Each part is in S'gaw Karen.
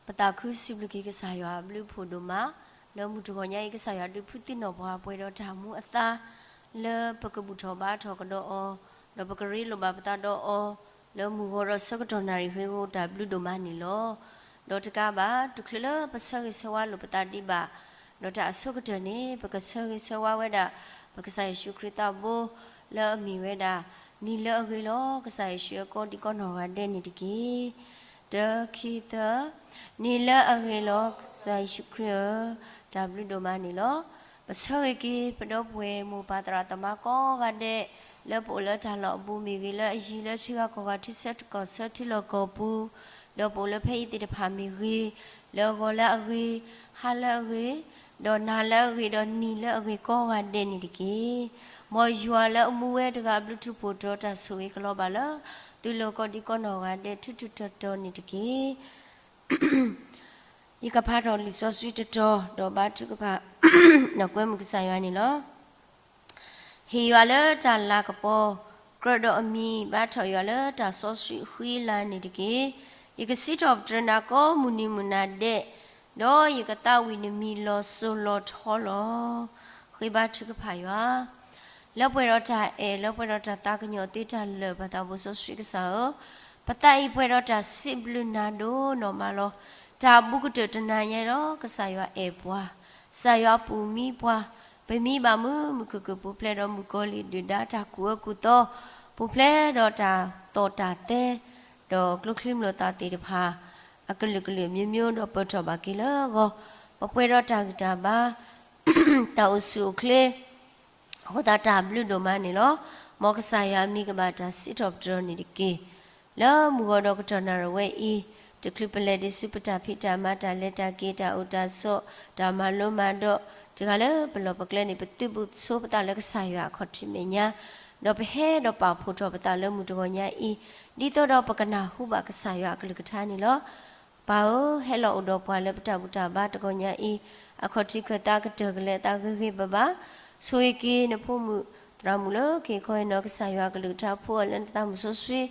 ပသးခုစံးဘျုးက့ၤကစၢ်ယွၤအဘျုးအဖှိၣ်ဒိၣ်မး, လၢမုၢ်တဂီၤညါအံၤ ကစၢ်ယွၤဒုးဖုသံၣ်နီၣ်ပှၤပှဲၤဒီးတၢ်မူအသါ, လၢပကဘူၣ်ထီၣ်ဘါထီၣ်ကဒီးအီၤ, ဒီးပကရ့လိာ်ဘၣ်ပသးဒီးအီၤ, လၢမုၢ်ဂီၤဒီးဆၢကတီၢ်နၣ်ရံၣ်အဂီၢ် တၢ်ဘျုးဒိၣ်မးန့ၣ်လီၤ. ဒီးတကးဘၣ် တချုးလၢပဆၢဂ့ၤဆၢဝါလိာ်ပသးဒံးဘၣ်, ဒီးတၢ်အဆိကတၢၢ်န့ၣ် ပကဆၢဂ့ၤဆၢဝါဝဲဒၣ် ပကစၢ်ယ့ၣ်ၡူးခရံာ်သးဘိ, လၢအမ့ၢ်ဝဲဒၣ် နံၤလၢအဂ့ၤလီၤ ကစၢ်ယ့ၣ်ၡူးအကိးဒံးကိးနီၢ်ဂၤဒဲးန့ၣ်တက့ၢ်. တၢ ခံ သၢ, နံၤလၢအဂ့ၤလီၤ ကစၢ်ယ့ၣ်ၡူးခရံာ်ဧၢ, တၢ်ဘျုးဒိၣ်မးန့ၣ်လီၤ. ပဆၢဂ့ၤက့ၤ ပဒီပုၢ်ဝဲၢ်မိၢ်ပၢ်သရၣ်သမါကိးဂၤဒဲး, လၢပအိၣ်လၢတၢ်လီၢ်အဘူးမ့ၢ်ဂ့ၤ, လၢအယံၤလၢထံဂၤကီၢ်ဂၤ ထံဆၢကီၢ်ဆၢထံလီၢ်ကီၢ်ပူၤ, ဒီးပအိၣ်လၢဖဲအံၤသ့ၣ်တဖၣ်မ့ၢ်ဂ့ၤ, လၢဂီၤလၢအဂ့ၤ, ဟါလၢအဂ့ၤ, ဒီးနၤလၢအဂ့ၤ, ဒီးနံၤလၢအဂ့ၤကိးဂၤဒဲးန့ၣ်တက့ၢ်. မ်ယွၤလၢအမူဝဲတဂၤအဘျုးထူးဖှိၣ်ဒီးတၢ်ဆိၣ်ဂ့ၤကလီၤဘၣ်လၢ သုလၢကိးဒံးကိးနီၢ်ဂၤဒဲး ထူးထူးတီၤတီၤန့ၣ်တက့ၢ်. ယကဖးထီၣ်လံာ်စီဆှံတတီၤ ဒီးဘါထုကဖၣ် ဒီးကွဲမုာ်ကစၢ်ယွၤန့ၣ်လီၤ. ဟ့ၣ်ယွၤလၢတၢ်လၤကပီၤ, ကြၢးဒီးအမံၤ ဘါထီၣ်ယွၤလၢတၢ်စီဆှံဃံလၤန့ၣ်တက့ၢ်. ယကစံးထီၣ်ပတြၢၤနၤကိးမုၢ်နံၤမုၢ်နၤဒဲး, ဒီးယကသးဝံၣ်နမံၤလီၤစိၤလီၤထီလီၤ. ဃ့ဘါထုကဖၣ်ယွၤ လၢပှဲၤဒီးတၢ်အဲၣ် လၢပှဲၤဒီးတၢ်သးကညီၤသ့တၢ်လၢာ် ပသးဘိစီဆှံကစၢ်ဧၢ, ပသးအံၤပှဲၤဒီးတၢ်စံးဘျုးနၤဒိၣ်နီၢ်မးလီၤ. တၢ်အဘူးကတၢၢ်တနၤညါဒီး ကစၢ်ယွၤအဲၣ်ပှၤ, ကစၢ်ယွၤပူၤမံပှၤ, ပမံဘၣ်မုာ်မုာ်ခုၣ်ခုၣ် ပူၤဖျဲးဒီးမုၣ်ကီၤလံၢ်ဒုၣ်ဒါတၢ်ကူၣ်အၢကူၣ်သီ, ပူၤဖျဲးဒီးတၢ်သီၣ်တၢ်သဲ, ဒီးကျိချံမျိာ်သၣ်သ့ၣ်တဖၣ် အကလုာ်ကလုာ်မျိုးမျိုး ဒီးပၢၢ်ထီၣ်ဘၣ်က့ၤလၢအဂီၢ်, ပပှဲၤဒီးတၢ်ဂံၢ်တၢ်ဘါ တၢ်အိၣ်ဆူၣ်အိၣ်ချ့ အဃိသတးတၢ်ဘျုးဒိၣ်မးန့ၣ်လီၤ. မ်ကစၢ်ယွၤအမံၤကဘၣ်တၢ်စံးထီၣ်ပတြၢၤန့ၣ်တက့ၢ်. လၢမုၢ်ဂီၤဒီးကတီၢ်နၣ်ရံၣ်ဝဲအံၤ တချုးပလဲၤဒံးဆူပတၢ်ဖံးတၢ်မၤ တၢ်လဲၤတၢ်က့ၤ တၢ်အိၣ်တၢ်ဆိး တၢ်မၤလိမၤဒိး တဂၤလၢပလီၢ်ပကျဲန့ၣ် ပသုးဘူးဆိပသးလၢကစၢ်ယွၤအခီၣ်ထံးမဲာ်ညါ, ဒီးပဟဲဒီးပာ်ဖှိၣ်ထီၣ်ပသးလၢမုၢ်တဂီၤညါအံၤ ဒ်သိးဒီးပကနၢ်ဟူဘၣ်ကစၢ်ယွၤအကလုၢ်ကထါန့ၣ်လီၤ. ပၢ်ဧၢ, ဟဲလီၤအိၣ်ဒီးပှၤလၢပတၢ်ဘူၣ်တၢ်ဘါတဂီၤညါအံၤ, အခီၣ်ထံးခၢၣ်သးကတၢၢ်ကလဲၤအသးဂ့ၤဂ့ၤဘၣ်ဘၣ်, ဆိၣ်ဂ့ၤက့ၤနဖိမုၣ်သရၣ်မုၣ်လၢက့ၤခီအံၤနီၤ ကစၢ်ယွၤအကလုၢ်ကထါ ဖိအီၤလၢနသးမုၢ်စီဆှံ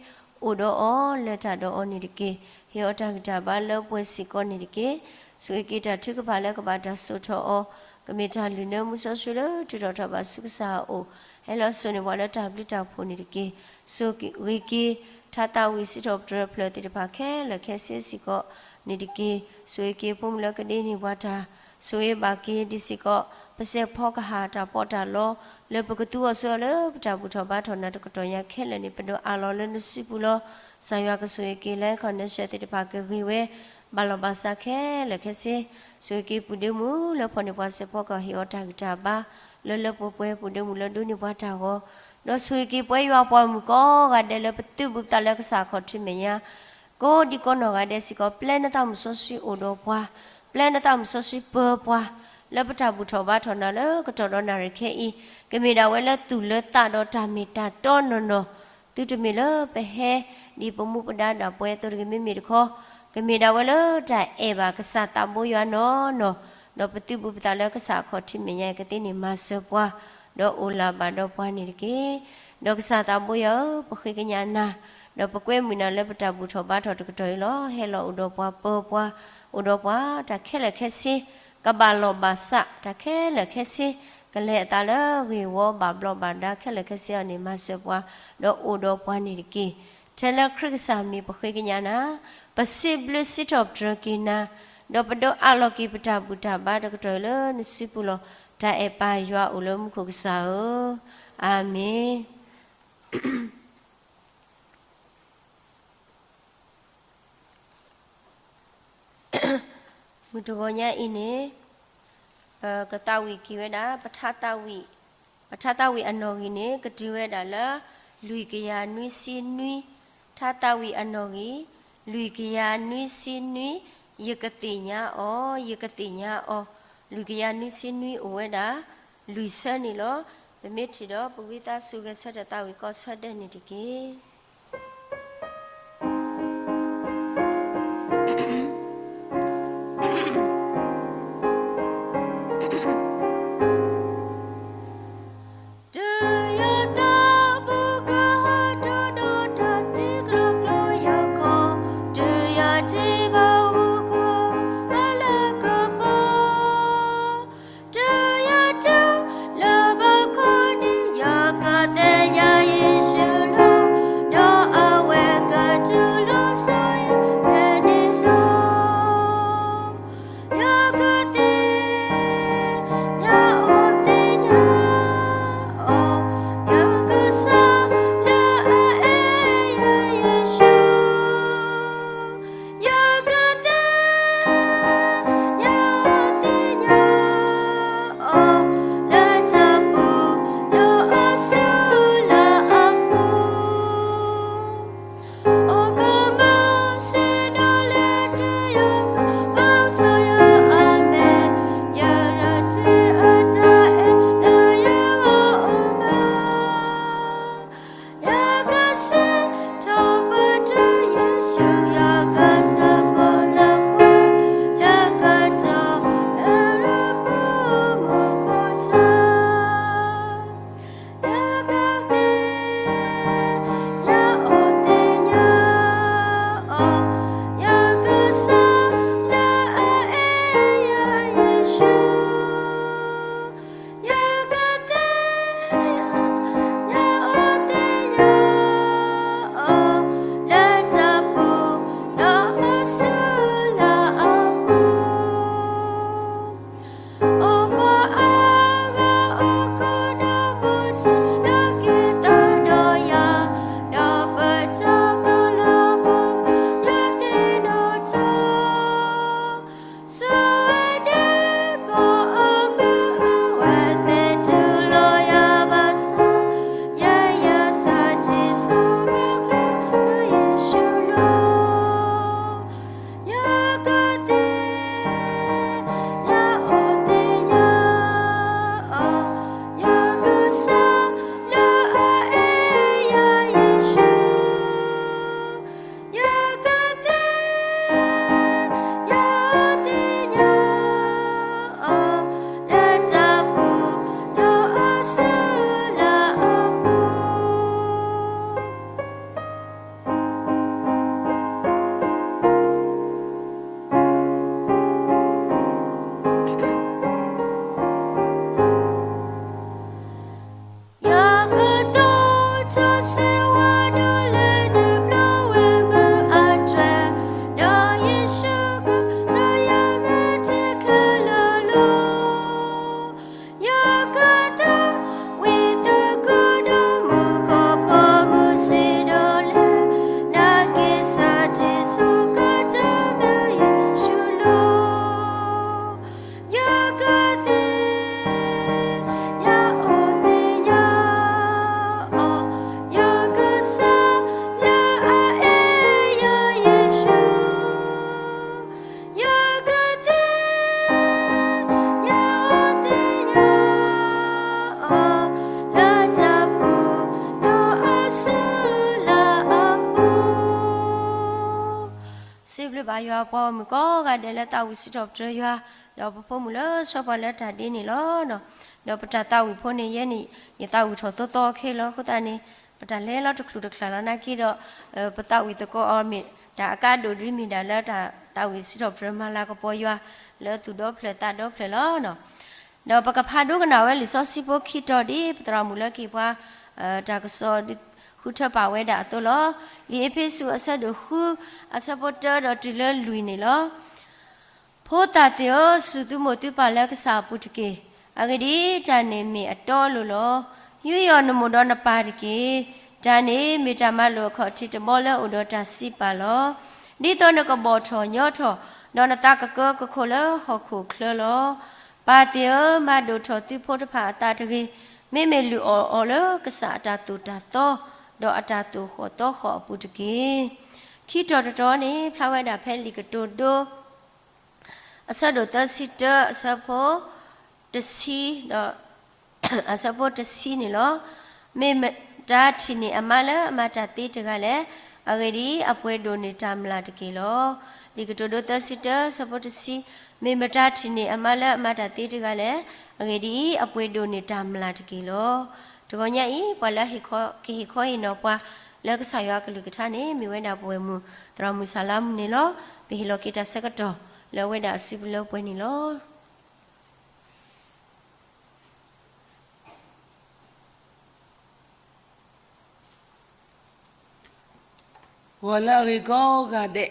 အိၣ်ဒီးအီၤ လဲၤတၢ်ဒီးအီၤန့ၣ်တက့ၢ်. ဟ့ၣ်အီၤတၢ်ဂံၢ်တၢ်ဘါလၢပှဲၤစ့ၢ်ကီးန့ၣ်တက့ၢ်. ဆိၣ်ဂ့ၤက့ၤတၢ်ထုကဖၣ်လၢကဘၣ်တၢ်စိာ်ထီၣ်အီၤ, ကမ့ၢ်တၢ်လုၢ်နၢမူစီဆှံလၢထုးထီၣ်ထီၣ်ဘၣ်ဆူကစၢ်အအိၣ်, ဟဲလီၤစိာ်န့ၢ်ပှၤလၢတၢ်ဘျုးတၢ်ဖှိၣ်န့ၣ်တက့ၢ်. ဆိၣ်ဂ့ၤက့ၤ ထါသးဝံၣ်စံးထီၣ်ပတြၢၤဖျၢၣ်သ့ၣ်တဖၣ်ခဲလၢာ်ခဲဆ့စ့ၢ်ကီးန့ၣ်တက့ၢ်. ဆိၣ်ဂ့ၤက့ၤဖိမုၣ်လၢကဒ့န့ၢ်ပှၤတၢ်, ဆိၣ်ဂ့ၤဘၣ်က့ၤဒံးစ့ၢ်ကီး ပစဲးဖီကဟၣ်တၢ်ပီးတၢ်လီ လၢပကသူအီၤဆိအီၤလၢပတၢ်ဘူၣ်ထီၣ်ဘါထီၣ်နၤတကတီၢ်ညါခဲလၢာ်န့ၣ် ပဒိးအးလီၤလၢနစုပူၤလီၤ. ကစၢ်ယွၤကဆိၣ်ဂ့ၤက့ၤလၢ connection သ့ၣ်တဖၣ်ကဂ့ၤဝဲ ဘၣ်လီၢ်ဘၣ်စးခဲလၢာ်ခဲဆ့, ဆိၣ်ဂ့ၤက့ၤပုၢ်ဒ့မုၣ်လၢဖီၣ်န့ၢ်ပှၤစဲးဖီကဟၣ် ဟ့ၣ်အီၤတၢ်ဂံၢ်တၢ်ဘါ လၢလၢပှဲၤပှဲၤ ပုၢ်ဒ့မုၣ်လၢဒိးန့ၢ်ပှၤတၢ်ဂီၤ, ဒီးဆိၣ်ဂ့ၤက့ၤပှၤယွၤပှၤမုၣ်ကိးဂၤဒဲးလၢပသုးဘူးပသးလၢကစၢ်အခီၣ်ထံးမဲာ်ညါ ကိးဒံးကိးနီၢ်ဂၤဒဲးစ့ၢ်ကီး ပျဲနသးမုၢ်စီဆှံအိၣ်ဒီးပှၤ, ပျဲနသးမုၢ်စီဆှံပၢပှၤ, လၢပတၢ်ဘူၣ်ထီၣ်ဘါထီၣ်နၤလၢကတီၢ်ဒီးနၣ်ရံၣ်ခဲအံၤ, ကမ့ၢ်ဒၣ်ဝဲလၢသူၣ်လၢသးဒီးတၢ်မ့ၢ်တၢ်တီနီၢ်နီၢ်, သုတမ့ၢ်လၢပဟဲဒ်ပမူပဒါဒၣ်ပှဲၤအသိးတဂ့ၤ မ့မ့ၢ်တခီ, ကမ့ၢ်ဒၣ်ဝဲလၢတၢ်အဲၣ်ဘၣ်ကစၢ်သးဘိယွၤနီၢ်နီၢ်, ဒီးပသုးဘူးပသးလၢကစၢ်အခီၣ်ထံးမဲာ်ညါအံၤ ကသ့န့ၣ်မၤစၢၤပှၤ, ဒီးအိၣ်လၢ်ဘၣ်ဒီးပှၤန့ၣ်တက့ၢ်. ဒီးကစၢ်သးဘိယွၤဧၢ, ပဃ့ကညးနၤ, ဒီးပကွဲမုာ်နၤလၢပတၢ်ဘူၣ်ထီၣ်ဘါထီၣ်တကတီၢ်အံၤလီၤ. ဟဲလီၤအိၣ်ဒီးပှၤပၢပှၤ, အိၣ်ဒီးပှၤတၢ်ခဲလၢာ်ခဲဆ့, ကဘၣ်လီၢ်ဘၣ်စးတၢ်ခဲလၢာ်ခဲဆ့, ကလဲၤအသးလၢဂ့ၢ်ဝီဘၣ်ဘျီးဘၣ်ဒါခဲလၢာ်ခဲဆ့အီၤန့ၣ် မၤစၢၤပှၤ, ဒီးအိၣ်ဒီးပှၤန့ၣ်တက့ၢ်. ထဲလၢခရံာ်ကစၢ်မံၤပဃ့ကညးနၤ, ပစံးဘျုးစံးထီၣ်ပတြၢၤက့ၤနၤ, ဒီးပဒိးအးလီၤက့ၤပတၢ်ဘူၣ်တၢ်ဘါတကတီၢ်အံၤလၢနစုပူၤလီၤ. တၢ်အဲၣ်ပၢ်ယွၤအိၣ်လၢမူခိၣ်ကစၢ်ဧၢ, အၤမ့ၣ်. မုၢ်တဂီၤညါအံၤန့ၣ်, ပကသးဝံၣ်က့ၤဝဲဒၣ် ပထါသးဝံၣ်, ပထါသးဝံၣ်အနီၣ်ဂံၢ်န့ၣ် ကတုၤဝဲဒၣ်လၢ လွံၢ်ကယၤနွံဆံနွံ, ထါသးဝံၣ်အနီၣ်ဂံၢ် လွံၢ်ကယၤနွံဆံနွံ, ယကသ့ၣ်ညါအီၤ, ယကသ့ၣ်ညါအီၤ, လွံၢ်ကယၤနွံဆံနွံအိၣ်ဝဲဒၣ် လွံၢ်ဆၢန့ၣ်လီၤ. ပမ့ၢ်ထံၣ်ဒီး ပဝံသးစူၤဂဲၤဆၢထၢၣ်သးဝံၣ်ကိးဆၢဒဲးန့ၣ်တက့ၢ်. ပှၤဂီၢ်မုၢ်ကိးဂၤဒဲးလၢသးဝံၣ်စံးထီၣ်ပတြၢၤယွၤ, ဒီးပဖိမုၣ်လၢဆှၢပှၤလၢတၢ်ဒ့န့ၣ်လီၤ. ဒီးပတၢ်သးဝံၣ်ဖိန့ၣ် ယဲန့ၣ် ယသးဝံၣ်ထီၣ်သီသီခဲလီၤ. အဃိသတးန့ၣ် ပတၢ်လဲၤလီၤတချုးတချုးလီၤနာ်က့ဒီး ပသးဝံၣ်သကိးအီၤမ့ၢ် တၢ်အကါဒိၣ်ဒုးမ့ၢ်ဒၣ်လၢတၢ်သးဝံၣ်စံးထီၣ်ပတြၢၤမၤလၤကပီၤယွၤ လၢသူၣ်ဒီဖျၢၣ်သးဒီဖျၢၣ်လီၤ. ဒီးပကဖးဒိကနၣ်ဝဲလံာ်စီဆှံဖိခံတီၤဒ်ပသရၣ်မုၣ်လၢက့ၤပှၤ တၢ်ကစီၣ်ဒုးဃုထၢပာ်ဝဲဒၣ်အသိးလီၤ. လံာ်အ့းဖ့းစူးအဆၢဒိၣ်ဃု အဆၢဖိတၢဒီးတုၤလၢလွံၢ်န့ၣ်လီၤ. ဖိသၣ်သ့ၣ်ဧၢ, စူၢ်သုမိၢ်သုပၢ်လၢကစၢ်အပူၤတက့ၢ်. အဂ့ၢ်ဒ်အံၤ, တၢ်န့ၣ်မ့ၢ်အတီအလိၤလီၤ. ယူးယီၣ်နမိၢ်ဒီးနပၢ်တက့ၢ်. တၢ်န့ၣ်မ့ၢ်တၢ်မၤလိာ်အခီၣ်ထံးတဘီလၢအိၣ်ဒီးတၢ်စံးပာ်လီၤ. ဒ်သိးနကဘီၣ်ထီၣ်ညီထီၣ်, ဒီးနသးကကၢကခိၣ်လၢဟီၣ်ခိၣ်ချၢလီၤ. ပၢ်သ့ၣ်ဧၢ, မၤဒိၣ်ထီၣ်သုဖိတဖၣ်အသးတဂ့ၤ. မ့မ့ၢ်လုၢ်အီၣ်အီၤလၢကစၢ်အတၢ်သိၣ်တၢ်သီ, ဒီးအတၢ်သိၣ်ဃီၣ်သီဃီၣ်အပူၤတက့ၢ်. ခံတီၤတတီၤန့ၣ် ဖျါဝဲဒၣ်ဖဲလံာ်ကတိၤဒိ အဆၢဒိၣ်သၢဆံတၢ အဆၢဖိ တဆံ ဒီး အဆၢဖိတဆံန့ၣ်လီၤ. မ့ၢ်မတၤထံၣ်န့ၢ်အမါလၢအမၤတၢ်သ့တဂၤလဲၣ်. အဂ့ၢ်ဒ်အံၤ, အပှဲၤဒိၣ်န့ၢ်တၢ်မျၢ်တက့ၢ်လီၤ. လံာ်ကတိၤဒိသၢဆံတၢ အဆၢဖိတဆံ, မ့ၢ်မတၤထံၣ်န့ၢ်အမါလၢအမၤတၢ်သ့တဂၤလဲၣ်. အဂ့ၢ်ဒ်အံၤ, အပှဲၤဒိၣ်န့ၢ်တၢ်မျၢ်တက့ၢ်လီၤ. တဂီၤညါအံၤ ပှၤလၢကဟ့ၣ်ခီဟ့ၣ်နီၤပှၤ လၢကစၢ်ယွၤအကလုၢ်ကထါန့ၣ် မ့ၢ်ဝဲဒၣ်ပဝဲၢ်မုၢ် သရၣ်မုၣ်စၢ်လါမူန့ၣ်လီၤ. ပဟ့ၣ်လီၤက့ၤတၢ်ဆၢကတီၢ်လၢအဝဲဒၣ်အစုပူၤလၢပှဲၤန့ၣ်လီၤ. ဂီၤလၢအဂ့ၤကိးဂၤဒဲး,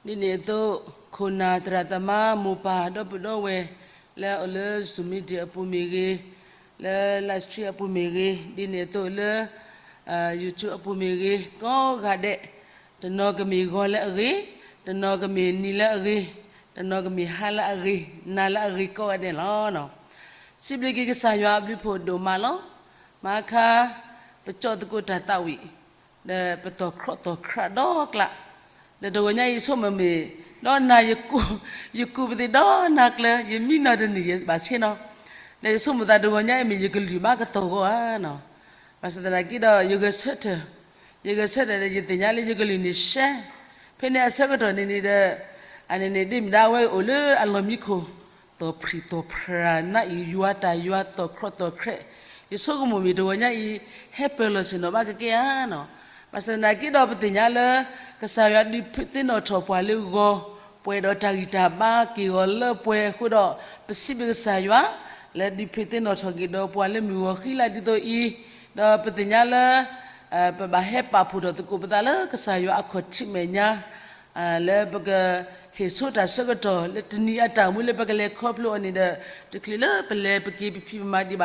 ဒ်န့ၣ်အသိး ခိၣ်နၢ်သရၣ်သမါမိၢ်ပၢ်ဒီပုၢ်ဒီဝဲၢ် လၢအအိၣ်လၢ Zoom meeting အပူၤမ့ၢ်ဂ့ၤ, လၢ live stream အပူၤမ့ၢ်ဂ့ၤ, ဒ်န့ၣ်အသိးလၢ YouTube အပူၤမ့ၢ်ဂ့ၤ ကိးဂၤဒဲး, တနီၤကမ့ၢ်ဂီၤလၢအဂ့ၤ, တနီၤကမ့ၢ်နံၤလၢအဂ့ၤ, တနီၤကမ့ၢ်ဟါလၢအဂ့ၤ, နၤလၢအဂ့ၤကိးဂၤဒဲးလီၤ. စံးဘျုးက့ၤကစၢ်ယွၤအဘျုးဖှိၣ်ဒိၣ်မးလီၤ. မၤခါ ပကၠီၣ်သကိးတၢ်သးဝံၣ်, ဒီးပတီၢ်ခီၣ်တီၢ်ခရးဒီကျါ, ဒီးတဂီၤညါအံၤဆိကမိၣ်မ့ၢ် ဒီးနၤ ယကူးပသံးဒီနၤကျၢၤ ယမံနီၤတနံၣ်ယဘၣ်ဆ့နီၤ, ဒီးယဆိကမိၣ်သးတဂီၤညါအံၤမ့ၢ်ယကလုၢ်ဘၣ်ကတီၢ်ဂီၢ်ဧါနီၤ, ဘၣ်ဆၣ်သနာ်က့ဒီး ယဂဲၤဆၢထၢၣ်, ယဂဲၤဆၢထၢၣ်ဒီးယသ့ၣ်ညါလၢယကလုၢ်န့ၣ်ရှဲ, ဖဲန့ၣ်အဆၢကတီၢ်န့ၣ်န့ၣ်ဒီး အန့ၣ်န့ၣ် ဒ်မ့ၢ်ဒၣ်အဝဲအိၣ်လၢအလီၢ်မံခိၣ် တီၢ်ဖြံၣ်တီၢ်ဖြါ နးအံၤယွၤတၢ်ယွၤ တီၢ်ခီၣ်တီၢ်ခရး, ယဆိကမိၣ်မ့ၢ်တဂီၤညါအံၤ ဟဲပၢၢ်လီၤဆ့ၣ်နီၤဘၣ်ကကဲဧါနီၤ, ဘၣ်ဆၣ်သနာ်က့ဒီးပသ့ၣ်ညါလၢ ကစၢ်ယွၤဒုးသ့ၣ်နီၣ်ထီၣ်ပှၤလၢဂီၤ, ပှဲၤဒီးတၢ်ဂံၢ်တၢ်ဘါက့ၢ်ဂီၤလၢပှဲၤအဃိဒီး ပစံးဘျုးကစၢ်ယွၤ လၢဒုးသ့ၣ်နီၣ်ထီၣ်က့ၤဒီးပှၤလၢမုၢ်ဂီၤဃံလၤဒ်သိးအံၤ, ဒီးပသ့ၣ်ညါလၢ ပဘၣ်ဟဲပာ်ဖှိၣ်ထီၣ်သကိးပသးလၢကစၢ်ယွၤအခီၣ်ထံးမဲာ်ညါ လၢပကဟ့ၣ်ဆိတၢ်ဆၢကတီၢ်လၢတနံၤအတၢ်အိၣ်မူလၢပကလဲၤခီဖျိအီၤန့ၣ်ဒီး တချုးလၢပလဲၤပက့ၤပဖံးပမၤဒံးဘၣ်ဒီး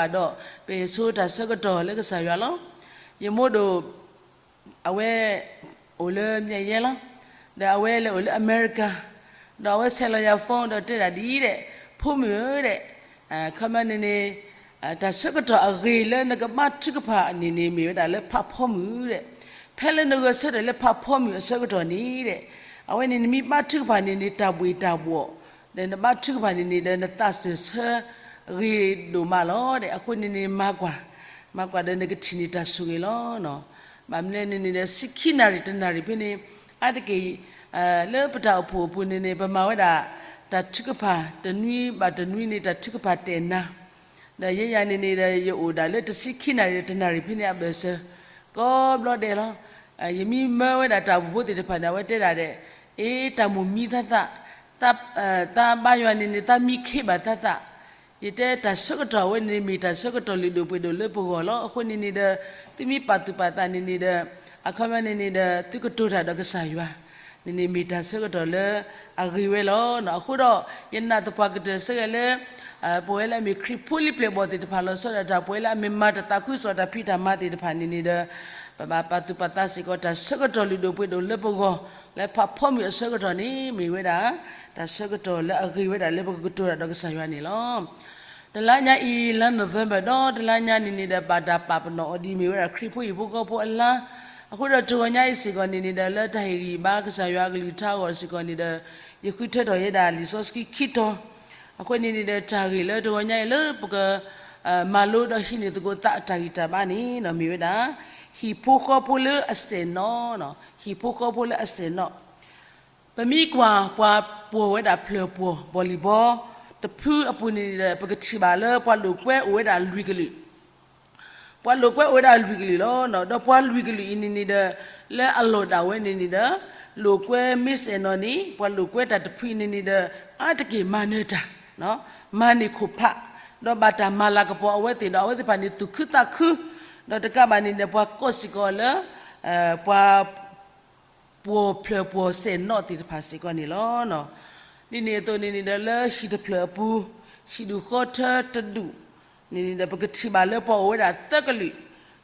ပဟ့ၣ်ဆိတၢ်ဆၢကတီၢ်လၢကစၢ်ယွၤလီၤ. ယမိၢ်ဒိၣ် အဝဲအိၣ်လၢမၠဲၣ်ယဲလီၤ, ဒီးအဝဲလဲၤအိၣ်လၢအမဲရကၤ, ဒီးအဝဲဆဲးလီၤယၤ phone ဒီးတဲဒၣ်ဒ်အံၤဒဲး, ဖိမုၣ်ဧၢဒဲး, ခီမီန့ၣ်န့ၣ် တၢ်ဆၢကတီၢ်အဂ့ၤလၢနကဘါထုကဖၣ်န့ၣ်န့ၣ် မ့ၢ်ဝဲဒၣ်လၢဖးဖီမုၢ်ဒဲး, ဖဲလၢနဂဲၤဆၢထၢၣ်လၢဖးဖီမုၢ်အဆၢကတီၢ်န့ၣ်ဒဲး, အဝဲန့ၣ်နမ့ၢ်ဘါထုကဖၣ်န့ၣ်န့ၣ် တၢ်ဘှ့ၣ်တၢ်ဘှီၣ်, ဒီးနဘါထုကဖၣ်န့ၣ်န့ၣ်ဒီးနသးစၢၢ်ဆၢဂ့ၤဒိၣ်မးလီၤဒဲး, အဃိန့ၣ်န့ၣ်မၤကွၢ်, မၤကွၢ်ဒီးနကထံၣ်န့ၢ်တၢ်ဆိၣ်ဂ့ၤလီၤ. ဘၣ်မနုၤလဲၣ်န့ၣ်န့ၣ်ဒီး ဆံခံနၣ်ရံၣ်တနၣ်ရံၣ်ဖဲန့ၣ် အါတက့ၢ် လၢပတၢ်အိၣ်ဖှိၣ်အပူၤန့ၣ်န့ၣ် ပမၤဝဲဒၣ် တၢ်ထုကဖၣ် တနွံဘၣ်တနွံန့ၣ် တၢ်ထုကဖၣ်တဲာ်နၤ, ဒီးယဲယၤန့ၣ်န့ၣ်ဒီး ယအိၣ်ဒၣ်လၢတဆံခံနၣ်ရံၣ်တနၣ်ရံၣ်ဖဲန့ၣ်အဘၢၣ်စၢၤ ကိးဘျီဒဲးလီၤ. ယမ့ၢ်မၢဝဲဒၣ်တၢ်အိၣ်ဖှိၣ်ဖိသ့ၣ်တဖၣ်န့ၣ် အဝဲတဲဒၣ်ဒဲး, အ့ တၢ်မိၣ်မံသးသး, သးဘါယွၤန့ၣ်န့ၣ် သးမံခ့ဘၣ်သးသး, ယတဲတၢ်ဆၢကတီၢ်အဝဲန့ၣ်န့ၣ် မ့ၢ်တၢ်ဆၢကတီၢ်လုၢ်ဒိၣ်ပှ့ၤဒိၣ်လၢပဂီၢ်လီၤ. အဃိန့ၣ်န့ၣ်ဒီး သုမ့ၢ်ပာ်သူၣ်ပာ်သးန့ၣ်န့ၣ်ဒီး အခီပညီန့ၣ်န့ၣ်ဒီး သုကတိၤတၢ်ဒီးကစၢ်ယွၤန့ၣ်န့ၣ် မ့ၢ်တၢ်ဆၢကတီၢ်လၢအဂ့ၤဝဲလီၤ. အဃိဒီး ယနာ်သပှၢ်ကတၢၢ်စ့ၢ်ကီးလၢ ပဝဲလၢအမ့ၢ်ခရံာ်ဖိလံၤပျဲၢ်ဘီၣ်သ့ၣ်တဖၣ်လီၤဆီဒၣ်တၢ် ပဝဲလၢအမ့ၢ်မၤတၢ်သးခုကစီၣ်တၢ်ဖံးတၢ်မၤသ့ၣ်တဖၣ်န့ၣ်န့ၣ်ဒီး ပဘၣ်ပာ်သူၣ်ပာ်သးစ့ၢ်ကီး တၢ်ဆၢကတီၢ်လုၢ်ဒိၣ်ပှ့ၤဒိၣ်လၢပဂီၢ် လၢဖးဖီမုၢ်အဆၢကတီၢ်န့ၣ် မ့ၢ်ဝဲဒၣ် တၢ်ဆၢကတီၢ်လၢအဂ့ၤဝဲဒၣ်လၢပကကတိၤတၢ်ဒီးကစၢ်ယွၤန့ၣ်လီၤ. တလါညါအံၤ လါ November ဒီးတလါညါန့ၣ်န့ၣ်ဒီး ဘၣ်တၢ်ပာ်ပနီၣ်အီၤဒ်မ့ၢ်ဝဲဒၣ်ခရံာ်ဖိဟံၣ်ဖိဃီဖိအလါ, အဃိဒီးတဂီၤညါအံၤစ့ၢ်ကီးန့ၣ်န့ၣ်ဒီး လၢတၢ်ဟ့ၣ်ဂံၢ်ဘါကစၢ်ယွၤအကလုၢ်ကထါအဂီၢ်စ့ၢ်ကီးန့ၣ်ဒီး ယဃုထၢထီၣ်ဝဲဒၣ်လံာ်စီဆှံခံတီၤ, အဃိန့ၣ်န့ၣ်ဒီး တၢ်ဂ့ၢ်လၢတဂီၤညါအံၤလၢပက မၤလိဒီးဟံးန့ၢ်သကိးသးအတၢ်ဂံၢ်တၢ်ဘါန့ၣ် မ့ၢ်ဝဲဒၣ် ဟံၣ်ဖိဃီဖိလၢအစဲၣ်နီၤ, ဟံၣ်ဖိဃီဖိလၢအစဲၣ်နီၤ. ပမ့ၢ်ကွၢ်ပှၤပှီၢ်ဝဲဒၣ်ဖျၢၣ်ပှီၢ် volleyball တဖုအပူၤန့ၣ်ဒီး ပကထံၣ်ဘၣ်လၢပှၤလိာ်ကွဲအိၣ်ဝဲဒၣ်လွံၢ်ကလုာ်, ပှၤလိာ်ကွဲအိၣ်ဝဲဒၣ်လွံၢ်ကလုာ်လီၤ. ဒီးပှၤလွံၢ်ကလုာ်အံၤန့ၣ်န့ၣ်ဒီး လၢအလီၢ်ဒၣ်ဝဲန့ၣ်န့ၣ်ဒီး လိာ်ကွဲမ့ၢ်စဲးနီၤန့ၣ် ပှၤလိာ်ကွဲတၢ်တဖုအံၤန့ၣ်န့ၣ်ဒီး အါတက့ၢ်မၤနၢၤတၢ် မၤန့ၢ်ခိၣ်ဖး, ဒီးဘၣ်တၢ်မၤလၤကပီၤအဝဲသ့ၣ်ဒီး အဝဲသ့ၣ်တဖၣ်န့ၣ်သူၣ်ခုသးခု, ဒီးတကးဘၣ်န့ၣ်ဒီး ပှၤကိးစ့ၢ်ကီးလၢ ပှၤ ပှီၢ်ဖျၢၣ်ပှီၢ်စဲးနီၤသ့ၣ်တဖၣ်စ့ၢ်ကီးန့ၣ်လီၤ. ဒ်န့ၣ်အသိးန့ၣ်န့ၣ်ဒီး လၢဟံၣ်တဖျၢၣ်အပူၤ ဟံၣ်ဒူၣ်ဃီထၢတဒူၣ်န့ၣ်န့ၣ်ဒီး ပကထံၣ်ဘၣ်လၢပှၤအိၣ်ဝဲဒၣ်သၢကလုာ်,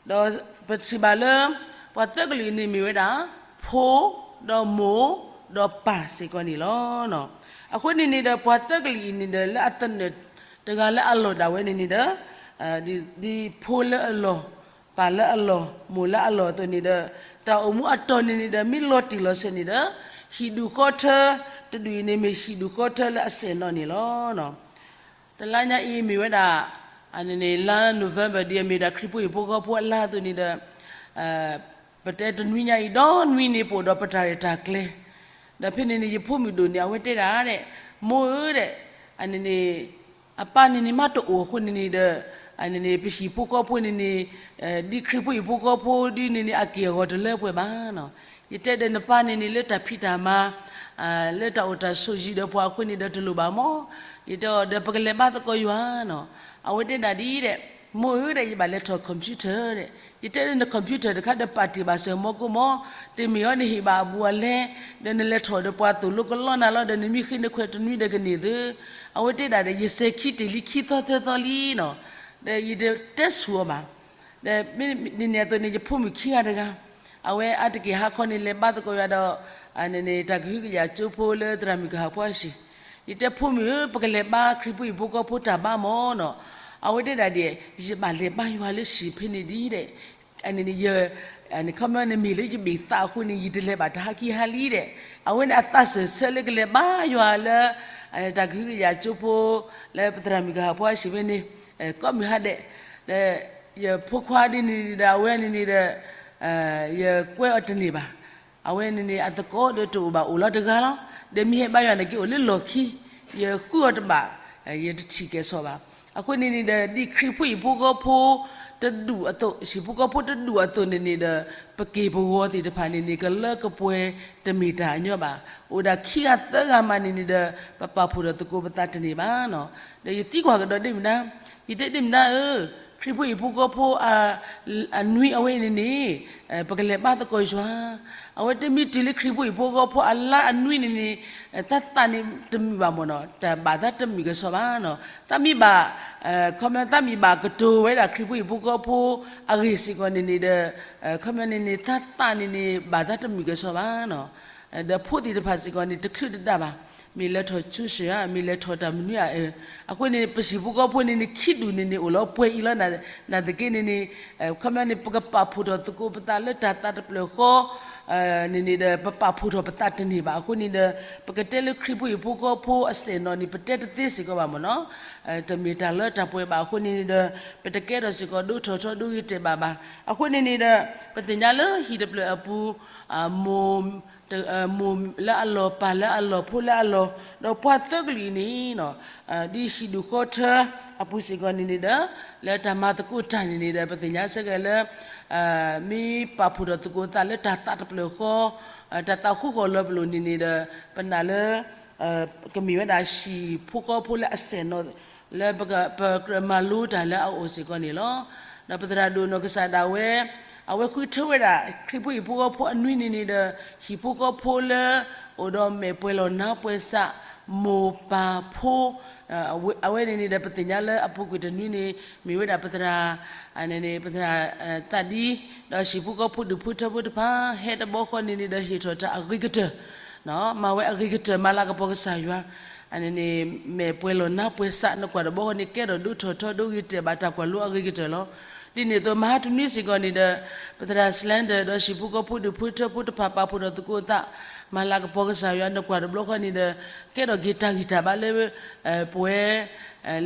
ဒီးပထံၣ်ဘၣ်လၢ ပှၤသၢကလုာ်အံၤန့ၣ်မ့ၢ်ဝဲဒၣ် ဖိ, ဒီးမိၢ်, ဒီးပၢ်စ့ၢ်ကီးန့ၣ်လီၤ. အဃိန့ၣ်န့ၣ်ဒီး ပှၤသၢကလုာ်အံၤန့ၣ်ဒီး လၢအသနၢၣ်တဂၤလၢအလီၢ်ဒၣ်ဝဲန့ၣ်န့ၣ်ဒီး ဒ်ဖိလၢအလီၢ်, ပၢ်လၢအလီၢ်, မိၢ်လၢအလီၢ်အသိးန့ၣ်ဒီး တၢ်အိၣ်မူအတီၤန့ၣ်န့ၣ်ဒီး မ့ၢ်လီၤတံၢ်လီၤဆဲးန့ၣ်ဒီး ဟံၣ်ဒူၣ်ဃီထၢတဒူၣ်အံၤန့ၣ် မ့ၢ်ဟံၣ်ဒူၣ်ဃီထၢလၢအစဲးနီၤန့ၣ်လီၤ. တလါညါအံၤမ့ၢ်ဝဲဒၣ် အန့ၣ်န့ၣ် လါ November ဒ်အမ့ၢ်ဒၣ်ခရံာ်ဖိဟံၣ်ဖိဃီဖိအလါအသိးန့ၣ်ဒီး ပတဲတနွံညါအံၤဒီနွံန့ၣ် ပအိၣ်ဒီးပတၢ်ရဲၣ်တၢ်ကျဲၤ, ဒီးဖဲန့ၣ်န့ၣ် ယဖိမုၣ်ဒိၣ်န့ၣ် အဝဲတဲဒၣ်ဒဲး မိၢ်ဧၢဒဲး အန့ၣ်န့ၣ် အပၢ်န့ၣ်န့ၣ် မ့ၢ်တအိၣ်အဃိန့ၣ်န့ၣ်ဒီး အန့ၣ်န့ၣ် ပဟံၣ်ဖိဃီဖိန့ၣ်န့ၣ် ဒ်ခရံာ်ဖိဟံၣ်ဖိဃီဖိဒ်န့ၣ်န့ၣ် အက့ၢ်အဂီၤတလၢပှဲၤဘၣ်နီၤ. ယတဲဒီးနပၢ်န့ၣ်န့ၣ် လၢတၢ်ဖံးတၢ်မၤ လၢတၢ်အိၣ်တၢ်ဆိးယံၤဒီးပှၤအဃိန့ၣ်ဒီးတလိၣ်ဘၣ်မၢ်. ယတဲအီၤဒီး ပကလဲၤဘါသကိးယွၤနီၤ. အဝဲတဲဒၣ်ဒ်ဒဲး မိၢ်ဧၢဒဲး ယဘၣ်လဲၤထီၣ် computer ဒဲး. ယတဲဒီး န computer တခါဒီး ပာ်တ့ၢ်ဘၣ်စၢၤမီကိမီၢ်, တမ့ၢ်အီၤနဟ့ၣ်ဘၣ်အဘူးအလဲ, ဒီးနလဲၤထီၣ်ဒီးပှၤသိၣ်လိကလီနၤလီၤ, ဒီးနမ့ၢ်ဃ့နခွဲးတနွံဒီးကန့ၢ်သု. အဝဲတဲဒၣ်ဒီး ယစဲၤခံတ့ၢ်လံခံသီသၢသီလံနီၤ. ဒီးယတတဲဆူၣ်အီၤဘၣ်. ဒီးမ့ၢ်ဒ်န့ၣ်အသိးန့ၣ် ယဖိမုၣ်ခံဂၤတဂၤ အဝဲအါတက့ၢ်ဟါခီန့ၣ် လဲၤဘါသကိးယွၤဒီး အန့ၣ်န့ၣ် တၢ်ကဟုကယာ်ကၠိဖိလၢသရၣ်မုၣ်ကဟၣ်ဖိအဟံၣ်, ယတဲဖိမုၣ်ဧၢ ပကလဲၤဘါခရံာ်ဖိဟံၣ်ဖိဃီဖိတၢ်ဘါမၢ်နီၤ. အဝဲတဲဒၣ်ဒ် ယဘၣ်လဲၤဘါယွၤလၢဟံၣ်ဖဲန့ၣ်ဒ်ဒဲး အန့ၣ်န့ၣ် ယ ခီပညီန့ၣ်မ့ၢ်လၢယဘ့ၣ်သးအဃိန့ၣ် ယတလဲၤဘၣ်တဟါခံဟါလံဒဲး. အဝဲန့ၣ်အသးစၢၢ်ဆၢလၢကလဲၤဘါယွၤလၢ တၢ်ကဟုကယာ်ကၠိဖိ လၢပသရၣ်မုၣ်ကဟၣ်ဖိအဟံၣ်ဖဲန့ၣ် ကိးမုၢ်ဟါဒဲး, ဒီးယဖိခွါဒ်န့ၣ်ဒီး အဝဲန့ၣ်န့ၣ်ဒီး ယကွဲအီၤတန့ၢ်ဘၣ်. အဝဲန့ၣ်န့ၣ် အသကိးဒီးတအိၣ်ဘၣ် အိၣ်လီၤတဂၤလီၤ. ဒီးမ့ၢ်ဟဲဘါယွၤန့ၣ် က့ၤအိၣ်လၢလီၢ်ခံ, ယဃုအီၤတဘၣ်, ယတထံၣ်ကဲၤဆီၣ်ဘၣ်. အဃိန့ၣ်န့ၣ်ဒီး ဒ်ခရံာ်ဖိဟံၣ်ဖိဃီဖိတဒူၣ်အသိး, ဟံၣ်ဖိဃီဖိတဒူၣ်အသိးန့ၣ်န့ၣ်ဒီး ပက့ၢ်ပဂီၤသ့ၣ်တဖၣ်န့ၣ်န့ၣ် ကလၢကပှဲၤတမ့ၢ်တၢ်ညီဘၣ်. အိၣ်ဒၣ်ခံဂၤသၢဂၤမးန့ၣ်န့ၣ်ဒီး ပပာ်ဖှိၣ်ထီၣ်သကိးပသးတန့ၢ်ဘၣ်နီၤ. ဒီးယသံကွၢ်ကဒီးဒ့ၣ်မနုၤ, ယတဲဒ့ၣ်မနုၤဧၢ, ခရံာ်ဖိဟံၣ်ဖိဃီဖိ အနွံအဝဲအံၤန့ၣ်န့ၣ် ပကလဲၤဘါသကိးယွၤ, အဝဲတမ့ၢ်တုၤလၢခရံာ်ဖိဟံၣ်ဖိဃီဖိအလါအနွံန့ၣ်န့ၣ် သးသးန့ၣ်တမုာ်ဘၣ်မၢ်နီၤ, တၢ်ဘၣ်သးတမုာ်ကဲၤဆီၣ်ဘၣ်နီၤ. သးမ့ၢ်ဘၣ်, ခီပညီ သးမ့ၢ်ဘၣ်ကတိၤဝဲဒၣ်ခရံာ်ဖိဟံၣ်ဖိဃီဖိအဂ့ၢ်စ့ၢ်ကီးန့ၣ်န့ၣ်ဒီး ခီပညီန့ၣ်န့ၣ် သးသးန့ၣ်န့ၣ် ဘၣ်သးတမုာ်ကဲၤဆီၣ်ဘၣ်နီၤ. ဒီးဖိသ့ၣ်တဖၣ်စ့ၢ်ကီးန့ၣ် တချုးတဒၣ်ဘၣ်, မ့ၢ်လဲၤထီၣ် tuition ဧါ, မ့ၢ်လဲၤထီၣ်တၢ်မနုၤဧါ, အဃိန့ၣ် ပဟံၣ်ဖိဃီဖိန့ၣ်န့ၣ် ခံဒူၣ်န့ၣ်န့ၣ် အိၣ်လီၤပှဲၤအံၤလီၤ. နာ်သက့န့ၣ်န့ၣ် ခီပညီန့ၣ် ပကပာ်ဖှိၣ်ထီၣ်သကိးပသးလၢတၢ်သးတဖျၢၣ်ဃီ န့ၣ်န့ၣ်ဒီး ပပာ်ဖှိၣ်ထီၣ်ပသးတန့ၢ်ဘၣ်. အဃိန့ၣ်ဒီး ပကတဲလၢခရံာ်ဖိဟံၣ်ဖိဃီဖိအစဲးနီၤန့ၣ် ပတဲတသ့စ့ၢ်ကီးဘၣ်မၢ်နီၤ. တမ့ၢ်တၢ်လၢတၢ်ပှဲၤဘၣ်. အဃိန့ၣ်န့ၣ်ဒီး ပတကဲထီၣ်စ့ၢ်ကီးဒိထီၣ်ထီဒိဂ့ၤတဲာ်ဘၣ်ဘၣ်. အဃိန့ၣ်န့ၣ်ဒီး ပသ့ၣ်ညါလၢဟံၣ်တဖျၢၣ်အပူၤ မိၢ် မိၢ်လၢအလီၢ်, ပၢ်လၢအလီၢ်, ဖိလၢအလီၢ်, ဒီးပှၤသၢကလုာ်အံၤန့ၣ် ဒ်ဟံၣ်ဒူၣ်ဃီထၢအပူၤစ့ၢ်ကီးန့ၣ်န့ၣ်ဒီး လၢတၢ်မၤသကိးတၢ်န့ၣ်န့ၣ်ဒီး ပသ့ၣ်ညါစ့ၢ်ကီးလၢ မ့ၢ်ပာ်ဖှိၣ်ထီၣ်သကိးသးလၢတၢ်သးတဖျၢၣ်ဃီ, တၢ်သးဃူဃီၤလီၤပလိာ်န့ၣ်န့ၣ်ဒီး ပနာ်လၢ ကမ့ၢ်ဝဲဒၣ်ဟံၣ်ဖိဃီဖိလၢအစဲးနီၤ လၢပကြၢးမၤလိတၢ်လၢအအိၣ်စ့ၢ်ကီးန့ၣ်လီၤ. ဒီးပသရၣ်ဒိၣ်နီၢ်ကစၢ်ဒၣ်ဝဲ အဝဲဃုထၢဝဲဒၣ် ခရံာ်ဖိဟံၣ်ဖိဃီဖိအနွံန့ၣ်န့ၣ်ဒီး ဟံၣ်ဖိဃီဖိလၢ အိၣ်ဒီးမဲာ်ပှဲၤလီၤနါပှဲၤစး မိၢ်ပၢ်ဖိ အဝဲန့ၣ်န့ၣ်ဒီး ပသ့ၣ်ညါလၢအပူၤကွံာ်တနွံန့ၣ် မ့ၢ်ဝဲဒၣ်ပသရၣ် ပသရၣ်သးဒံ ဒီးဟံၣ်ဖိဃီဖိဒူၣ်ဖိထၢဖိတဖၣ် ဟဲတဘျီဃီန့ၣ်န့ၣ်ဒီး ဟ့ၣ်ထီၣ်တၢ်အဂ့ၤကတၢၢ် မၤဝဲအဂ့ၤကတၢၢ် မၤလၤကပီၤကစၢ်ယွၤ န့ၣ်န့ၣ် မဲာ်ပှဲၤလီၤနါပှဲၤစး နကွၢ်တဘျီဃီန့ၣ် ကဲထီၣ်ဒိၣ်ထီၣ်ထီဒိၣ်ဂ့ၤတဲာ်ဘၣ်တၢ်ကွၢ်လိအဂ့ၤကတၢၢ်လီၤ. ဒ်န့ၣ်အသိး မဟါတနွံစ့ၢ်ကီးန့ၣ်ဒီး ပသရၣ် Slender ဒီးဟံၣ်ဖိဃီဖိဒူၣ်ဖိထၢဖိတဖၣ် ပာ်ဖှိၣ်ထီၣ်သကိးသး မၤလၤကပီၤကစၢ်ယွၤ နကွၢ်တဘျီဃီန့ၣ်ဒီး ကဲထီၣ်က့ၤတၢ်ဂံၢ်တၢ်ဘါလၢ ပဝဲ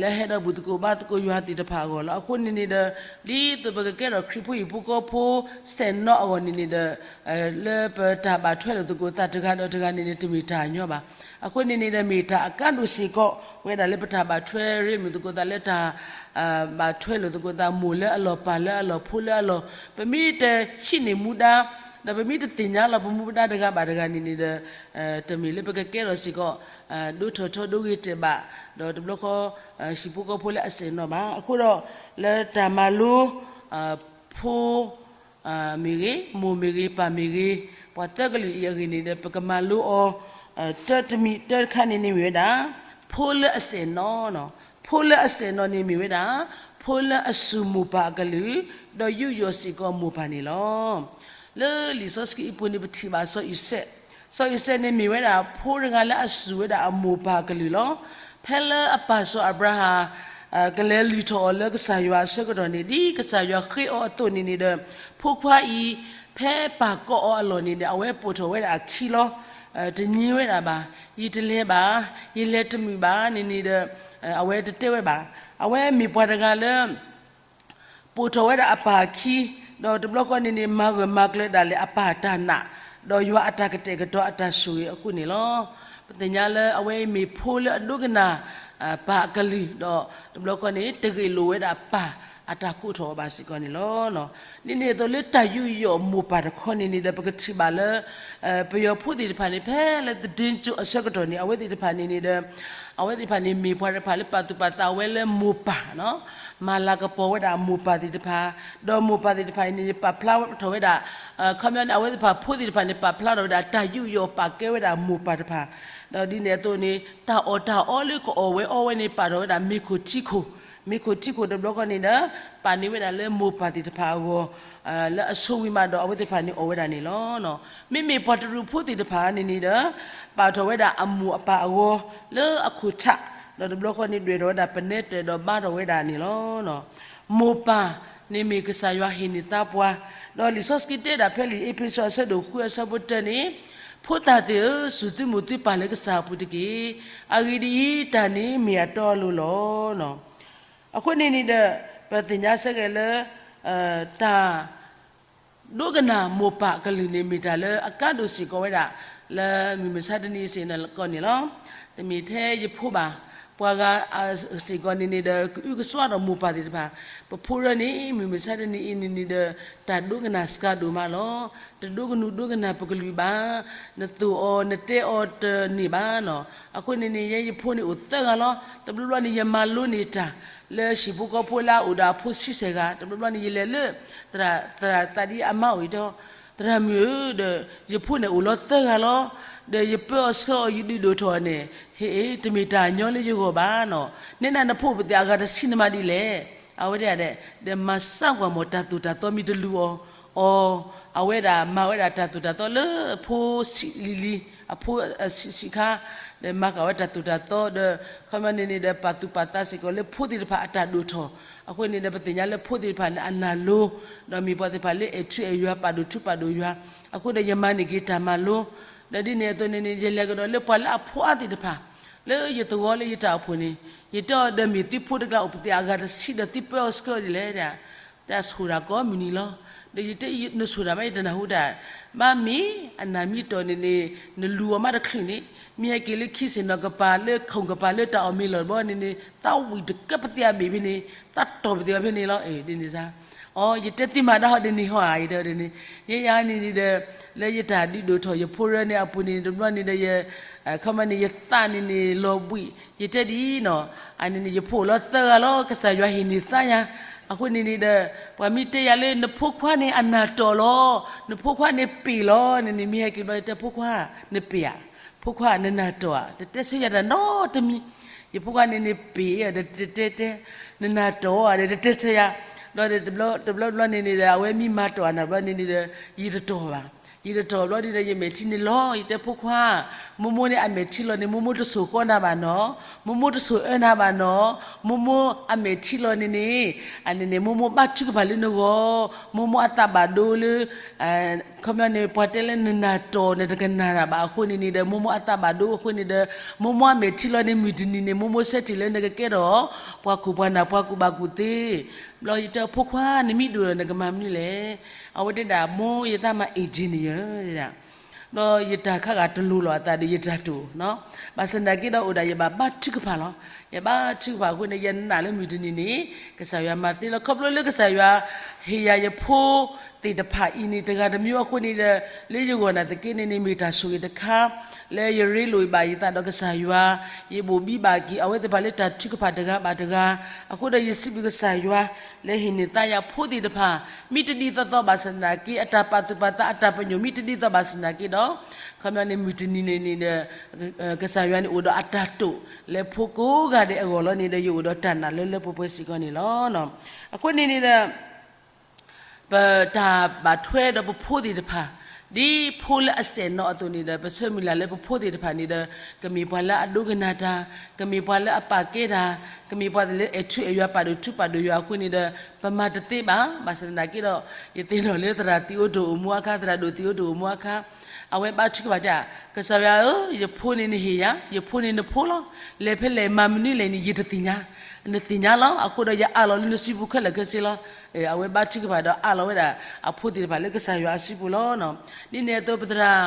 လၢဟဲဒီးဘူၣ်သကိးဘါသကိးယွၤသ့ၣ်တဖၣ်အဂီၢ်လီၤ. အဃိန့ၣ်န့ၣ်ဒီး ဒ်သိးပကကဲထီၣ်ခရံာ်ဖိဟံၣ်ဖိဃီဖိစဲၣ်နီၤအဂီၢ်န့ၣ်န့ၣ်ဒီး လၢပတၢ်ဘၣ်ထွဲလိာ်သကိးသးတဂၤဒီးတဂၤန့ၣ်န့ၣ် တမ့ၢ်တၢ်ညီဘၣ်. အဃိန့ၣ်န့ၣ်ဒီး မ့ၢ်တၢ်အကါဒိၣ်စ့ၢ်ကီး ဝဲဒၣ်လၢပတၢ်ဘၣ်ထွဲရ့မုာ်သကိးသးလၢတၢ် ဘၣ်ထွဲလိာ်သကိးသး မိၢ်လၢအလီၢ် ပၢ်လၢအလီၢ် ဖိလၢအလီၢ်, ပမ့ၢ်တဟံးန့ၢ်မူဒါ ဒီးပမ့ၢ်တသ့ၣ်ညါလီၤပမူပဒါတဂၤဘၣ်တဂၤန့ၣ်န့ၣ်ဒီး တမ့ၢ်လၢပကကဲထီၣ်စ့ၢ်ကီး ဒိထီၣ်ထီဒိဂ့ၤတဲာ်ဘၣ်, ဒီးတဘျီဃီ ဟံၣ်ဖိဃီဖိလၢအစဲၣ်နီၤဘၣ်. အဃိဒီး လၢတၢ်မၤလိ ဖိ မ့ၢ်ဂ့ၤ, မိၢ်မ့ၢ်ဂ့ၤ, ပၢ်မ့ၢ်ဂ့ၤ, ပှၤသၢကလုာ်အံၤအဂ့ၢ်န့ၣ်ဒီး ပကမၤလိအီၤ တၢတမံၤတၢတခါန့ၣ်န့ၣ်မ့ၢ်ဝဲဒၣ် ဖိလၢအစဲၣ်နီၤ, ဖိလၢအစဲၣ်နီၤန့ၣ်မ့ၢ်ဝဲဒၣ် ဖိလၢအစူၢ်မိၢ်ပၢ်အကလုၢ် ဒီးယူးယီၣ်စ့ၢ်ကီးမိၢ်ပၢ်န့ၣ်လီၤ. လၢလံာ်စီဆှံအပူၤန့ၣ် ပထံၣ်ဘၣ်စီၤအံၤစဲး, စီၤအံၤစဲးန့ၣ်မ့ၢ်ဝဲဒၣ် ဖိတဂၤလၢအစူၢ်ဝဲဒၣ်အမိၢ်ပၢ်အကလုၢ်လီၤ. ဖဲလၢအပၢ်စီၤအၤဘြၤဟၣ် ကလဲၤလုၢ်ထီၣ်အီၤလၢကစၢ်ယွၤအဆၢကတီၢ်န့ၣ် ဒ်ကစၢ်ယွၤဃ့အီၤအသိးန့ၣ်န့ၣ်ဒီး ဖိခွါအံၤ ဖဲပၢ်ကိးအီၤအလီၢ်န့ၣ်ဒီး အဝဲပိာ်ထီၣ်ဝဲဒၣ်အခံလီၤ. တညံဝဲဒၣ်ဘၣ်, ယတလဲၤဘၣ်, ယလဲၤတမုာ်ဘၣ်န့ၣ်န့ၣ်ဒီး အဝဲတတဲဝဲဘၣ်. အဝဲမ့ၢ်ပှၤတဂၤလၢ ပိာ်ထီၣ်ဝဲဒၣ်အပၢ်အခံ, ဒီးတဘျီဃီန့ၣ်န့ၣ် မၤဂၢၢ်မၤကျၢၤဒၣ်လဲာ်အပၢ်တၢ်နာ်, ဒီးယွၤအတၢ်ကတဲာ်ကတီၤအတၢ်ဆိၣ်ဂ့ၤအဃိန့ၣ်လီၤ. ပသ့ၣ်ညါလၢအဝဲအံၤမ့ၢ်ဖိလၢအဒိကနၣ် ပၢ်အကလုၢ်, ဒီးတဘျီဃီန့ၣ် တဂ့ၢ်လိာ်ဝဲဒၣ်ပၢ်အတၢ်ကိးထီၣ်အီၤဘၣ်စ့ၢ်ကီးန့ၣ်လီၤ. ဒ်န့ၣ်အသိးလၢတၢ်ယူးယီၣ်မိၢ်ပၢ်တခီန့ၣ်န့ၣ်ဒီး ပကထံၣ်ဘၣ်လၢ ပယီၤဖိသ့ၣ်တဖၣ်န့ၣ် ဖဲလၢသဒ့ကၠိအဆၢကတီၢ်န့ၣ် အဝဲသ့ၣ်တဖၣ်န့ၣ်န့ၣ်ဒီး အဝဲသ့ၣ်တဖၣ်န့ၣ် မ့ၢ်ပှၤတဖၣ်လၢပာ်သူၣ်ပာ်သးဝဲလၢမိၢ်ပၢ်, မၤလၤကပီၤဝဲဒၣ်မိၢ်ပၢ်သ့ၣ်တဖၣ်, ဒီးမိၢ်ပၢ်သ့ၣ်တဖၣ်အံၤန့ၣ် ပာ်ဖျါထီၣ်ဝဲဒၣ် ခီပညီန့ၣ် အဝဲသ့ၣ်တဖၣ်ဖိသ့ၣ်တဖၣ်န့ၣ် ပာ်ဖျါထီၣ်ဝဲဒၣ်တၢ်ယူးယီၣ်ပာ်ကဲဝဲဒၣ်မိၢ်ပၢ်တဖၣ်, ဒီးဒ်န့ၣ်အသိးန့ၣ် တၢ်အီၣ်တၢ်အီလၢကအီၣ်ဝဲအီဝဲန့ၣ် ပာ်ထီၣ်ဝဲဒၣ်မ့ၤခိၣ်ထံခိၣ်, မ့ၤခိၣ်ထံခိၣ်တဘျီဃီန့ၣ်ဒီး ပာ်န့ၢ်ဝဲဒၣ်လၢမိၢ်ပၢ်သ့ၣ်တဖၣ်အဂီၢ် လၢအဆိဝံၤမးဒီးအဝဲသ့ၣ်တဖၣ်န့ၣ်အီၣ်ဝဲဒၣ်န့ၣ်လီၤ. မ့မ့ၢ်ပှၤတရူးဖိသ့ၣ်တဖၣ်န့ၣ်န့ၣ်ဒီး ပာ်ထီၣ်ဝဲဒၣ်အမိၢ်အပၢ်အဂီၢ် လၢအခိၣ်ထး, ဒီးတဘျီဃီန့ၣ် ဒွဲၣ်ထီၣ်ဝဲဒၣ်ပနဲတၢၢ်ဒီးဘါထီၣ်ဝဲဒၣ်န့ၣ်လီၤ. မိၢ်ပၢ်န့ၣ်မ့ၢ်ကစၢ်ယွၤဟ့ၣ်န့ၢ်သးပှၤ, ဒီးလံာ်စီဆှံတဲဒၣ်ဖဲလံာ်အ့းဖ့းစူးအဆၢဒိၣ်ဃုအဆၢဖိတၢန့ၣ်, ဖိသၣ်သ့ၣ်ဧၢ, စူၢ်သုမိၢ်သုပၢ်လၢကစၢ်အပူၤတက့ၢ်. အဂ့ၢ်ဒ်အံၤ, တၢ်န့ၣ်မ့ၢ်အတီအလိၤလီၤ. အဃိန့ၣ်န့ၣ်ဒီး ပသ့ၣ်ညါဆၢက့ၤလၢ တၢ် ဒိကနၣ်မိၢ်ပၢ်အကလုၢ်န့ၣ် မ့ၢ်တၢ်လၢအကါဒိၣ်စ့ၢ်ကီးဝဲဒၣ် လၢမုၢ်မဆါတနံၤအံၤစ့ၢ်ကီးန့ၣ်လီၤ. တမ့ၢ်ထဲယဖိဘၣ်, ပှၤဂၤစ့ၢ်ကီးန့ၣ်န့ၣ်ဒီး ကအုကစွါဒီးမိၢ်ပၢ်သ့ၣ်တဖၣ်, ပဖိရၢန့ၣ် မုၢ်မဆါတနံၤအံၤန့ၣ်န့ၣ်ဒီး တၢ်ဒိကနၣ်စှၤဒိၣ်မးလီၤ. တဒိကနုာ်ဒိကနၣ်ပကလုၢ်ဘၣ်, နသိၣ်အီၤနတဲအီၤတန့ၢ်ဘၣ်နီၤ. အဃိန့ၣ်န့ၣ် ယဲယဖိန့ၣ်အိၣ်သၢဂၤလီၤ. တဘျီဘျီန့ၣ် ယမၤလိန့ၢ်တၢ် လၢဟံၣ်ဖိဃီဖိလၢအအိၣ်ဒီးအဖိဆံဆဲၣ်ဂၤ, တဘျီဘျီန့ၣ် ယလဲၤလၢ သရၣ်သးဒ်အမါအိၣ်အံၤဒီး, သရၣ်မုၣ်ဧၢ, ဒီးယဖိန့ၣ်အိၣ်လီၤသၢဂၤလီၤ. ဒီးယပၢအီၤဆှၢအီၤ ယဒုးဒိၣ်ထီၣ်န့ၣ်, ဟ့ၣ် တမ့ၢ်တၢ်ညီလၢယဂီၢ်ဘၣ်နီၤ. နဲဒၣ်နဖိပသ့ၣ်အဂၤတဆံနမၤဒ်လဲၣ်. အဝဲဒၣ်ဒီး ဒီးမၤစၢ်ကွၢ်မီၢ်တၢ်သိၣ်တၢ်သီမ့ၢ်တလူၤအီၤ, အီၤ, အဝဲဒၣ်မၤဝဲဒၣ်တၢ်သိၣ်တၢ်သီလၢအဖိဆံးလံၤလံၤ, အဖိဆံးဆံးခါ, ဒီးမၤဃာ်ဝဲတၢ်သိၣ်တၢ်သီဒီး ခီပညီန့ၣ်န့ၣ်ဒီး ပာ်သူၣ်ပာ်သးစ့ၢ်ကီးလၢဖိသ့ၣ်တဖၣ်အတၢ်ဒိၣ်ထီၣ်. အဃိန့ၣ်ဒီး ပသ့ၣ်ညါလၢဖိသ့ၣ်တဖၣ်န့ၣ် အနာ်လိၤ, ဒီးမ့ၢ်ပှၤသ့ၣ်တဖၣ်လၢအဲၣ်ထူအဲၣ်ယွၤ ပာ်ဒိၣ်ထူပာ်ဒိၣ်ယွၤ. အဃိဒီးယမၤန့ၢ်က့ၤတၢ်မၤလိ, ဒီးဒ်န့ၣ်အသိးန့ၣ်န့ၣ် ယလဲၤကဒီးလၢပှၤလၢအဖိအါသ့ၣ်တဖၣ် လၢယသဝီလၢယတၢ်အိၣ်ဖှိၣ်န့ၣ်, ယတဲအီၤဒီး မ့ၢ်သုဖိတကျါအိၣ်ပသ့ၣ်အဂၤတဆံဒီး သုပၢအီၤဆှၢအီၤဒ်လဲၣ်, တၢ်ဆိၣ်တၢ်ကီမုၢ်နံၤလီၤ. ဒီးယတဲ နဆိၣ်တၢ်မး ယတနၢ်ဟူတၢ်, ဘၣ်မ့ၢ်အနၢ်မံတီၢ်န့ၣ်န့ၣ် နလူၤအီၤမးတချုးန့ၣ်, မ့ၢ်ဟဲက့ၤလၢခံစ့ၣ်နီၤကပၤလၢ ခိၣ်ကပၤလၢတၢ်အီၣ်မ့ၤလီၢ်တဘျီန့ၣ်န့ၣ် သးဝံၣ်တကဲပသ့ၣ်အဘ့ၣ်ဖဲန့ၣ်, သးတီၢ်ပသ့ၣ်အီၤဖဲန့ၣ်လီၤ. အ့ၣ် ဒ်န့ၣ်စ့ၢ်, အိ ယတဲသုမၤဒၣ်ဟီဒ်န့ၣ်ဟီဧါ, ယတဲဒ်န့ၣ်, ယဲယၤန့ၣ်န့ၣ်ဒီး လၢယတၢ်ဒုးဒိၣ်ထီၣ်ယဖိရၢန့ၣ်အပူၤန့ၣ် တဘျီန့ၣ်ဒီး ယ ခီမီန့ၣ် ယသးန့ၣ်န့ၣ် လီၤဘှံး, ယတဲဒ်အံၤနီၤ, အန့ၣ်န့ၣ် ယဖိအိၣ်လီၤသၢဂၤလီၤ, ကစၢ်ယွၤဟ့ၣ်န့ၢ်သးယၤ. အဃိန့ၣ်န့ၣ်ဒီး ပှၤမ့ၢ်တဲယၤလၢ နဖိခွါန့ၣ်အနၢ်တီၢ်လီၤ, နဖိခွါန့ၣ်ပ့ၢ်လီၤန့ၣ်န့ၣ် မ့ၢ်ဟဲက့ၤဘျီ ယတဲဖိခွါ, နပ့ၢ်ဧါ, ဖိခွါနနၢ်တီၢ်ဧါ, တတဲဆၢယၤတၢ်နီတမံၤ, ယဖိခွါန့ၣ်န့ၣ်ပ့ၢ်ဧါဒီး တတဲတဲ, နနၢ်တီၢ်ဧါဒီး တတဲဆၢယၤ, ဒီးတဘျီတဘျီန့ၣ်န့ၣ်ဒီး အဝဲမ့ၢ်မၤတီၢ်အနၢ်ဘျီန့ၣ်န့ၣ်ဒီး ယတတီၢ်ဘၣ်. ယတတီၢ်ဘျီန့ၣ်ဒီး ယမဲာ်ထံန့ၣ်လီၤ, ယတဲဖိခွါ, မိၢ်မိၢ်န့ၣ်အမဲာ်ထံလီၤန့ၣ် မိၢ်မိၢ်တဆိၣ်ဃီနၤဘၣ်နီၤ, မိၢ်မိၢ်တဆိၣ်အၢနၤဘၣ်နီၤ, မိၢ်မိၢ်အမဲာ်ထံလီၤန့ၣ်န့ၣ်, အန့ၣ်န့ၣ် မိၢ်မိၢ်ဘါထုကဖၣ်လၢနဂီၢ်, မိၢ်မိၢ်အသးဘၣ်ဒိလၢ ခ ခီပညီန့ၣ် ပှၤတဲလၢနနၢ်တီၢ်နတကနၣ်တၢ်ဘၣ်အဃိန့ၣ်န့ၣ်ဒီး မိၢ်မိၢ်အသးဘၣ်ဒိအဃိန့ၣ်ဒီး မိၢ်မိၢ်အမဲာ်ထံလီၤန့ၣ် မုၢ်တနံၤန့ၣ် မိၢ်မိၢ်ဆၢထံၣ်လၢနကကဲထီၣ် ပှၤခိၣ်ပှၤနၢ်ပှၤကူၣ်ဘၣ်ကူၣ်သ့, ဘျီယတဲအဖိခွါ နမ့ၢ်ဒိၣ်ဒီးနကမၤမနုၤလဲၣ်, အဝဲတဲဒၣ် မိၢ်ယသးမၤ engineer တဲဒၣ် ဘျီယတၢ်ခါဂၤတလိၤလီၤအသးဒီးယတၢ်တိာ်, ဘၣ်ဆၣ်သနာ်က့ဒီးအိၣ်ဒၣ်ယဘၣ်ဘါထုကဖၣ်လီၤ. ယဘါထုကဖၣ်အဃိန့ၣ် ယနာ်လၢမုၢ်တနံၤန့ၣ် ကစၢ်ယွၤမၤသ့လီၤ. ခီဖျိလၢကစၢ်ယွၤ ဟ့ၣ်ယၤယဖိသ့ၣ်တဖၣ်အံၤန့ၣ် တဂၤတမံၤအဃိန့ၣ်ဒီး လၢယဂီၢ်နာ်သက့န့ၣ်န့ၣ် မ့ၢ်တၢ်ဆိၣ်ဂ့ၤတခါ လၢယရ့လိာ်ဘၣ်ယသးဒီးကစၢ်ယွၤ, ယဘိၣ်ဘံဘၣ်က့ၤ အဝဲသ့ၣ်တဖၣ်လၢတၢ်ထုကဖၣ်တဂၤဘၣ်တဂၤ, အဃိဒီးယစံးဘျုးကစၢ်ယွၤ လၢဟ့ၣ်န့ၢ်သးယၤဖိသ့ၣ်တဖၣ် မ့ၢ်တဒ်သိးသိးဘၣ်ဆၣ်သနာ်က့ အတၢ်ပာ်သူၣ်ပာ်သးအတၢ်ပညိၣ်မ့ၢ်တဒ်သိးဘၣ်ဆၣ်သနာ်က့ဒီး ခီပညီန့ၣ် မုၢ်တနံၤန့ၣ်န့ၣ်ဒီး ကစၢ်ယွၤန့ၣ်အိၣ်ဒီးအတၢ်တိာ် လၢဖိကိးဂၤဒဲးအဂီၢ်လီၤန့ၣ်ဒီး ယအိၣ်ဒီးတၢ်နာ်လၢလၢပှဲၤပှဲၤစ့ၢ်ကီးန့ၣ်လီၤ. အဃိန့ၣ်န့ၣ်ဒီး ပတၢ်ဘၣ်ထွဲဒီးပဖိသ့ၣ်တဖၣ် ဒ်ဖိလၢအစဲၣ်နီၤအသိးန့ၣ်ဒီး ပဆၢမုၢ်လၢ်လၢပဖိသ့ၣ်တဖၣ်န့ၣ်ဒီး ကမ့ၢ်ပှၤလၢအဒိကနၣ်တၢ်, ကမ့ၢ်ပှၤလၢအပာ်ကဲတၢ်, ကမ့ၢ်ပှၤလၢအဲၣ်ထူအဲၣ်ယွၤပာ်ဒိၣ်ထူပာ်ဒိၣ်ယွၤအဃိန့ၣ်ဒီး ပမၤတသ့ဘၣ်. ဘၣ်ဆၣ်သနာ်က့ဒီး ယသ့ၣ်နီၣ်လၢသရၣ်သံအိၣ်တအိၣ်မူအခါ, သရၣ်ဒိၣ်သံအိၣ်တအိၣ်မူအခါ, အဝဲဘါထုကဖၣ်တၢ်, ကစၢ်ယွၤဧၢ, ယဖိန့ၣ်နဟ့ၣ်ယၤ, ယဖိန့ၣ်နဖိလီၤ. လဲၤဖဲလဲၣ်မၤမနုၤလဲၣ်န့ၣ် ယတသ့ၣ်ညါ, နသ့ၣ်ညါလီၤ. အဃိဒီးယအးလီၤလၢနစုပူၤခဲလၢာ်ခဲဆ့လီၤ. အဝဲဘါထုကဖၣ်ဒီးအးလီၤဝဲဒၣ် အဖိသ့ၣ်တဖၣ်လၢကစၢ်ယွၤအစုပူၤလီၤ. ဒ်န့ၣ်အသိးပသရၣ်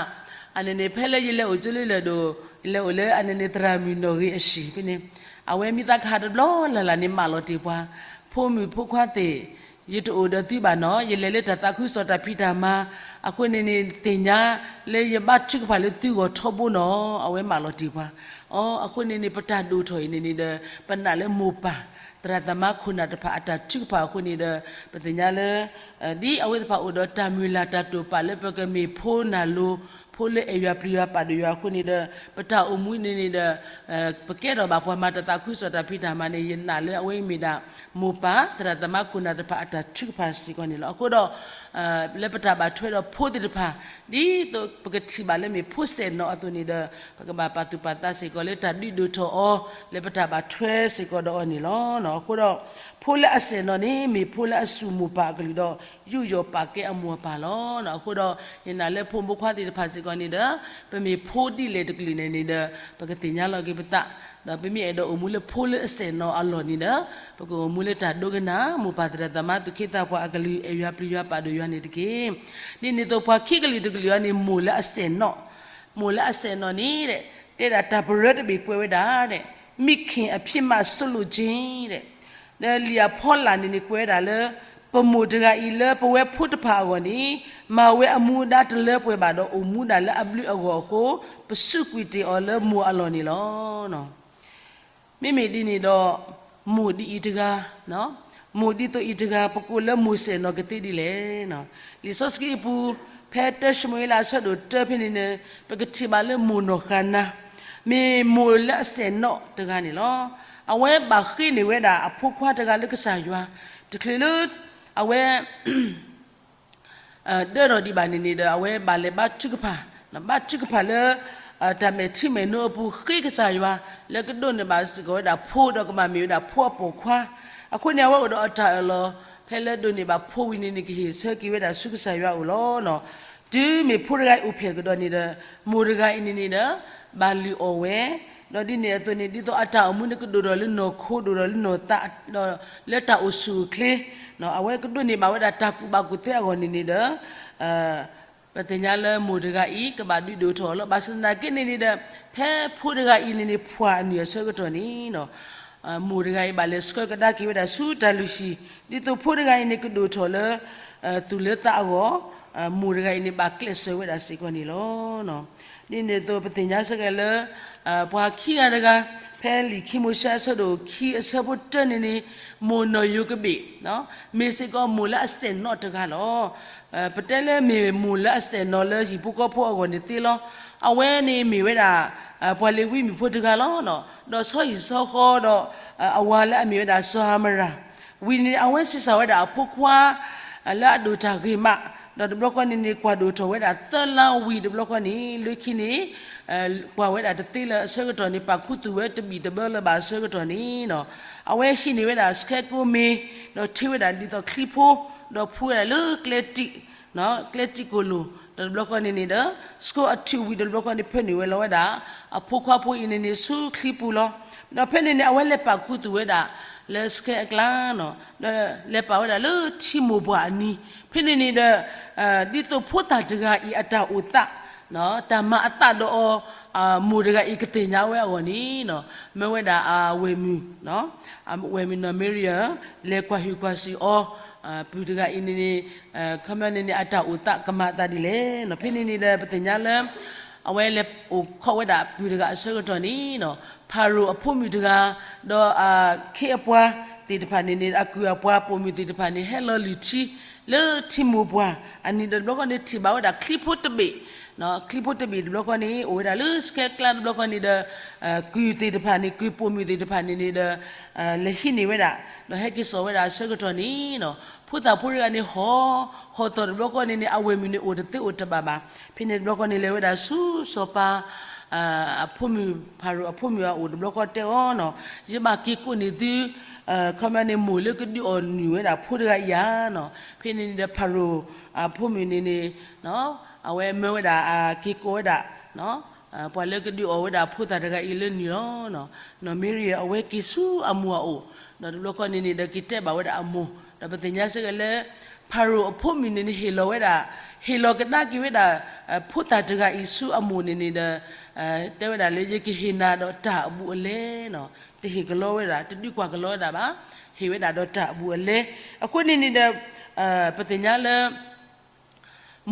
အန့ၣ်န့ၣ် ဖဲလၢယလဲၤအိၣ်ကၠိလၢလၢၢ်ဒိၣ်, ယလဲၤအိၣ်လၢအန့ၣ်န့ၣ် သရၣ်မုၣ်နီၣ်ဂ့ၤအဟံၣ်ဖဲန့ၣ်, အဝဲမ့ၢ်သးကဟးတဘျီလၢ်လၢ်န့ၣ် မၢလီၤတ့ၢ်ပှၤ, ဖိမုၣ်ဖိခွါသ့ၣ်, ယတအိၣ်ဒီးသုဘၣ်နီၤ, ယလဲၤလၢတၢ်သးခုကစီၣ်တၢ်ဖံးတၢ်မၤ, အဃိန့ၣ်န့ၣ် သ့ၣ်ညါလၢယဘါထုကဖၣ်လၢသုဂီၢ်ထီဘိနီၤ, အဝဲမၢလီၤတ့ၢ်ပှၤ. အဃိန့ၣ်န့ၣ် ပတၢ်ဒိၣ်ထီၣ်အံၤန့ၣ်န့ၣ်ဒီး ပနာ်လၢမိၢ်ပၢ် သရၣ်သမါခိၣ်နၢ်တဖၣ်အတၢ်ထုကဖၣ်အဃိန့ၣ်ဒီး ပသ့ၣ်ညါလၢ ဒ်အဝဲသ့ၣ်တဖၣ်အိၣ်ဒီးတၢ်မုၢ်လၢ်တၢ်တိာ်ပာ်လၢပကမ့ၢ်ဖိနၢ်လိၤ, ဖိလၢအဲၣ်ယွၤပျံၤယွၤပာ်ဒိၣ်ယွၤအဃိန့ၣ်ဒီး ပတၢ်အိၣ်မူန့ၣ်န့ၣ်ဒီး ပကဲထီၣ်ဘၣ်ပှၤမၤတၢ်သးခုကစီၣ်တၢ်ဖံးတၢ်မၤန့ၣ် ယနာ်လၢအဝဲအံၤမ့ၢ်ဒၣ် မိၢ်ပၢ်သရၣ်သမါခိၣ်နၢ်တဖၣ်အတၢ်ထုကဖၣ်စ့ၢ်ကီးန့ၣ်လီၤ. အဃိဒီး လၢပတၢ်ဘၣ်ထွဲဒီးဖိသ့ၣ်တဖၣ် ဒ်သိးပကထံၣ်ဘၣ်လၢမ့ၢ်ဖိစဲၣ်နီၤအသိးန့ၣ်ဒီး ပကဘၣ်ပာ်သူၣ်ပာ်သးစ့ၢ်ကီးလၢတၢ်ဒုးဒိၣ်ထီၣ်အီၤ လၢပတၢ်ဘၣ်ထွဲစ့ၢ်ကီးဒီးအီၤန့ၣ်လီၤ. အဃိဒီး ဖိလၢအစဲၣ်နီၤန့ၣ် မ့ၢ်ဖိလၢအစူၢ်မိၢ်ပၢ်အကလုၢ်ဒီး ယူးယီၣ်ပာ်ကဲအမိၢ်အပၢ်လီၤ. အဃိဒီး ယနာ်လၢဖိမုၣ်ဖိခွါသ့ၣ်တဖၣ်စ့ၢ်ကီးန့ၣ်ဒီး ပမ့ၢ်ဖိဒ်လဲၣ်တကလုာ်န့ၣ်န့ၣ်ဒီး ပကသ့ၣ်ညါလီၤက့ၤပသး, ဒီးပမ့ၢ်အဲၣ်ဒိးအိၣ်မူလၢဖိလၢအစဲၣ်နီၤအလီၢ်န့ၣ်ဒီး ပကအိၣ်မူလၢတၢ်ဒိကနၣ် မိၢ်ပၢ်သရၣ်သမါသူၣ်က့သးပှၢ်အကလုၢ် အဲၣ်ယွၤပျံၤယွၤပာ်ဒိၣ်ယွၤန့ၣ်တက့ၢ်. ဒ်န့ၣ်အသိးပှၤခံကလုာ်တကလုာ်အံၤန့ၣ် မိၢ်လၢအစဲၣ်နီၤ, မိၢ်လၢအစဲၣ်နီၤန့ၣ် တဲဒၣ်တၢ်ပရၢတဘ့ၣ်ကွဲးဝဲဒၣ် မိခင်အဖြစ်မှ ဆိုလိုခြင်း ဒီးလံာ်အဖီလာ်န့ၣ်န့ၣ် ကွဲးဝဲဒၣ်လၢ ပမိၢ်တဂၤအံၤလၢပဝဲဖိတဖၣ်အဂီၢ်န့ၣ် မၤဝဲအမူဒါတလၢပှဲၤဘၣ်ဒီးအိၣ်မူဒၣ်လၢအဘျုးအဂီၢ်အဃိ ပစူးကွံာ်တ့ၢ်အီၤလၢမိၢ်အလီၢ်န့ၣ်လီၤ. မ့မ့ၢ်ဒ်န့ၣ်ဒီး မိၢ်ဒ်အံၤတဂၤ, မိၢ်ဒ်သိးအံၤတဂၤ ပကိးလၢမိၢ်စဲၣ်နီၤကသ့ဒ်လဲၣ်. လံာ်စီဆှံအပူၤ ဖဲတၢၡမူၤအ့လးအဆၢဒိၣ်တၢဖဲန့ၣ်န့ၣ် ပကထံၣ်ဘၣ်လၢမိၢ်နီၢ်ဃၤနၤ မ့ၢ်မိၢ်လၢအစဲၣ်နီၤတဂၤန့ၣ်လီၤ. အဝဲဘၣ်ဃ့န့ၢ်ဝဲဒၣ်အဖိခွါတဂၤလၢကစၢ်ယွၤ တချုးလၢ အဝဲ ဒၢထီၣ်ဒံးဘၣ်န့ၣ်န့ၣ်ဒီး အဝဲဘၣ်လဲၤဘါထုကဖၣ်, ဘါထုကဖၣ်လၢ တၢ်မဲာ်ထံမဲာ်နိအပူၤ ဃ့ကစၢ်ယွၤ လၢကဒိးန့ၢ်ဘၣ်စ့ၢ်ကီးဝဲဒၣ်ဖိဒီးကမၤမ့ၢ်ဝဲဒၣ်ဖိအပိာ်ခွါ. အဃိန့ၣ် အဝဲအိၣ်ဒီးအတၢ်အၢၣ်လီၤ ဖဲလၢဒိးန့ၢ်ဘၣ်ဖိဝံၤန့ၣ်န့ၣ် ကဟ့ၣ်ဆၢက့ၤဝဲဒၣ်ဆူကစၢ်ယွၤအအိၣ်လီၤ. တုၤမ့ၢ်ဖိတဂၤအံၤအိၣ်ဖျဲၣ်ကဒီးန့ၣ်ဒီး မိၢ်တဂၤအံၤန့ၣ်န့ၣ်ဒီး ဘၣ်လုၢ်အီၣ်ဝဲ, ဒီးဒ်န့ၣ်အသိးန့ၣ် ဒ်သိးအတၢ်အိၣ်မူန့ၣ် ကဒိၣ်ထီၣ်လၢနီၢ်ခိ ဒိၣ်ထီၣ်လၢနီၢ်သး ဒီးလၢတၢ်အိၣ်ဆူၣ်အိၣ်ချ့, အဝဲကဒိးန့ၢ်ဘၣ်ဝဲဒၣ်တၢ်ကူၣ်ဘၣ်ကူၣ်သ့အဂီၢ်န့ၣ်န့ၣ်ဒီး ပသ့ၣ်ညါလၢမိၢ်တဂၤအံၤ ကဘၣ်ဒုးဒိၣ်ထီၣ်အီၤလီၤ. ဘၣ်ဆၣ်သနာ်က့န့ၣ်န့ၣ်ဒီး ဖဲဖိတဂၤအံၤန့ၣ်န့ၣ် ဖှီၣ်အနုၢ်အဆၢကတီၢ်န့ၣ် မိၢ်တဂၤအံၤဘၣ်လဲၤဆှၢကဒါက့ၤဝဲဒၣ်ဆူတၢ်လုၢ်ဟံၣ်, ဒ်သိးဖိတဂၤအံၤန့ၣ် ကဒိၣ်ထီၣ်လၢ သူၣ်လၢသးအဂီၢ်, မိၢ်တဂၤအံၤန့ၣ် ဘၣ်ကျဲးစၢးဝဲဒၣ်စ့ၢ်ကီးန့ၣ်လီၤ. ဒ်န့ၣ်အသိး ပသ့ၣ်ညါစ့ၢ်ကီးလၢ ပှၤခံဂၤတဂၤ ဖဲလံာ်ခံမိၤၡ့အဆၢဒိၣ်ခံအဆၢဖိတၢန့ၣ်န့ၣ် မိၢ်နီၢ်ယိၤကဘ့ၣ် မ့ၢ်စ့ၢ်ကီးမိၢ်လၢအစဲၣ်နီၤတဂၤလီၤ. ပတဲလၢမ့ၢ်မိၢ်လၢအစဲၣ်နီၤလၢဟံၣ်ဖိဃီဖိအဂီၢ်န့ၣ်သ့လီၤ. အဝဲန့ၣ်မ့ၢ်ဝဲဒၣ် ပှၤလ့ၤဝံမုၣ်ဖိတဂၤလီၤ. ဒီးဆီဟံၣ်ဆီဃီဒီး အဝၤလၢအမ့ၢ်ဝဲဒၣ်စီၤအၤမရၣ် ဝံၤန့ၣ် အဝဲဆံးစၢ်ဝဲဒၣ်အဖိခွါ လၢအဒိၣ်တၢ်ဂ့ၤမး, ဒီးတဘျီဃီန့ၣ်န့ၣ် ကွၢ်ဒိၣ်ထီၣ်ဝဲဒၣ်သၢလါဝံၤတဘျီဃီန့ၣ် လၢခံန့ၣ် ကွၢ်ဝဲဒၣ်တသ့လၢအဆၢကတီၢ်န့ၣ် ပာ်ခူသူၣ်ဝဲတဘံၣ်တဘၢလၢၤဘၣ်အဆၢကတီၢ်န့ၣ် အဝဲဟံးန့ၢ်ဝဲဒၣ် scarecrow မ့ၤ ဒီးထ့ဝဲဒၣ်ဒ်သိးချံဖိ ဒီးဖှူဝဲဒၣ်လၢကျဲတံၢ် ကျဲတံၢ်ကိၢ်လိၤ ဒီးတဘျီဃီန့ၣ်န့ၣ်ဒီး ဆှိအထူးဝံၤဒီးတဘျီဃီန့ၣ် ဖၢနုာ်ဝဲလီၤဝဲဒၣ် အဖိခွါဖိအံၤန့ၣ်န့ၣ် ဆူချံပူၤလီၤ. ဒီးဖဲန့ၣ်န့ၣ် အဝဲလဲၤပာ်ခူသူၣ်ဝဲဒၣ် လၢစကဲအကျါနီၤ, ဒီးလဲၤပာ်ဝဲဒၣ်လၢထံမိၢ်ပှၢ်အနံၤ, ဖဲန့ၣ်န့ၣ်ဒီး ဒ်သိးဖိသၣ်တဂၤအံၤအတၢ်အိၣ်သး တၢ်မၤအသးဒီးအီၤ မိၢ်တဂၤအံၤကသ့ၣ်ညါဝဲအဂီၢ်န့ၣ်နီၤ, မၢဝဲဒၣ်အဝဲၢ်မုၣ် အဝဲၢ်မုၣ်နီၢ်မ့ရံယၤ လဲၤကွၢ်ဟုၣ်ကွၢ်စံးအီၤ, ပုၢ်တဂၤအံၤန့ၣ်န့ၣ် ခီပညီန့ၣ်န့ၣ် အတၢ်အိၣ်သးကမၤအသးဒ်လဲၣ်နီၤ, ဖဲန့ၣ်န့ၣ်ဒီး ပသ့ၣ်ညါလၢ အဝဲလဲၤအိၣ်ခိးဝဲဒၣ်ပုၢ်တဂၤအဆၢကတီၢ်န့ၣ်နီၤ, ဖၤရိၤအဖိမုၣ်တဂၤ ဒီးအခ့အပှၤသ့ၣ်တဖၣ်န့ၣ်န့ၣ် အကုၢ်အပှၤပိာ်မုၣ်သ့ၣ်တဖၣ်န့ၣ် ဟဲလီၤလုၢ်ထံ လၢထံမိၢ်ပှၢ်အနံၤဒီးတဘျီဃီန့ၣ် ထံၣ်ဘၣ်ဝဲဒၣ်ချံဖိတဘ့ၣ်, ချံဖိတဘ့ၣ်တဘျီဃီန့ၣ် အိၣ်ဝဲဒၣ်လၢစကဲကျါတဘျီဃီန့ၣ်ဒီး ကုၢ်သ့ၣ်တဖၣ်န့ၣ် ကုၢ်ပိာ်မုၣ်သ့ၣ်တဖၣ်န့ၣ်န့ၣ်ဒီး လဲၤဟံးန့ၢ်ဝဲဒၣ် ဒီးဟဲက့ၤစိာ်ဝဲဒၣ်အဆၢကတီၢ်န့ၣ်နီၤ, ဖိသၣ်ဖိတဂၤန့ၣ်ဟီၣ် ဟီၣ်သီၣ်တဘျီဃီန့ၣ်န့ၣ် အဝဲၢ်မုၣ်န့ၣ် အိၣ်တသ့အိၣ်တဘၣ်ဘၣ်. ဖဲန့ၣ်တဘျီဃီန့ၣ် လဲၤဝဲဒၣ်ဆူစီၤပၤ အဖိမုၣ် ဖၤရိၤအဖိမုၣ်အအိၣ်တဘျီဃီတဲအီၤနီၤ, ယဘၣ်က့ၤကိးန့ၢ်သု ခီပညီန့ၣ်မိၢ်လၢကဒုးအီၣ်နုၢ်ဝဲဒၣ်ဖိတဂၤအံၤဧါနီၤ, ဖဲန့ၣ်န့ၣ်ဒီး ဖၤရိၤအဖိမုၣ်န့ၣ်န့ၣ် အဝဲမၢဝဲဒၣ်အက့ၤကိးဝဲဒၣ် ပှၤလၢကဒုးအီၣ်ဝဲဒၣ်ဖိသၣ်တဂၤအံၤလၢနုၢ်လီၤ. နီၢ်မ့ရံယၤအဝဲက့ၤဆူအမိၢ်အအိၣ်, ဒီးတဘျီဃီန့ၣ်န့ၣ်ဒီးက့ၤတဲဘၣ်ဝဲဒၣ်အမိၢ်, ဒီးပသ့ၣ်ညါစ့ၢ်ကီးလၢ ဖၤရိၤအဖိမုၣ်န့ၣ်န့ၣ် ဟ့ၣ်လီၤဝဲဒၣ် ဟ့ၣ်လီၤကဒါက့ၤဝဲဒၣ် ဖိသၣ်တဂၤအံၤဆူအမိၢ်န့ၣ်န့ၣ်ဒီး တဲဝဲဒၣ်လၢယကဟ့ၣ်နၤဒီးတၢ်အဘူးအလဲနီၤ, တဟ့ၣ်ကလီဝဲဒၣ် တဒုးကွၢ်ကလီဝဲဒၣ်ဘၣ်, ဟ့ၣ်ဝဲဒၣ်ဒီးတၢ်အဘူးအလဲ, အဃိန့ၣ်န့ၣ်ဒီး ပသ့ၣ်ညါလၢ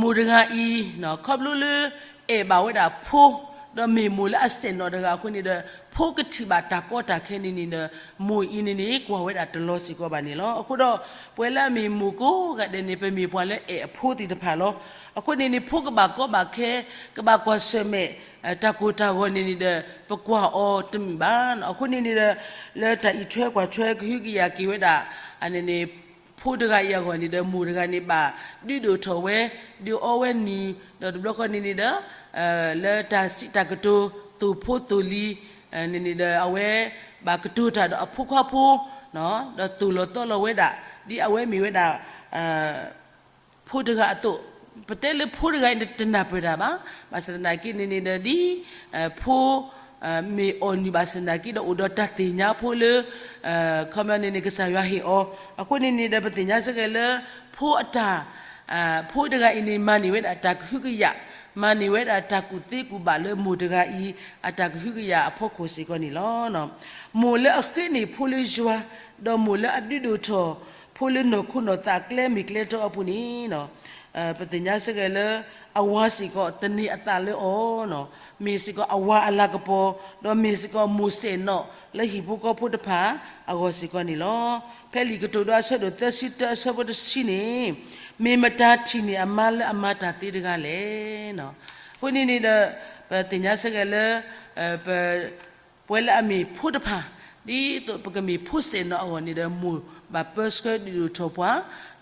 မိၢ်တဂၤအံၤ ခီဖျိလၢ အဲၣ်ဘၣ်ဝဲဒၣ်ဖိ ဒီးမ့ၢ်မိၢ်လၢအစဲးနီၣ်တဂၤအဃိန့ၣ်ဒီး ဖိကထံၣ်ဘၣ်တၢ်ကီတၢ်ခဲန့ၣ်န့ၣ်ဒီး မိၢ်အံၤန့ၣ်န့ၣ် ကွၢ်ဝဲဒၣ်တလီၤစ့ၢ်ကီးဘၣ်န့ၣ်လီၤ. အဃိဒီး ပဝဲလၢအမ့ၢ်မိၢ်ကိးဂၤဒဲးန့ၣ် ပမ့ၢ်ပှၤလၢအဲၣ်အဖိသ့ၣ်တဖၣ်လီၤ. အဃိန့ၣ်န့ၣ် ဖိကဘၣ်ကီဘၣ်ခဲ ကဘၣ်ကွၢ်ဆၢၣ်မဲာ် တၢ်ကိၢ်တၢ်ဂီၤန့ၣ်န့ၣ်ဒီး ပကွၢ်အီၤတမုာ်ဘၣ်နီၤ. အဃိန့ၣ်န့ၣ်ဒီး လၢတၢ်အံးထွဲကွၢ်ထွဲကဟုကယာ်က့ၤဝဲဒၣ် အန့ၣ်န့ၣ် ဖိတဂၤအံၤအဂီၢ်န့ၣ်ဒီး မိၢ်တဂၤန့ၣ် ဘၣ်ဒုးဒိၣ်ထီၣ်ဝဲ ဒုးအီဝဲနုၢ် ဒီးတဘျီဃီန့ၣ်န့ၣ်ဒီး လၢတၢ်စံးတၢ်ကတိၤ သိၣ်ဖိသိၣ်လံၤန့ၣ်န့ၣ်ဒီး အဝဲဘၣ်ကတိၤတၢ်ဒီးအဖိခွါဖိ ဒီးသိၣ်လီၤသီလီၤဝဲဒၣ် ဒ်အဝဲမ့ၢ်ဝဲဒၣ် ဖိတဂၤအသိး, ပတဲလၢဖိတဂၤအံၤန့ၣ် တနၢ်ပၢၢ်တၢ်ဘၣ်. ဘၣ်ဆၣ်သနာ်က့န့ၣ်န့ၣ်ဒီး ဒ် ဖိ မ့ၢ်အီၣ်နုၢ်ဘၣ်ဆၣ်သနာ်က့ဒီး အိၣ်ဒီးတၢ်သ့ၣ်ညါဖိလၢ ခီပညီန့ၣ်န့ၣ် ကစၢ်ယွၤဟ့ၣ်အီၤ, အဃိန့ၣ်န့ၣ်ဒီး ပသ့ၣ်ညါစ့ၢ်ကီးလၢ ဖိအတၢ် ဖိတဂၤအံၤန့ၣ် မၤန့ၢ်ဝဲဒၣ်တၢ်ကဟုကယာ်, မၤန့ၢ်ဝဲဒၣ်တၢ်ကူၣ်သ့ကူၣ်ဘၣ်လၢမိၢ်တဂၤအံၤ အတၢ်ကဟုကယာ်အဖီခိၣ်စ့ၢ်ကီးန့ၣ်လီၤ. မိၢ်လၢအဃ့န့ၢ်ဖိလၢယွၤ, ဒီးမိၢ်လၢအဒုးဒိၣ်ထီၣ် ဖိလၢနီၢ်ခိနီၢ်သးကျဲမ့ၢ်ကျဲတီအပူၤန့ၣ် ပသ့ၣ်ညါစ့ၢ်ကီးလၢ အဝၤစ့ၢ်ကီးသန့ၤအသးလၢအီၤ, မ့ၢ်စ့ၢ်ကီးအဝၤအလၤကပီၤ, ဒီးမ့ၢ်စ့ၢ်ကီးမိၢ်စဲးနီၣ်လၢဟံၣ်ဖိဃီဖိတဖၣ်အဂီၢ်စ့ၢ်ကီးန့ၣ်လီၤ. ဖဲလံာ်ကတိၤဒိအဆၢဒိၣ်သၢဆံတၢအဆၢဖိတဆံန့ၣ်, မ့ၢ်မတၤထံၣ်န့ၢ်အမါလၢအမၤတၢ်သ့တဂၤလဲၣ်. အဃိန့ၣ်န့ၣ်ဒီး ပသ့ၣ်ညါစ့ၢ်ကီးလၢ ပ ပဝဲလၢအမ့ၢ်ဖိတဖၣ်, ဒ်သိးပကမ့ၢ်ဖိစဲးနီၣ်အဂီၢ်န့ၣ်ဒီး မိၢ်ဘၣ်ပၢဆှၢဒုးဒိၣ်ထီၣ်ပှၤ,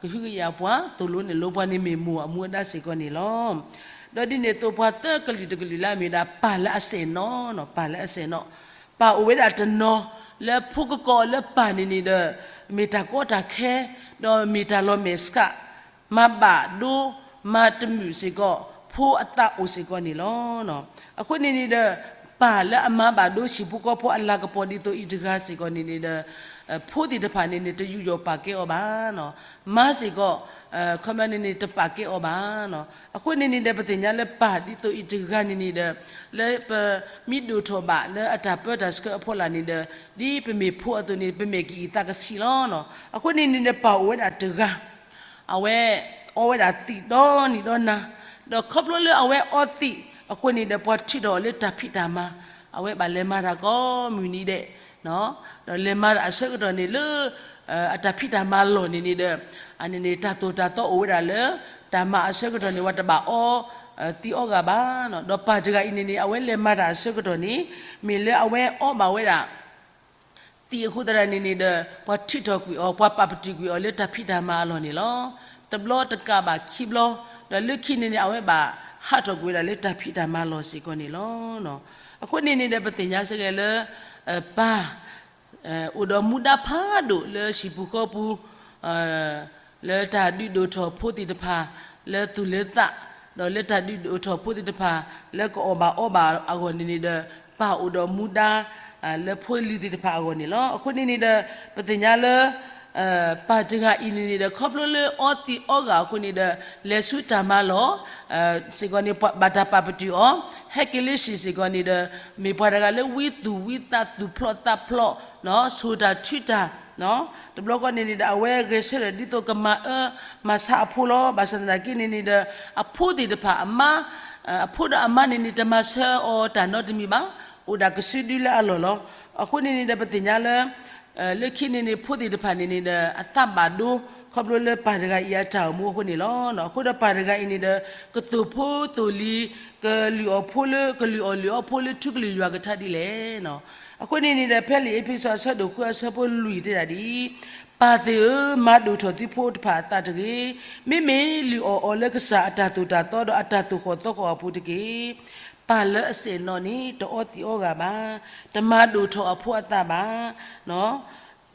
ကဟုကယာ်ပှၤ, သိၣ်လိနဲၣ်လိပှၤန့ၣ်မ့ၢ်မိၢ်အမူအဒါစ့ၢ်ကီးန့ၣ်လီၤ. ဒီးဒ်န့ၣ်အသိးပှၤသၢကလုာ်တကလုာ်လၢအမ့ၢ်ဝဲဒၣ်ပၢ်လၢအစဲးနီၣ်, ပၢ်လၢအစဲးနီၣ်, ပၢ်အိၣ်ဝဲဒၣ်တနီၤ လၢဖိကကီးအီၤလၢပၢ်န့ၣ်န့ၣ်ဒီး မ့ၢ်တၢ်ကီတၢ်ခဲ, ဒီးမ့ၢ်တၢ်လီၤမဲာ်ဆှး မၤဘၣ်ဒိ မၤတမုာ်စ့ၢ်ကီး ဖိအသးအိၣ်စ့ၢ်ကီးန့ၣ်လီၤ. အဃိန့ၣ်န့ၣ်ဒီး ပၢ်လၢအမၤဘၣ်ဒိဟံၣ်ဖိဃီဖိအလၤကပီၤဒ်သိးအံၤတဂၤစ့ၢ်ကီးန့ၣ်န့ၣ်ဒီး ဖိသ့ၣ်တဖၣ်န့ၣ်န့ၣ် တယူးယီၣ်ပာ်ကဲအီၤဘၣ်. မါစ့ၢ်ကီး ခီပညီန့ၣ်န့ၣ် တပာ်ကဲအီၤဘၣ်. အဃိန့ၣ်န့ၣ်ဒီး ပသ့ၣ်ညါလၢပၢ်ဒ်သိးအံၤတဂၤန့ၣ်န့ၣ်ဒီး လၢပမ့ၢ်ဒိၣ်ထီၣ်ဘၣ်လၢအတၢ်ပၢတၢ်ဆှၢအဖီလာ်န့ၣ်ဒီး ဒ်ပမ့ၢ်ဖိအသိးန့ၣ် ပမဲာ်ကအံၤသးကဆံးလီၤ. အဃိန့ၣ်န့ၣ်ဒီး ပၢ်အိၣ်ဝဲဒၣ်တဂၤ အဝဲအီဝဲဒၣ်သံးဒီနံၤဒီနၤ, ဒီးခီဖျိလၢအဝဲအီသံးအဃိန့ၣ်ဒီး ပှၤထုးထီၣ်အီၤလၢတၢ်ဖံးတၢ်မၤ, အဝဲဘၣ်လဲၤမၤတၢ်ကိးမုၢ်နံၤဒဲး, ဒီးလဲၤမၤတၢ်အဆၢကတီၢ်န့ၣ်လၢ အတၢ်ဖံးတၢ်မၤလီၢ်န့ၣ်န့ၣ်ဒီး အန့ၣ်န့ၣ် တၢ်သိၣ်တၢ်သီအိၣ်ဝဲဒၣ်လၢ တၢ်မၤအဆၢကတီၢ်န့ၣ် ပှၤတဘၣ်အီသံးအီဂၤဘၣ်. ဒီးပၢ်တဂၤအံၤန့ၣ်န့ၣ် အဝဲလဲၤမၤတၢ်အဆၢကတီၢ်န့ၣ် မ့ၢ်လၢအဝဲအီဘၣ်ဝဲဒၣ် သံးအဃိသတးန့ၣ်န့ၣ်ဒီး ပှၤထုးထီၣ်ကွံာ်အီၤ, ပှၤပာ်ပတုာ်ကွံာ်အီၤလၢတၢ်ဖံးတၢ်မၤအလီၢ်န့ၣ်လီၤ. တဘျီတကးဘၣ်ခံဘျီ, ဒီးလၢခံန့ၣ်န့ၣ် အဝဲဘၣ်ဟးထီၣ်ကွံာ်ဝဲဒၣ်လၢတၢ်ဖံးတၢ်မၤလီၢ်စ့ၢ်ကီးန့ၣ်လီၤ. အဃိန့ၣ်န့ၣ်ဒီး ပသ့ၣ်ညါစ့ၢ်ကီးလၢ ပၢ် အိၣ်ဒီးမူဒါဖးဒိၣ်လၢဟံၣ်ပူၤဃီပူၤ လၢတၢ်ဒုးဒိၣ်ထီၣ်ဖိသ့ၣ်တဖၣ် လၢသူၣ်လၢသး ဒီးလၢတၢ်ဒုးဒိၣ်ထီၣ်ဖိသ့ၣ်တဖၣ် လၢကအီၣ်ဘၣ်အီဘၣ်အဂီၢ်န့ၣ်န့ၣ်ဒီး ပၢ်အိၣ်ဒီးမူဒါ လၢဖိလံၤသ့ၣ်တဖၣ်အဂီၢ်န့ၣ်လီၤ. အဃိန့ၣ်န့ၣ်ဒီး ပသ့ၣ်ညါလၢ ပၢ်တဂၤအံၤန့ၣ်န့ၣ်ဒီး ခီဖျိလၢအီသံးအီဂာ်အဃိန့ၣ်ဒီး လဲၤဆူတၢ်မၤလီၢ် စ့ၢ်ကီးန့ၣ် ဘၣ်တၢ်ပာ်ပတုာ်အီၤ, ဟဲက့ၤလၢဟံၣ်စ့ၢ်ကီးန့ၣ်ဒီး မ့ၢ်ပှၤတဂၤလၢဝံသူၣ်ဝံသးသူၣ်ဖျိးသးဖျိး ဆိၣ်တၢ်ထုတၢ် တဘျီဃီန့ၣ်န့ၣ်ဒီး အဝဲဂဲၤဆၢထၢၣ်ဒ်သိးကမၤအၢမၤဆါအဖိလီၤ. ဘၣ်ဆၣ်သနာ်က့န့ၣ်န့ၣ်ဒီး အဖိသ့ၣ်တဖၣ်အမါ အဖိဒီးအမါန့ၣ်န့ၣ် တမၤဆၢအီၤတၢ်နီတမံၤဘၣ်, အိၣ်ဒၣ်ကစုဒုလၢအလီၢ်လီၤ. အဃိန့ၣ်န့ၣ်ဒီး ပသ့ၣ်ညါလၢ လၢခံန့ၣ်န့ၣ် ဖိသ့ၣ်တဖၣ်န့ၣ်န့ၣ်ဒီး အသးဘၣ်ဒိ ခီဖျိလၢပၢ်တဂၤအံၤအတၢ်အိၣ်မူအဃိန့ၣ်လီၤ. အဃိဒီးပၢ်တဂၤအံၤန့ၣ်ဒီး ကသိၣ်ဖိသိၣ်လံၤ ကလုၢ်အီၣ်ဖိလၢ ကလုၢ်အီၣ်လုၢ်အီဖိလၢထူကလုၢ်ယွၤကထါဒ်လဲၣ်. အဃိန့ၣ်န့ၣ်ဒီး ဖဲလံာ်အ့းဖ့းစူးအဆၢဒိၣ်ဃုအဆၢဖိလွံၢ်တဲဒၣ်ဒ်အံၤ, ပၢ်သ့ၣ်ဧၢ, မၤဒိၣ်ထီၣ်သုဖိတဖၣ်အသးတဂ့ၤ. မ့မ့ၢ်လုၢ်အီၣ်အီၤလၢကစၢ်အတၢ်သိၣ်တၢ်သီဒီးအတၢ်သိၣ်ဃီၣ်သီဃီၣ်အပူၤတက့ၢ်. ပၢ်လၢအစဲၣ်နီၤန့ၣ် တအီသံးအီဂာ်ဘၣ်, တမၤဒိၣ်ထီၣ်အဖိအသးဘၣ်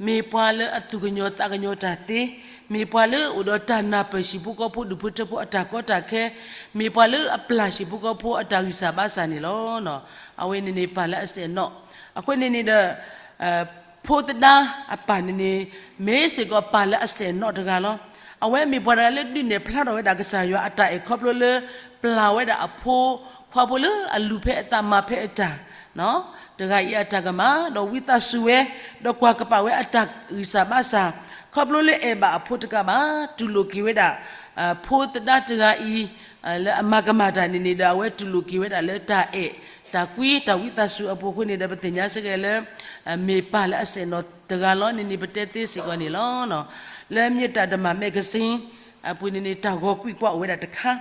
မ့ၢ်ပှၤလၢအသူၣ်ကညီၤသးကညီၤတၢ်သ့, မ့ၢ်ပှၤလၢအိၣ်ဒီးတၢ်နၢ်ပၢၢ်ဟံၣ်ဖိဃီဖိဒူၣ်ဖိထၢဖိအတၢ်ကီတၢ်ခဲ, မ့ၢ်ပှၤလၢအပျၢ်ဟံၣ်ဖိဃီဖိအတၢ်ဂံၢ်စၢ်ဘါစၢ်န့ၣ်လီၤ. အဝဲန့ၣ်န့ၣ်ပၢ်လၢအစဲၣ်နီၤ, အဃိန့ၣ်န့ၣ်ဒီး ဖိသဒါအပၢ်န့ၣ်န့ၣ် မ့ၢ်စ့ၢ်ကီးပၢ်လၢအစဲၣ်နီၤတဂၤလီၤ. အဝဲမ့ၢ်ပှၤတဂၤလၢဒုးနဲၣ်ဖျါထီၣ်ဝဲဒၣ် ကစၢ်ယွၤအတၢ်အဲၣ်ခီဖျိလၢ ပျၢ်ဝဲဒၣ်အဖိခွါဖိလၢအလူၤဖဲအသးမၤဖဲအတၢ် တဂၤအံၤအတၢ်ကမၣ် ဒီးဝံသးစူၤဝဲ ဒီးကွၢ်ကပာ်ဝဲအတၢ်ဂံၢ်စၢ်ဘါစၢ် ခီဖျိလၢအဲၣ်ဘၣ်အဖိတကးဘၣ် တူၢ်လိာ်က့ၤဝဲဒၣ် ဖိသဒါတဂၤအံၤ လၢအမၤကမၣ်တၢ်န့ၣ်န့ၣ်ဒီး အဝဲတူၢ်လိာ်က့ၤဝဲဒၣ်လၢတၢ်အဲၣ် တၢ်ကွံတၢ်ဝံသးစူၤအပူၤအဃိန့ၣ်ဒီး ပသ့ၣ်ညါစ့ၢ်ကီးလၢ မ့ၢ်ပၢ်လၢအစဲၣ်နီၤတဂၤလီၤန့ၣ်န့ၣ် ပတဲသ့စ့ၢ်ကီးန့ၣ်လီၤ. လၢ မ့ၢ်တၢ်တမၤ magazine အပူၤန့ၣ်န့ၣ် တၢ်ဂီၤကွံာ်ကွၢ်အိၣ်ဝဲဒၣ်တခါ,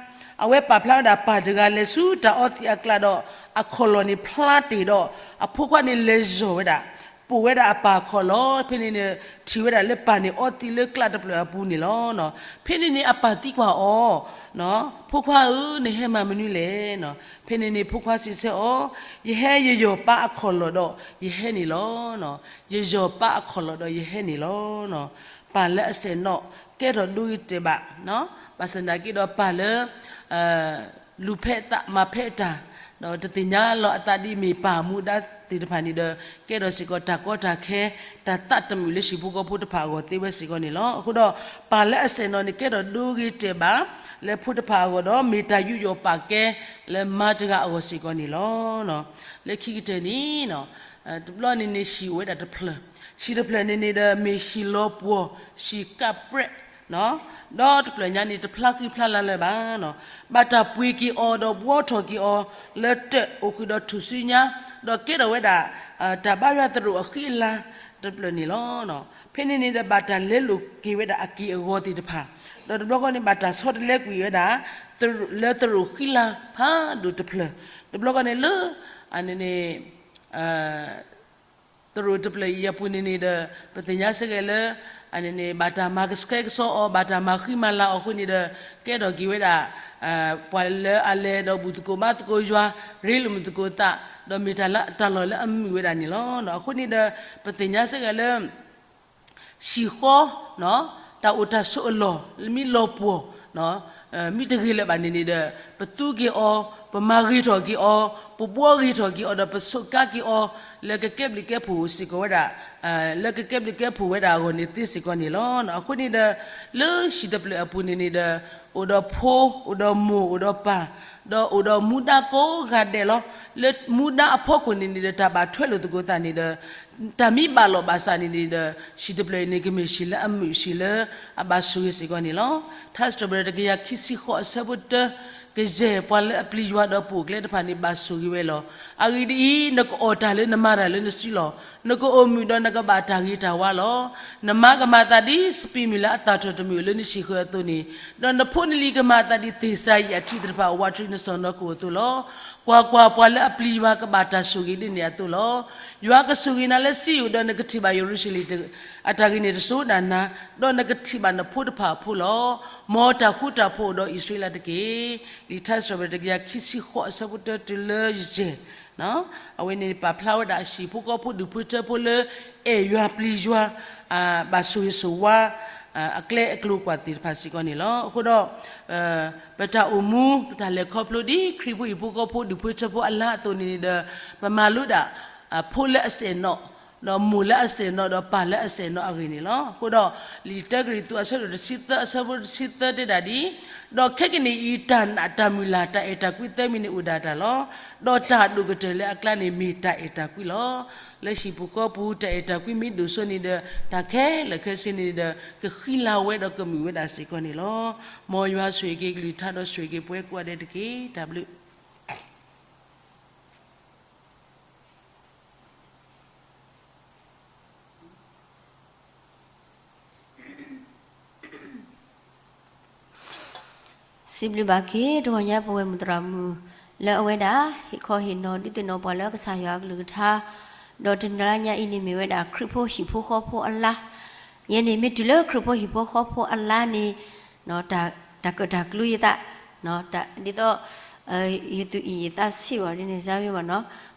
အဝဲပာ်ဖျါဝဲဒၣ်ပၢ်တဂၤလဲၤဆူတၢ်အီသံးအကျါဒီး အခီၣ်လီၢ်န့ၣ်ဖျါတ့ၢ်ဒီး အဖိခွါန့ၣ်လဲၤယီၢ်ဝဲဒၣ် ပိာ်ဝဲဒၣ်အပၢ်အခီၣ်လီၢ်, ဖဲန့ၣ်န့ၣ် ထံၣ်ဝဲဒၣ်လၢပၢ်န့ၣ်အီသံးလၢကျးတဖျၢၣ်အပူၤန့ၣ်လီၤ. ဖဲန့ၣ်န့ၣ် အပၢ်သံကွၢ်အီၤ, ဖိခွါဧၢ, နဟဲမၤမနုၤလဲၣ်. ဖဲန့ၣ်န့ၣ် ဖိခွါစံးဆၢအီၤ, ယဟဲယယီၢ်ပၢ်အခီၣ်လီၢ်ဒီးယဟဲန့ၣ်လီၤ. ယယီၢ်ပၢ်အခီၣ်လီၢ်ဒီးယဟဲန့ၣ်လီၤ. ပၢ်လၢအစဲၣ်နီၤ ကဲထီၣ်ဒိဂ့ၤတဲာ်ဘၣ်, ဘၣ်ဆၣ်သနာ်က့ဒီးပၢ်လၢ လူၤဖဲအသးမၤဖဲအတၢ်, ဒီးတသ့ၣ်ညါလီၤအသးဒ်မ့ၢ်ပၢ်မူဒါသ့ၣ်တဖၣ်န့ၣ်ဒီး ကဲထီၣ်စ့ၢ်ကီးတၢ်ကီတၢ်ခဲ တၢ်သးတမုာ်လၢဟံၣ်ဖိဃီဖိတဖၣ်အဂီၢ်သ့ဝဲစ့ၢ်ကီးန့ၣ်လီၤ. အဃိဒီး ပၢ်လၢအစဲၣ်နီၤန့ၣ် ကဲထီၣ်ဒိဂ့ၤတဲာ်ဘၣ် လၢဖိတဖၣ်အဂီၢ်ဒီး မ့ၢ်တၢ်ယူးယီၣ်ပာ်ကဲ လၢမါတဂၤအဂီၢ်စ့ၢ်ကီးန့ၣ်လီၤ. လၢခံကတၢၢ်န့ၣ် တဘျီန့ၣ်န့ၣ် ဟံၣ်အိၣ်ဝဲဒၣ်တဖျၢၣ်, ဟံၣ်တဖျၢၣ်န့ၣ်န့ၣ်ဒီး မ့ၢ်ဟံၣ်လီၤပှီၢ် ဟံၣ်ကးပြဲး ဒီးတဖျၢၣ်ညါန့ၣ် တဖျါဃံဖျါလၤလၢၤဘၣ်, ဘၣ်တၢ်ပှ့ၤက့ၤအီၤဒီးဘှီထီၣ်က့ၤအီၤ လၢတၢၣ်အိၣ်ဃုာ်ဒီးထူၣ်စုညါ, ဒီးကဲထီၣ်ဝဲဒၣ် တၢ်ဘါယွၤသရိာ်အဃံအလၤတဖျၢၣ်န့ၣ်လီၤ. ဖဲန့ၣ်န့ၣ်ဒီး ဘၣ်တၢ်လဲလိာ်က့ၤဝဲဒၣ်အက့ၢ်အဂီၤသ့ၣ်တဖၣ်, ဒီးတဘျီဃီန့ၣ် ဘၣ်တၢ်ဆီတလဲကွံာ်ဝဲဒၣ် လၢသရိာ်ဃံလၤဖးဒိၣ်တဖျၢၣ်, တဘျီဃီန့ၣ်လၢ အန့ၣ်န့ၣ် သရိာ်တဖျၢၣ်အံၤအပူၤန့ၣ်န့ၣ်ဒီး ပသ့ၣ်ညါစ့ၢ်ကီးလၢ အန့ၣ်န့ၣ် ဘၣ်တၢ်မၤကဆှဲကဆှီအီၤ ဘၣ်တၢ်မၤဃံမၤလၤအီၤအဃိန့ၣ်ဒီး ကဲထီၣ်က့ၤဝဲဒၣ် ပှၤလၢအလဲၤဒီးဘူၣ်သကိးဘါသကိးယွၤ ရ့လိာ်မုာ်သကိးသး ဒီးမ့ၢ်တၢ်လၢတၢ်လီၢ်လၢအမုာ်ဝဲဒၣ်န့ၣ်လီၤ. အဃိန့ၣ်ဒီး ပသ့ၣ်ညါစ့ၢ်ကီးလၢ ဟံၣ်ဃီ တၢ်အိၣ်တၢ်ဆိးအလီၢ် မ့ၢ်လီၤပှီၢ် မ့ၢ်တဂ့ၤလၢၤဘၣ်န့ၣ်န့ၣ်ဒီး ပသူက့ၤအီၤ, ပမၤဂ့ၤထီၣ်က့ၤအီၤ, ပဘှီဂ့ၤထီၣ်က့ၤအီၤ ဒီးပဆိးကါက့ၤအီၤ လၢကကဲဘျုးကဲဖှိၣ်စ့ၢ်ကီးဝဲဒၣ် လၢကကဲဘျုးကဲဖှိၣ်ဝဲဒၣ်အဂီၢ်န့ၣ်သ့စ့ၢ်ကီးန့ၣ်လီၤ. အဃိန့ၣ်ဒီး လၢဟံၣ်တဖျၢၣ်အပူၤန့ၣ်န့ၣ်ဒီး အိၣ်ဒီးဖိ, အိၣ်ဒီးမိၢ်, အိၣ်ဒီးပၢ်, ဒီးအိၣ်ဒီးမူဒါကိးဂၤဒဲးလီၤ. လၢမူဒါအဖီခိၣ်န့ၣ်န့ၣ်ဒီး တၢ်ဘၣ်ထွဲလိာ်သကိးသးန့ၣ်ဒီး တၢ်မ့ၢ်ဘၣ်လိာ်ဘၣ်စးန့ၣ်န့ၣ်ဒီး ဟံၣ်တဖျၢၣ်အံၤန့ၣ် ကမ့ၢ်ဟံၣ်လၢအမုာ် ဟံၣ်လၢအဘၣ်ဆိၣ်ဂ့ၤစ့ၢ်ကီးန့ၣ်လီၤ. ထါစံးထီၣ်ပတြၢၤတကယၤခံဆံဃိးအဆၢဖိတၢ, ကယဲၢ်ပှၤလၢအပျံၤယွၤဒီးပိာ်အကျဲတဖၣ်န့ၣ် ဘၣ်ဆိၣ်ဂ့ၤဝဲလီၤ. အဂ့ၢ်ဒ်အံၤ, နကအီၣ်တၢ်လၢနမၤတၢ်လၢနစုလီၢ်, နကအိၣ်မုာ်ဒီးနကဘၣ်တၢ်ဂ့ၤတၢ်ဝါလီၤ. နမါကမၤသးဒ်စပံးမုၢ်လၢအသၣ်ထီၣ်တမုာ်လၢနဟံၣ်ဃၢၤအသိးန့ၣ်, ဒီးနဖိနလံၤကမၤသးဒ်သ့ၣ်စၤယံးအထံသ့ၣ်တဖၣ်အဝးတရံးနစီၢ်နီၤခိၣ်အသိးလီၤ. ကွၢ်ကွၢ်, ပှၤလၢအပျံၤယွၤကဘၣ်တၢ်ဆိၣ်ဂ့ၤဒ်န့ၣ်အသိးလီၤ. ယွၤကဆိၣ်ဂ့ၤနၤလၢစံယိၣ်, ဒီးနကထံၣ်ဘၣ်ယရူၤၡလ့ၣ်အတၢ်ဂ့ၤန့ၣ်တစိၤဒၣ်နၤ, ဒီးနကထံၣ်ဘၣ်နဖိတဖၣ်အဖိလီၤ. မ်တၢ်ဃူတၢ်ဖိးအိၣ်ဒီးအံၣ်စရ့လးတက့ၢ်. လံာ်ထါစံးထီၣ်ပတြၢၤတကယၤခံဆံဃိးအဆၢဖိတၢတုၤလၢယဲၢ် အဝဲန့ၣ်ပာ်ဖျါဝဲဒၣ်ဟံၣ်ဖိဃီဖိဒူၣ်ဖိထၢဖိလၢ အဲၣ်ယွၤပျံၤယွၤ, ဘၣ်ဆိၣ်ဂ့ၤဆိၣ်ဝါ, အကျဲအကျိၤကွၢ်သ့ၣ်တဖၣ်စ့ၢ်ကီးန့ၣ်လီၤ. အဃိဒီး ပတၢ်အိၣ်မူ ပတၢ်လဲၤခီဖျိဒ်ခရံာ်ဖိဟံၣ်ဖိဃီဖိ ဒူၣ်ဖိထၢဖိအလါအသိးန့ၣ်ဒီး ပမၤလိဒၣ် ဖိလၢအစဲၣ်နီၤ, ဒီးမိၢ်လၢအစဲၣ်နီၤ, ဒီးပၢ်လၢအစဲၣ်နီၤအဂ့ၢ်န့ၣ်လီၤ. အဃိဒီး လံာ်တၢကရံၣ်သူးအဆၢဒိၣ်တဆံသၢ အဆၢဖိတဆံသၢတဲဒၣ်ဒ်, ဒီးခဲကနံၣ်အံၤ တၢ်နာ်တၢ်မုၢ်လၢ် တၢ်အဲၣ်တၢ်ကွံသၢမံၤန့ၣ်အိၣ်ဒၣ်တၢ်လီၤ. ဒီးတၢ်ဒိၣ်ကတၢၢ်လၢအကျါန့ၣ် မ့ၢ်တၢ်အဲၣ်တၢ်ကွံလီၤ. လၢဟံၣ်ပူၤဃီပူၤ တၢ်အဲၣ်တၢ်ကွံမ့ၢ်ဒိၣ်စိန့ၣ်ဒီး တၢ်ခဲလၢာ်ခဲဆ့န့ၣ်ဒီး ကဃံလၤဝဲဒီးကမုာ်ဝဲဒၣ်စ့ၢ်ကီးန့ၣ်လီၤ. မ်ယွၤဆိၣ်ဂ့ၤက့ၤကလုၢ်ကထါဒီးဆိၣ်ဂ့ၤက့ၤပဝဲကိးဂၤဒဲးတက့ၢ်. တၢ်ဘျုး စံးဘျုးဘၣ်က့ၤ တဂီၤညါပဝဲမုၢ်သရၣ်မုၣ် လၢအဝဲဒၣ် ဟ့ၣ်ခီဟ့ၣ်နီၤဒုးသ့ၣ်နီၣ်ပှၤလၢကစၢ်ယွၤအကလုၢ်ကထါ, ဒီးတနံၤညါအံၤန့ၣ်မ့ၢ်ဝဲဒၣ်ခရံာ်ဖိဟံၣ်ဖိဃီဖိအလါ, ယဲန့ၣ်မ့ၢ်တုၤလၢခရံာ်ဖိဟံၣ်ဖိဃီဖိအလါန့ၣ် တၢ်ကၢၣ်တၢ်ကျူယသး, ဒ်သိး ယသူၣ်အံၣ်ယသးဆံးဘၣ်ဒ်န့ၣ် စၢ်မ့ၢ်ဘၣ်နီၤ,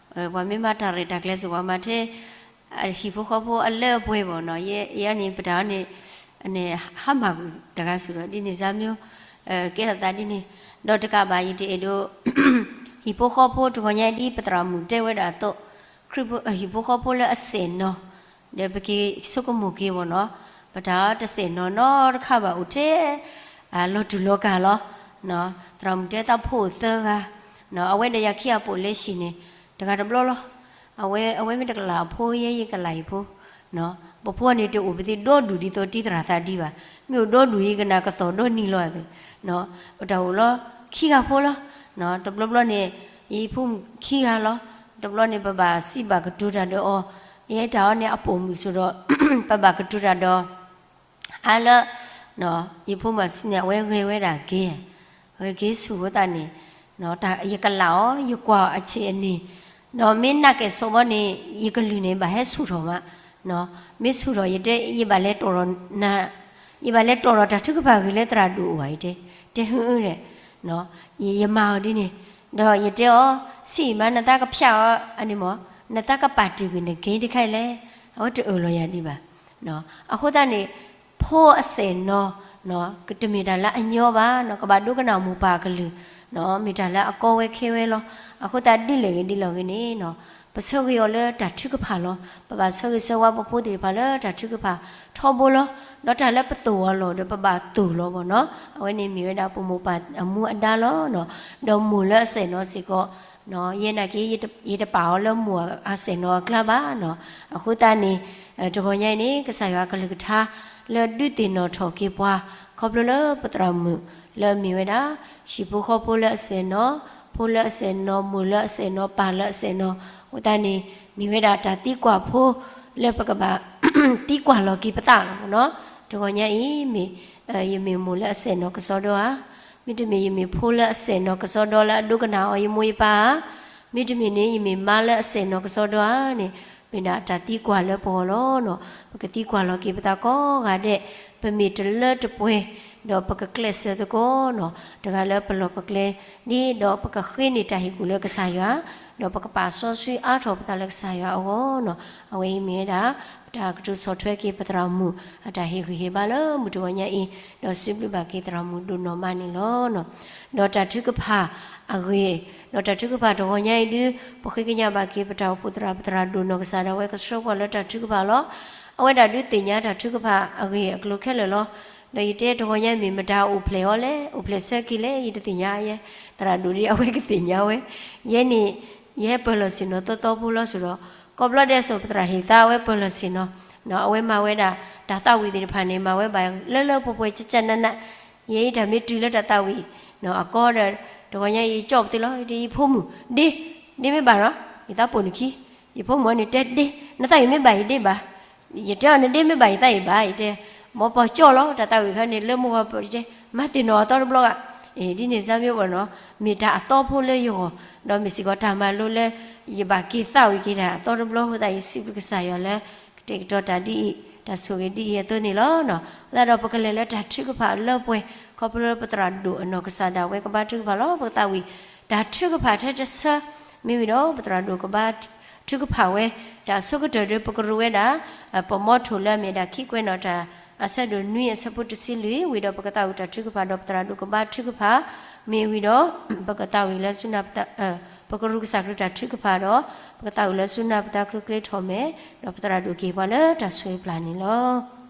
ပှၤမ့ၢ်မၤတၢ်ရဲၣ်တၢ်ကျဲၤစ့ၢ် ပှၤမၤထဲ ဟံၣ်ဖိဃီဖိအလၢအပှဲၤဘၣ်နီၤ, ယဲအံၤန့ၣ် ပတၢ်အီၤန့ၣ် ဟါမၢ်ကွံာ်တဂၤဆူၣ်ဒီး ဒ်န့ၣ်စၢ်မ့ၢ် ကဲထီၣ်သးဒ်န့ၣ်, ဒီးတကးဘၣ် ယတအဲၣ်ဒိး ဟံၣ်ဖိဃီဖိတဂီၤညါဒ်ပသရၣ်မုၣ်တဲဝဲဒၣ်အသိး, ခရံာ်ဖိ ဟံၣ်ဖိဃီဖိလၢအစဲၣ်နီၤ ဒီးပက့ၤဆိကမိၣ်က့ၤဘၣ်နီၤ, ပတၢ်အီၤတစဲၣ်နီၤနီတခါဘၣ်အိၣ်ထဲ လီၤတူၢ်လီၤကာ်လီၤ. သရၣ်မုၣ်တဲသးဖိအိၣ်သၢဂၤ, အဝဲဒီးယၤခံဂၤပိာ်လၢဟံၣ်န့ၣ် တဂၤတဘျီလီၤ. အဝဲ အဝဲမ့ၢ်တကလးအဖိ ယဲယကလးဟံၣ်ဖိ, ပဖိန့ၣ်တအိၣ်ပသ့ၣ်ဒီဒူၣ်ဒ်သိးတံၢ်သရၣ်သးဒံးဘၣ်, မ့ၢ်အိၣ်ဒီဒူၣ်ယကနၣ်ကသီၣ်ဒီနံၤလီၤအသိး, ပတၢ်အိၣ်လီၤခံဂၤဖိလီၤ. တဘျီဘျီန့ၣ် ယဖိမုၣ်ခံဂၤလီၤ. တဘျီန့ၣ် ပဘၣ်စံးဘၣ်ကတိၤတၢ်ဒီးအီၤ, ယဲတၢ်အီၤန့ၣ်အပိာ်မုၣ်ဆိဒီး ပဘၣ်ကတိၤတၢ်ဒီး အါလၢ ယဖိမုၣ်စံးန့ၣ် အဝဲဂဲၤဝဲဒၣ်က့ၤ, ဂဲၤက့ၤဆူၣ်အဃိသတးန့ၣ် ယကလးအီၤ ယကွၢ်အီၤအဆံးအန့ၣ်, ဒီးမ့ၢ်နာ်က့ၤဆိဘီန့ၣ် ယကလုၢ်န့ၣ် ဘၣ်ဟဲဆူၣ်ထီၣ်မး, မ့ၢ်ဆူၣ်ထီၣ် ယတဲ ယဘၣ်လဲၤတီၣ်ထီၣ်နၤ, ယဘၣ်လဲၤတီၣ်ထီၣ်တၢ်ထုကဖၣ်ဂ့ၤလၢသရၣ်ဒိၣ်အိၣ်ဘၣ် ယတဲ, တဲဟုဒီး ယမၤအီၤဒ်န့ၣ်, ဒီးယတဲအီၤ ဆံးအံၤမး နသးကဖျါအီၤအန့ၣ်မး, နသးကပာ်တ့ၢ်ကွံာ်နက့ၤတခါအံၤလဲၣ်, အဝဲတအၢၣ်လီၤယၤဒံးဘၣ်. အဃိသတးန့ၣ် ဖိအစဲၣ်နီၤ တမ့ၢ်တၢ်လၢအညီဘၣ်, ကဘၣ်ဒိကနၣ်မိၢ်ပၢ်အကလုၢ်, မ့ၢ်တၢ်လၢအကီဝဲခဲဝဲလီၤ. အဃိသတးဒ်လဲၣ်ဂ့ၤဒ်လဲၣ်ဂ့ၤန့ၣ် ပဆၢဂ့ၤအီၤလၢတၢ်ထုကဖၣ်လီၤ. ပဘၣ်ဆၢဂ့ၤဆၢဝါပဖိသ့ၣ်တဖၣ်လၢတၢ်ထုကဖၣ်ထီဘိလီၤ. ဒီးတၢ်လၢပသိၣ်အီၤလီၤဒီး ပဘၣ်သိၣ်လီၤဘၣ်နီၤ. အဝဲန့ၣ်မ့ၢ်ဝဲဒၣ်ပမိၢ်ပၢ်အမူအဒါလီၤ. ဒီးမိၢ်လၢအစဲၣ်နီၤစ့ၢ်ကီး ယဲနာ်က့ ယတပာ်အီၤလၢမိၢ်အစဲၣ်နီၤအကျါဘၣ်နီၤ. အဃိသတးန့ၣ် တဂီၤညါအံၤန့ၣ် ကစၢ်ယွၤအကလုၢ်ကထါ လၢဒုးသ့ၣ်နီၣ်ထီၣ်က့ၤပှၤ ခီဖျိလၢပသရၣ်မုၣ် လၢအမ့ၢ်ဝဲဒၣ် ဟံၣ်ဖိဃီဖိလၢအစဲၣ်နီၤ, ဖိလၢအစဲၣ်နီၤ, မိၢ်လၢအစဲၣ်နီၤ, ပၢ်လၢအစဲၣ်နီၤ, အဃိသတးန့ၣ် မ့ၢ်ဝဲဒၣ်တၢ်သံကွၢ်ဖိ လၢပကဘၣ် သံကွၢ်လီၤက့ၤပသးလီၤနီၤ. တဂီၤညါအံၤ မ့ၢ် ယမ့ၢ်မိၢ်လၢအစဲၣ်နီၤကစီဒီဧါ, မ့တမ့ၢ် ယမ့ၢ်ဖိလၢအစဲၣ်နီၤကစီဒီလၢအဒိကနၣ်အီၤယမိၢ်ယပၢ်ဧါ, မ့တမ့ၢ်န့ၣ် ယမ့ၢ်မါလၢအစဲၣ်နီၤကစီဒီဧါန့ၣ် မ့ၢ်ဒၣ်တၢ်သံကွၢ်လၢပဂီၢ်လီၤနီၤ. ပကသံကွၢ်လီၤက့ၤပသးကိးဂၤဒဲး, ပမ့ၢ်တလၢတပှဲၤ, ဒီးပကကျဲးစၢးသကိးနီၤ, တဂၤလၢပလီၢ်ပကျဲ ဒ်ဒီးပကဃ့န့ၢ်တၢ်ဟ့ၣ်ကူၣ်လၢကစၢ်ယွၤ, ဒီးပကပာ်စီဆှံအါထီၣ်ပသးလၢကစၢ်ယွၤအဂီၢ်နီၤ. အဝဲအံၤမ့ၢ်ဝဲဒၣ် ပတၢ်ကတိၤဆီၣ်ထွဲက့ၤပသရၣ်မုၣ် အတၢ်ဟ့ၣ်ဂံၢ်ဟ့ၣ်ဘါလၢမုၢ်တဂီၤညါအံၤ, ဒီးစံးဘျုးဘၣ်က့ၤသရၣ်မုၣ်ဒိၣ်နီၢ်မးန့ၣ်လီၤ. ဒီးတၢ်ထုကဖၣ်အဂ့ၢ်, ဒီးတၢ်ထုကဖၣ်တဂီၤညါအံၤဒုး ပဃ့ကညးဘၣ်က့ၤ ပတၢ်အိၣ်ဖှိၣ်သရၣ် ပသရၣ်ဒိၣ်နီၢ်ကစၢ်ဒၣ်ဝဲကဆှၢပှၤလၢတၢ်ထုကဖၣ်လီၤ. အဝဲဒၣ်ဒုးသ့ၣ်ညါတၢ်ထုကဖၣ်အဂ့ၢ်အကျိၤခဲလၢာ်လီၤ. ဒီးယတဲတဂီၤညါမ့ၢ်မတၤအိၣ်ဖျဲၣ်အီၤလဲၣ်, အိၣ်ဖျဲၣ်ဆၢက့ၤလဲၣ်, ယတသ့ၣ်ညါယဲ, သရၣ်ဒိၣ်ဒ်အဝဲကသ့ၣ်ညါဝဲ, ယဲန့ၣ် ယဟဲပၢၢ်လီၤဆ့ၣ်နီၤသီသီဖိလီၤဆိဒီး ကိးဘျီဒဲးဆိ ပသရၣ်ဟ့ၣ်သါအဝဲပၢၢ်လီၤဆ့ၣ်နီၤ, အဝဲမၤဝဲဒၣ် တၢ်သးဝံၣ်သ့ၣ်တဖၣ်န့ၣ် မၤဝဲဘၣ်လၢလၢပှဲၤပှဲၤ ကၠၢ်ကၠၢ်နးနး, ယဲအံၤတၢ်မ့ၢ်တုၤလၢတၢ်သးဝံၣ်အကီဒီး တဂီၤညါအံၤကၠီၣ်ပသ့လီၤ, ယဖိမုၣ် ဒ့, ဒ့မ့ၢ်ဘၣ်ဒီး ယသးပိာ်နခံ, ယဖိမုၣ်အီၤန့ၣ်တဲဒ့, နသးအံၤမ့ၢ်ဘၣ်ယဒ့ဘၣ်, ယတဲအီၤနဒ့မ့ၢ်ဘၣ်ယသးအံၤဘၣ်, ယတဲ, မ်ပှၤကၠီၣ်လီၤ တၢ်သးဝံၣ်ခါန့ၣ် လၢမုၢ်ဂီၤပတဲ မၤသ့ၣ်နီၣ်အသီတဘျီဂၤ, ဒ်န့ၣ်စၢ်မ့ၢ်ဘၣ်နီၤ, မ့ၢ်တၢ်အသီဖိလၢယဂီၢ်, ဒီးမ့ၢ်စ့ၢ်ကီးတၢ်မၤလိလၢ ယဘၣ်က့ၤသးဝံၣ်က့ၤတၢ်အသီတဘျီအဃိသတး ယစံးဘျုးကစၢ်ယွၤလၢ ကတဲာ်ကတီၤတၢ်ဒ်အံၤ, တၢ်ဆိၣ်ဂ့ၤဒ်အံၤအသိးန့ၣ်လီၤ. အဃိသတးဒီးပကလဲၤလၢတၢ်ထုကဖၣ်အလၢပှဲၤ ခီဖျိလၢပသရၣ်ဒိၣ်အနီၢ်ကစၢ်ဒၣ်ဝဲကဘါထုကဖၣ်လီၤ. ပကသးဝံၣ် တၢ်ထုကဖၣ်ထဲတဆၢ မ့ၢ်ဝံၤဒီး ပသရၣ်ဒိၣ်ကဘါထုကဖၣ်ဝဲ တၢ်အဆိကတၢၢ်ဒီး ပကရူၢ်ဝဲဒၣ် ပမီထိၣ်လၢအမ့ၢ်ဒၣ်ခံကွဲးနီၣ်တၢ် အဆၢဒိၣ်နွံအဆၢဖိတဆံလွံၢ် ဝံၤဒီးပကသးဝံၣ်တၢ်ထုကဖၣ်ဒီးပသရၣ်ဒိၣ်ကဘါထုကဖၣ်, မ့ၢ်ဝံၤဒီး ပကသးဝံၣ်လၢဆူနၢ်ပတၢ်, ပကရူၢ်ကစၢ်ခရံာ်တၢ်ထုကဖၣ်ဒီး ပကသးဝံၣ်လၢဆူနၢ်ပတၢ်ချူကျဲထီၣ်မဲာ်, ဒီးပသရၣ်ဒိၣ်က့ၤပှၤလၢတၢ်ဆိၣ်ဂ့ၤပျၢ်န့ၣ်လီၤ.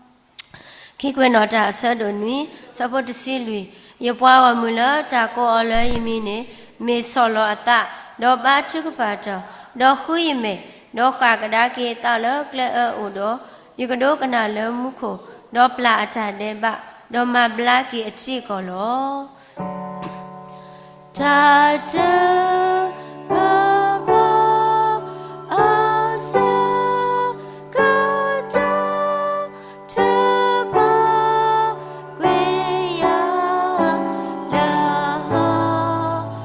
ခံကွဲးနီၣ်တၢ်အဆၢဒိၣ်နွံ ဆၢဖိတဆံလွံၢ်, ယပှၤဂီၢ်မုၢ်လၢတၢ်ကိးအီၤလၢယမံၤန့ၣ် မ့ၢ်ဆီၣ်လီၤအသး, ဒီးဘါထုကဖၣ်တၢ်, ဒီးဃုယမဲာ်, ဒီးဃၣ်ကဒါက့ၤသးလၢကျဲအၢအအိၣ်ဒီး, ယကဒိကနၣ်လၢမူခိၣ်, ဒီးပျၢ်အတၢ်ဒဲးဘး, ဒီးမၤဘျါက့ၤအထံအကီၢ်လီၤ. တၢ်တဘၣ်ဘၣ် အစၢကတီၢ် ထုးဖးကွံာ်ယၤ လၢဟီၣ်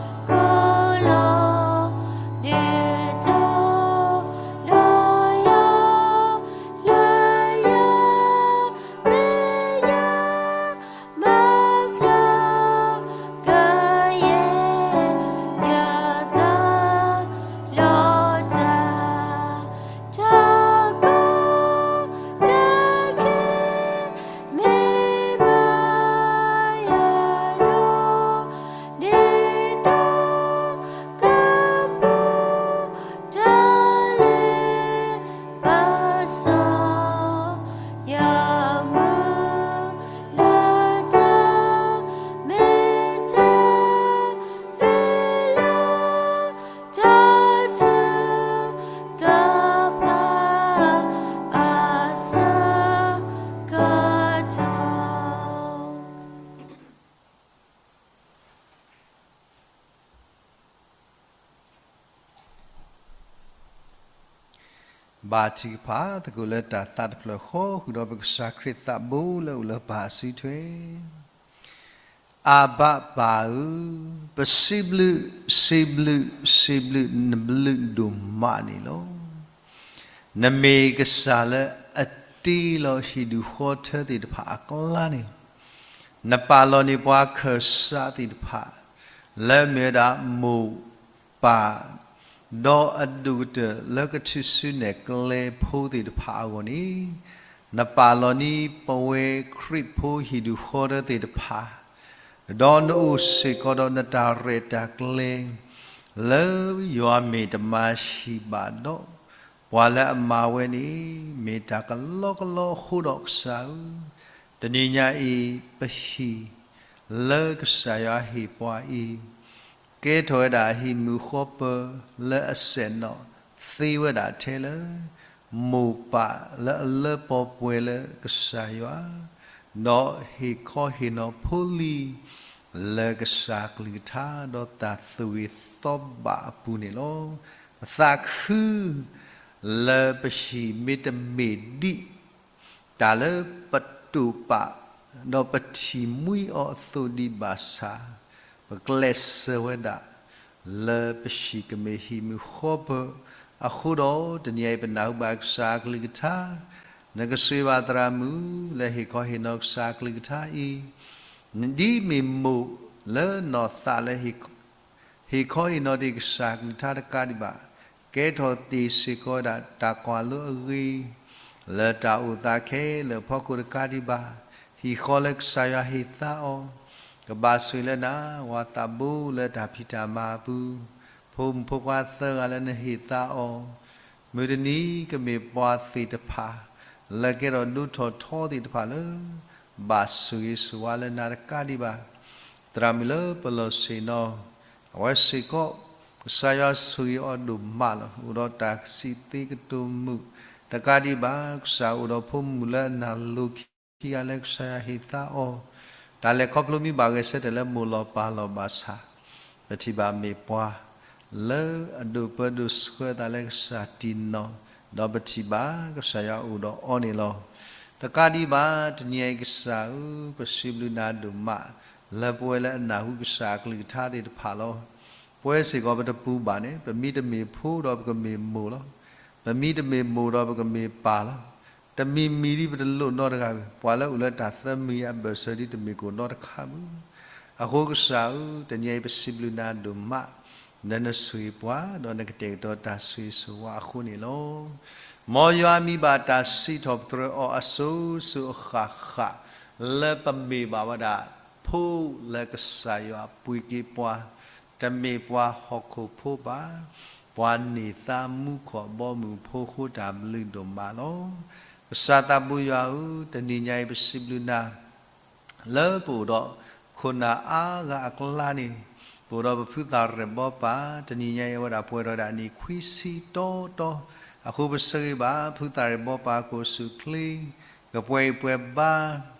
ခိၣ်လီၤ. ဒုးတီၤလီၤယၤ လၢယၤ မ့ၢ်ယၤ မၤဖျါကယဲၢ် ယသးလီၤတၢ်, တၢ်ကီတၢ်ခဲ မ့ၢ်ဘၣ်ယၤဒီး ဒ်သိးကပူၤ တၢ်လၢ ဘၣ်ဆၣ် ယမုၢ်လၢ်တၢ် မ့ၢ်တၢ်ဟ့ၣ်လီၤ တၢ်ထုကဖၣ် အဆၢကတီၢ် ဘါထုကဖၣ်, သကိးလၢတၢ်သးတဖျၢၣ်ဃီ ဃုာ်ဒီးပကစၢ်ခရံာ်သးဘိလၢအိၣ်လၢပၢ်အစုထွဲ, အၤဘၣ်ပၢ်ဧၢ, ပစံးဘျုး, စံးဘျုး, စံးဘျုးနဘျုးဒိၣ်မးန့ၣ်လီၤ. နမ့ၢ်ကစၢ်လၢအတ့လီၤဟံၣ်ဒူၣ်ဃီထၢသ့ၣ်တဖၣ်အကျါန့ၣ်, နပာ်လီၤန့ၢ်ပှၤခၢၣ်စးသ့ၣ်တဖၣ် လၢမ့ၢ်ဝဲဒၣ်မိၢ်ပၢ် ဒီးအဒိၣ်ကတၢၢ်လၢကထုးစုနဲၣ်ကျဲဖိသ့ၣ်တဖၣ်အဂီၢ်န့ၣ်, နပာ်လီၤန့ၢ်ပဝဲခရံာ်ဖိဟံၣ်ဒူၣ်ဃီထၢသ့ၣ်တဖၣ်, ဒီးနအိၣ်စ့ၢ်ကီးဒီးနတၢ်ရဲၣ်တၢ်ကျဲၤ လၢယွၤမ့ၢ်တမၤဟံၣ်ဘၣ်ဒီး, ပှၤလၢအမၤဝဲန့ၣ် မ့ၢ်တၢ်ကလီကလီအဃိဒီးကစၢ်ဧၢ, တနံၤညါအံၤ ပဟံၣ်လၢကစၢ်ယွၤဟ့ၣ်ပှၤအံၤ ကဲထီၣ်ဝဲဒၣ်ဟံၣ်မုာ်ဃီပၢၤလၢအဆဲးနီၣ်သ့ဝဲဒၣ်ထဲလၢ မိၢ်ပၢ်လၢအလၢပှဲၤလၢကစၢ်ယွၤ, ဒီးဟ့ၣ်ခီဟ့ၣ်နီၤဖိလံၤ လၢကစၢ်ကလုၢ်ကထါ ဒီးတၢ်သူၣ်ဂ့ၤသီဘၣ်အပူၤန့ၣ်လီၤ. ပသးခုလၢပဟံၣ်မ့တမ့ၢ်ဒ် တၢ်လၢပတိာ်ပာ် ဒီးပထံၣ်မှံအီၤအသိးဒံးဘၣ်ဆၣ်, ပကျဲးစၢးဝဲဒၣ် လၢပဟံၣ်ကမ့ၢ်ဟံၣ်မုာ်ဃီပၢၤအဃိဒီး, တနံၤအံၤပနၢ်ဟူဘၣ်ကစၢ်အကလုၢ်ကထါ, နကဆိၣ်ဂ့ၤဘၣ်သရၣ်မုၣ်လၢဟ့ၣ်ခီဟ့ၣ်နီၤကစၢ်အကလုၢ်ကထါအံၤ, ဒ်မ့ၢ်မိၢ်လၢနီၢ်သးလၢ ဟ့ၣ်ခီဟ့ၣ်နီၤတ့ၢ်ကစၢ်အကလုၢ်ကထါတကးဒံးဘၣ်, ကဲထီၣ်တ့ၢ်စ့ၢ်ကီးဝဲဒၣ်တၢ်ကွၢ်လိအဂ့ၤ, လၢတၢ်အိၣ်သးခဲလၢာ်အဖီခိၣ်တကးဒံးဘၣ်, ဟံၣ်ဃီလၢကစၢ်ယွၤဟ့ၣ်သါအီၤ, ကဘၣ်ဆိၣ်ဂ့ၤလၢနၤ, ဝၤသးဘိလၢတၢ်ဖံးတၢ်မၤအပူၤ, ဖိမုၣ်ဖိခွါသၢဂၤလၢနဟ့ၣ်သါအီၤ, မုၢ်တနံၤကမ့ၢ်ပှၤသ့ၣ်တဖၣ် လၢကဲထီၣ်ဒိၣ်ထီၣ်ထီသ့ၣ်တဖၣ်လၢ ဘၣ်ဆိၣ်ဂ့ၤဆိၣ်ဝါလၢနၤတကးဒံးဘၣ်, သရၣ်မုၣ်လၢပလီၢ်ဆ့ၣ်နီၤ, အဝဲစ့ၢ်ကီး ကစၢ်ယွၤဆိၣ်ဂ့ၤအီၤဒိၣ်မးလီၤ. အိၣ်ဒီးတၢ်စံးသ့ကတိၤမုာ်တကးဒံးဘၣ်, ကစၢ်အိၣ်ဒီးဖိမုၣ်လၢအနၢ်လိၤခံဂၤလၢကစၢ်ယွၤဟ့ၣ်သါအီၤ, တၢ်လဲၤခီဖျိမ့ၢ်ဘၣ်ဂဲၤဆၢထၢၣ်လၢမိၢ်လီၤပၢ်လီၤဘၣ်ဆၣ်, ပထံၣ်ဘၣ်မ့ၢ်ပှၤ လၢအဒိၣ်ပၢဒိၣ်ဆှၢအသးလၢကစၢ်တံၢ်နီၢ်, ဒီးပထံၣ်ဘၣ်ကစၢ်ယွၤအိၣ်ဒီးအီၤန့ၣ်လီၤ. တကးဒံးဘၣ် တနံၤအံၤကစၢ်ဧၢ, ပစံးဘျုးနၤဒိၣ်မး လၢပဝဲလၢအနၢ်ဟူကစၢ်အကလုၢ်ကထါသ့ၣ်တဖၣ်လီၤ. ပဝဲစ့ၢ်ကီးပတပူၤဘၣ်န့ၣ် ပမံတမ့ၢ်ဖိဒီးပကမ့ၢ်မိၢ်လီၤ. ပမံတမ့ၢ်မိၢ်ဒီးပကမ့ၢ်ပၢ်လီၤ. တမံၤမံၤဒ်ပတလိၣ်နီတဂၤဘၣ်, ပှၤလၢအိၣ်လၢတၢ်သၢမံၤအဘၢၣ်စၢၤဒ်တမ့ၢ်ကအိၣ်နီတခါဘၣ်. အဃိကစၢ်ဧၢ, တနံၤအံၤပစံးဘျုးနၤဒိၣ်မး လၢနဆိၣ်ဂ့ၤပှၤ ဒီးနကတဲာ်ကတီၤတၢ်ဆိၣ်ဂ့ၤဆိၣ်ဝါအဃိန့ၣ်လီၤ. မ်ယွၤမံၤဘၣ်တၢ်စံးထီၣ်ပတြၢၤအီၤအစိၤစိၤအဃၣ်ဃၣ်, လၢပမ့ၢ်ဘၣ်ဝဲဒၣ် ဖိလၢကစၢ်ယွၤပှ့ၤက့ၤပှၤ, တမ့ၢ်ပှၤဟီၣ်ခိၣ်ဖိဘၣ်, ပှၤန့ၢ်သါမူခိၣ်ဘီမုၢ်ဖိအဃိ တၢ်ဘျုးဒိၣ်မးလီၤ. ကစၢ်သးဘိယွၤဧၢ, တနံၤညါအံၤပစံးဘျုးနၤ လၢပအိၣ်ဒီးခိၣ်နၢ်အါဂၤအကျါန့ၣ်, ပအိၣ်ဒီးပဖုသၣ်ရဲၣ်ဘီပၢ်, တနံၤညါအံၤအဝဲဒၣ်ပှဲၤထီၣ်ဒၣ်နံၣ်ခွံဆံတီတီ, အဃိပဆၢဂ့ၤဘၣ် ဖုသၣ်ရဲၣ်ဘီပၢ် ကအိၣ်ဆူၣ်အိၣ်ချ့, ကပှဲၤအံၤပှဲၤဘါ,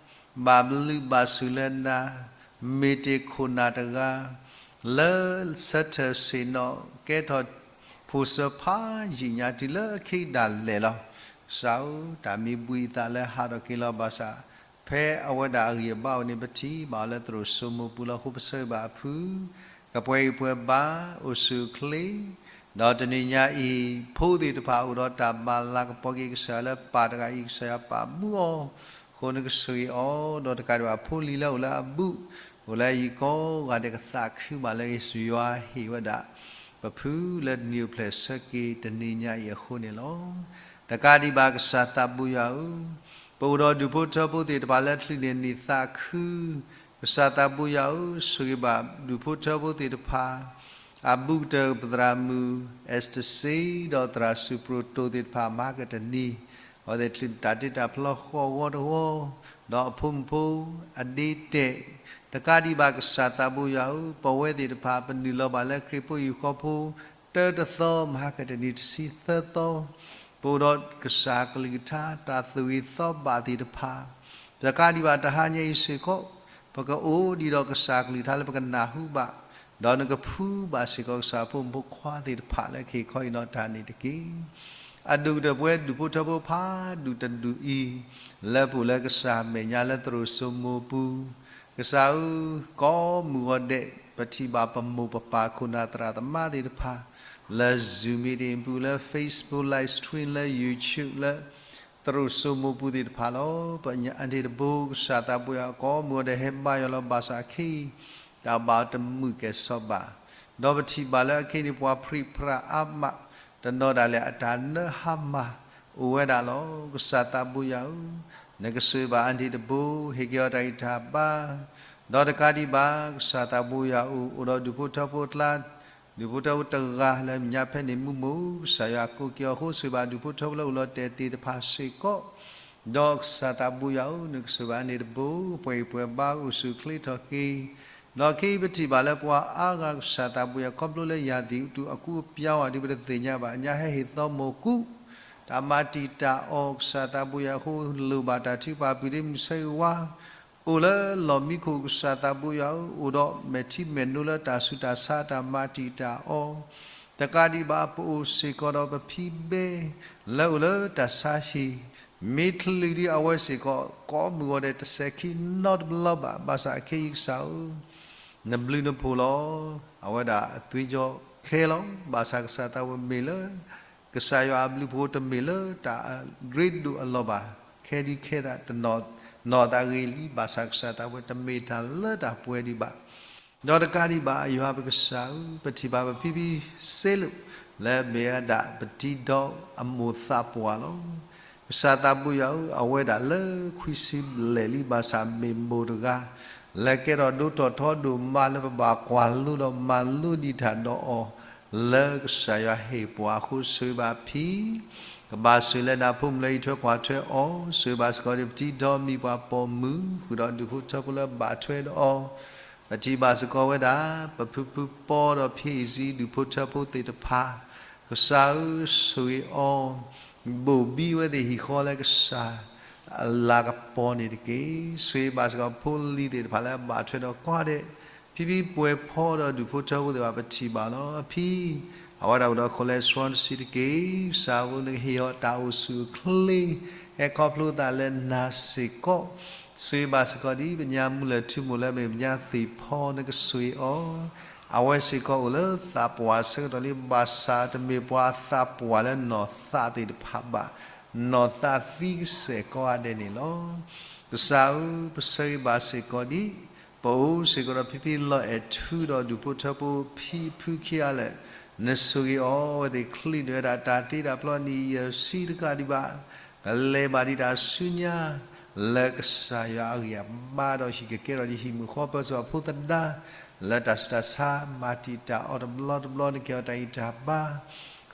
ဘၣ်ဘျုးဘၣ်ဆိၣ်လၢနၤ, မ့ၢ်တ့ၢ်ခိၣ်နၢ်တဂၤ လၢဆၢထၢၣ်ဆ့ၣ်နီၤ ကဲထီၣ်ဖိၣ်စၢၤဖးယံာ်ညါတုၤလၢအခံဒၣ်လဲာ်လီၤ. ကစၢ်ဧၢ, တၢ်မ့ၢ်ဘှံးအသးလၢဟးထီၣ်က့ၤလီၤဘၣ်ဆၣ်, ဖဲအဝဲဒၣ်အဂံၢ်အဘါအိၣ်န့ၣ် ပထံၣ်ဘၣ်အီၤလၢသရိာ်စိမိၤပူၤလီၤ. အဃိပဆၢဂ့ၤဘၣ်အဖု, ကပှဲၤအံၤပှဲၤဘါ, အိၣ်ဆူၣ်အိၣ်ချ့, ဒီးတနံၤညါအံၤ ဖိသ့ၣ်တဖၣ်အိၣ်ဒီးတၢ်ဘၣ်လၤကပီၤက့ၤကစၢ်ယွၤလၢပၢ်တဂၤအံၤ ကစၢ်ယွၤပာ်မူအီၤ, အဃိန့ၣ်ကဆၢဂ့ၤအီၤ, ဒီးတကးဒံးဘၣ်ဖိလံၤလၢအိၣ်လၢအဘူး, အိၣ်လၢအယံၤကိးဂၤဒဲး ကသးခုဘၣ်လၢယွၤဟ့ၣ်ဝဲဒၣ် ပဖုလၢနံၣ်အိၣ်ဖျဲၣ်ဆၢက့ၤတနံၤညါအံၤအဃိန့ၣ်လီၤ. တကးဒံးဘၣ်ကစၢ်သးဘိယွၤဧၢ, ပအိၣ်ဒီးဒူၣ်ဖိထၢဖိသ့ၣ်တဖၣ်လၢချုးန့ၢ်နံၣ်သးခု, ကစၢ်သးဘိယွၤဧၢ, ဆၢဂ့ၤဘၣ်ဒူၣ်ဖိထၢဖိသ့ၣ်တဖၣ်, အဘူးကတၢၢ်ပသရၣ်မုၣ် အဲးစတၢၣ်စ့ ဒီးသရၣ်စူၣ်ပြၢၤတိာ်သ့ၣ်တဖၣ် မဟါကတနံၤ, အဝဲသ့ၣ်ချုးတၢ်တ့တၢ်ဖျီဃီဂီတဝီ, ဒီးအဖိမုၣ်ဖိအဒ့တဲာ်, တကးဒံးဘၣ်ကစၢ်သးဘိယွၤဧၢ, ပဝဲသ့ၣ်တဖၣ် ပနုာ်လီၤဘၣ်လၢခရံာ်ဖိဟံၣ်ဃီဖိ တၢတသီ မဟါကတနံၤတဆံသၢသီ, ပအိၣ်ဒီးကစၢ်ကလုၢ်ကထါ တၢ်သူၣ်ဂ့ၤသီဘၣ်သ့ၣ်တဖၣ်, တကးဒံးဘၣ်တဟါညါအံၤစ့ၢ်ကီး, ပကအိၣ်ဒံးဒီးကစၢ်ကလုၢ်ကထါလၢပကနၢ်ဟူဘၣ်, ဒီးနကဖှူဘၣ်စ့ၢ်ကီးကစၢ်ဖိမုၣ်ဖိခွါသ့ၣ်တဖၣ်လၢကဟ့ၣ်ခီဟ့ၣ်နီၤတၢ်န့ၣ်တက့ၢ်. အဒူၣ်ကတၢၢ်ပဝဲဒူၣ်ဖိထၢဖိဖးဒူၣ်တဒူၣ်အံၤ, လၢပအိၣ်လၢကစၢ်မဲာ်ညါလၢသရိာ်စိမိၤပူၤ, ကစၢ်ဧၢ, ကိးမုၢ်ဂီၤဒဲး ပထံၣ်ဘၣ်ပမိၢ်ပပၢ်ခိၣ်နၢ်သရၣ်သမါသ့ၣ်တဖၣ်, လၢ Zoom meeting ပူၤ လၢ Facebook live stream လၢ YouTube လၢ သရိာ်စိမိၤပူၤသ့ၣ်တဖၣ်လီၤ. ပညါအန့ၣ်တဘိကစၢ်သးဘိယွၤ ကိးမုၢ်ဂီၤဒဲးဟဲဘါယွၤလီၤဘၣ်ဆၣ်အခဲအံၤ, တၢ်ဘၣ်တမုာ်ကဲၣ်ဆိးဘၣ်, ဒီးပထံၣ်ဘၣ်လၢအခဲအံၤန့ၣ် ပှၤဖြံးဖြးအါမး, တနီၤဒၣ်လဲာ်အတၢ်နၢဟါမၢ် အိၣ်ဝဲဒၣ်လီၤ. ကစၢ်သးဘိယွၤဧၢ, နကဆိၣ်ဂ့ၤဘၣ်အန့ၣ်တဘိ, ဟ့ၣ်က့ၤအီၤတၢ်ဂံၢ်တၢ်ဘါ, ဒီးတကးဒံးဘၣ် ကစၢ်သးဘိယွၤဧၢ, အိၣ်ဒီးဒူၣ်ဖိထၢဖိအကျါ ဒူၣ်ဖိထၢဖိတဂၤလၢမဲာ်ညါဖဲန့ၣ်မူမူ, ကစၢ်ယွၤကိးက့ၤအီၤအဃိ ဆိၣ်ဂ့ၤဘၣ်ဒူၣ်ဖိထၢဖိလၢအိၣ်လီၤတဲာ်သ့ၣ်တဖၣ်စ့ၢ်ကီး, ဒီးကစၢ်သးဘိယွၤဧၢ, နကဆိၣ်ဂ့ၤဘၣ်အန့ၣ်တဘိ, ပှဲၤဂံၢ်ပှဲၤဘါအိၣ်ဆူၣ်အိၣ်ချ့ထီၣ်က့ၤ, ဒီးခဲအံၤပထံၣ်ဘၣ်လၢပှၤအါဂၤကစၢ်သးဘိယွၤ ခီဖျိလၢယၤသံးအူတူၢ်အကူအပျါဝဲဒ်ပတသ့ၣ်ညါဘၣ် အညါဟဲဟ့ၣ်သီမိၢ်ကူး, တၢ်မၤတံာ်တာ်အီၤ ကစၢ်သးဘိယွၤအဃိ လိၣ်ဘၣ်တၢ်ထုကဖၣ် ပုၢ်ဒ့မုၣ်ဆၢဂ့ၤဝါ အိၣ်လၢလီၢ်မံခိၣ် ကစၢ်သးဘိယွၤဧၢ, အိၣ်ဒီးမဲာ်ထံမဲာ်နိလၢတၢ်ဆူးတၢ်ဆါတၢ်မၤတံာ်တာ်အီၤ, တကးဒံးဘၣ်ပအိၣ်စ့ၢ်ကီးဒီးပဖံဘဲ လၢအိၣ်လၢတၢ်ဆါဟံၣ်, မ့ၢ်ချုးဒံးအဝဲစ့ၢ်ကီး ကိးမုၢ်ဂီၤဒဲးတစဲးခံနီတဘျီဘၣ်, ဘၣ်ဆၣ်အခဲအံၤကစၢ်ဧၢ နဘျုးနဖှိၣ်လီၤ. အဝဲဒၣ်အသွံၣ်ကၠီခဲလီၤ, ဘၣ်ဆၣ်ကစၢ်သးဘိမ့ၢ်လၢ ကစၢ်ယွၤအဘျုးအဖှိၣ်တမ့ၢ်လၢတၢ်အရ့ဒိၣ်အလီၢ်ဘၣ်, ခဲဒုးခဲသးတနီၤ နီၢ်သးဂ့ၤလံ, ဘၣ်ဆၣ်ကစၢ်သးဘိတမ့ၢ်တၢ်လၢတၢ်ပှဲၤဒံးဘၣ်. ဒီးတကးဒံးဘၣ် ယွၤပကစၢ်ဧၢ, ပထံၣ်ဘၣ်ပဖံဖံစ့လိာ် လၢမ့ၢ်ဝဲဒၣ်ပတံၤဒီအမိၢ်သးပှၢ်လီၤ. ကစၢ်သးဘိယွၤဧၢ, အဝဲဒၣ်လၢခွံဆံဘျဲၣ်လံ, ဘၣ်ဆၣ်မ့ၢ်မိၢ်တဂၤ လၢကဲထီၣ်ဒိၣ်ထီၣ်ထီဒိၣ်မး လၢပဘၣ်ကွၢ်လိဒီးမၤလိဒံးတၢ်ဒီးအီၤ လၢကစၢ်ယွၤဟ့ၣ်ပှၤအဃိ ဆိၣ်ဂ့ၤဘၣ်ဖံ, ကဘၣ်ဆိၣ်ဂ့ၤလၢနဖိမုၣ်လၢအံးထွဲကွၢ်ထွဲအီၤ, ဆိၣ်ဂ့ၤဘၣ်စ့ၢ်ကီးဒီးပတံၤဒီမံၤပှၤပိာ်မုၣ် ဃုာ်ဒီးဒူၣ်ဖိထၢဖိလၢဘၣ်ထွဲဒီးအီၤ, ပထံၣ်ဘၣ်စ့ၢ်ကီးဝဲဒၣ် ပဖုဖုပီဒီးဖံအံၤစံ ဒူၣ်ဖိထၢဖိသ့ၣ်တဖၣ်, ကစၢ်ဧၢ ဆိၣ်ဂ့ၤအီၤ, ဘိၣ်ဘံအဝဲသ့ၣ်ဟံၣ်ဃီလၢကစၢ် အလၤကပီၤန့ၣ်တက့ၢ်. ဆိၣ်ဂ့ၤဘၣ်စ့ၢ်ကီးဖိလံၤသ့ၣ်တဖၣ်လၢအဘၣ်ထွဲဒီးကွၢ်ဒဲး, ဖံဖံပှဲၤဖီဒီးဒူၣ်ဖိထၢဖိသ့ၣ်တဖၣ် ပထံၣ်ဘၣ်လီၤ. အဖံ, အဝဲဒၣ်အိၣ်ဒီး cholesterol တဆံတက့ၢ်. ကစၢ်ဧၢ နကဟ့ၣ်အီၤတၢ်အိၣ်ဆူၣ်အိၣ်ချ့ ဟဲခီဖျိသးလၢနၤစ့ၢ်ကီး, ဆိၣ်ဂ့ၤဘၣ်စ့ၢ်ကီးဒ်ပညါမူလၢၢ်ထူမိၢ်လၢမ့ၢ်ပညါသ့ၣ်ဖီ နကဆိၣ်ဂ့ၤအီၤ, အဝဲစ့ၢ်ကီးအိၣ်လၢသးပှၢ်ဆၢကတီၢ်လံ, ဘၣ်ဆၣ်တမ့ၢ်ပှၤသးပှၢ်လၢနီၢ်သးသ့ၣ်တဖၣ်ဘၣ်, နီၢ်သးသံကစဲာ်ကိးဂၤဒဲးန့ၣ်လီၤ. ကစၢ်ဧၢ, ပဆၢဂ့ၤဘၣ်စ့ၢ်ကီးဒ် ပအိၣ်စ့ၢ်ကီးဒီးဖံဖံလီၤအဲၣ်ထူဒီးဒူၣ်ဖိထၢဖိဖံဖုခံဂၤလၢာ်, နဆိၣ်ဂ့ၤအီၤဝဲသ့ၣ် ချံးန့ၢ်ဝဲဒၣ်တၢ်တ့တၢ်ဖျီနံၣ်ယဲၢ်ဆံတကးဒံးဘၣ်, ကလဲၤဘၣ်ဒံးတၢ်ဆူညါ လၢကစၢ်ယွၤအဂံၢ်အဘါဒီး ဟံၣ်ကကဲထီၣ်ဒ်ဟံၣ်မုၣ်ဃီပၢၤစ့ၢ်ကီးဖိသဒါ လၢတၢ်ဆူးတၢ်ဆါ မၤတံာ်တာ်အီၤတဘျီတဘျီ နကဟ့ၣ်အီၤတၢ်ဂံၢ်တၢ်ဘါ,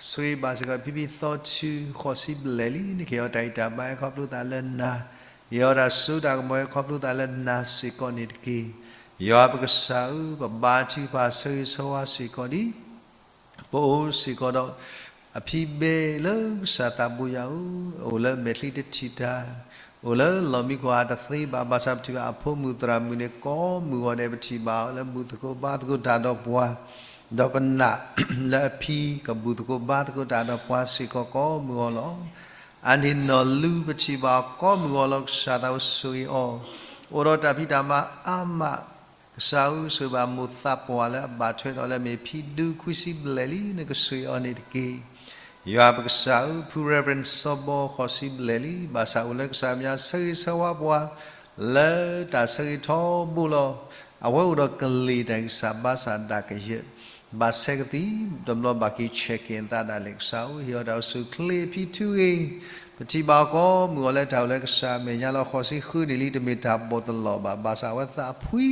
ဆိၣ်ဂ့ၤဘၣ်စ့ၢ်ကီး ဖံဖံသီထူ ဃိးဆံဘျဲၣ်လံ နကဟ့ၣ်အီၤတၢ်ဂံၢ်တၢ်ဘါ ဟဲခီဖျိသးလၢနၤ, ဟ့ၣ်အီၤတၢ်စိတၢ်ကမီၤ ဟဲခီဖျိသးလၢနၤစ့ၢ်ကီးန့ၣ်တက့ၢ်. ယွၤပကစၢ်ဧၢ, ပဘါထုကဖၣ်ဆၢဂ့ၤဆၢဝါစ့ၢ်ကီးဒံး ပအိၣ်စ့ၢ်ကီးဒီး အဖံဘဲလၢကစၢ်သးဘိယွၤဧၢ, အိၣ်လၢမဲာ်ချံတထံၣ်တၢ်, အိၣ်လၢလီၢ်မံခိၣ်အတသ့ဘၣ်, ဘၣ်ဆၣ်ပထံၣ်ဘၣ်အဖိမုၣ်သရၣ်မုၣ်န့ၣ် ကိးမုၢ်ဂီၤဒဲး ပထံၣ်ဘၣ်အီၤလၢဘူၣ်သကိးဘါသကိးတၢ်ဒီးပှၤ, ဒီးပနာ်လၢအဖံကဘူၣ်သကိးဘါသကိးတၢ်ဒီးပှၤစ့ၢ်ကီးကိးမုၢ်ဂီၤလီၤ. အန့ၣ်နီၢ်လူပထံၣ်ဘၣ်အီၤကိးမုၢ်ဂီၤလီၤ. ကစၢ်သးဘိဆိၣ်ဂ့ၤအီၤ, အိၣ်ဒီးတၢ်ဖံးတၢ်မၤအါမး ကစၢ်ဧၢ, ဆိၣ်ဂ့ၤဘၣ်မိၢ်သးပှၢ်လၢအဘၣ်ထွဲဒီးလၢအမ့ၢ်ဖံဒူ ခွံဆံဘျဲၣ်လံ, နကဆိၣ်ဂ့ၤအီၤန့ၣ်တက့ၢ်. ယွၤပကစၢ်ဧၢ, ဖု Reverend စီၤဘီ ဃိးဆံဘျဲၣ်လံ, ဘၣ်ဆၣ်အိၣ်လၢကစၢ်မဲာ်ညါ ဆၢဂ့ၤဆၢဝါပှၤ လၢတၢ်ဆၢဂ့ၤထီဘိလီၤ. အဝဲအိၣ်ဒီးကလံၤတၢ်ဂံၢ်စၢ်ဘါစၢ်ဒၣ်ကယဲၢ် ဘၣ်ဆဲးကသံၣ် တဘျီဘၣ်က့ၤ check in သးဒၣ်လဲာ်. ကစၢ်ဧၢ, ဟ့ၣ်အီၤတၢ်အိၣ်ဆူၣ်အိၣ်ချ့ ဖံထူဂ့ၤ, ပထံၣ်ဘၣ်အီၤကိးမုၢ်ဂီၤလၢတၢ်အိၣ်လၢကစၢ်အမဲာ်ညါလီၤ. ဃိးဆံဃုန့ၣ်လံ, တမ့ၢ်တၢ်ဘီၣ်တလီၢ်ဘၣ်, ဘၣ်ဆၣ်အဝဲသးဖှံ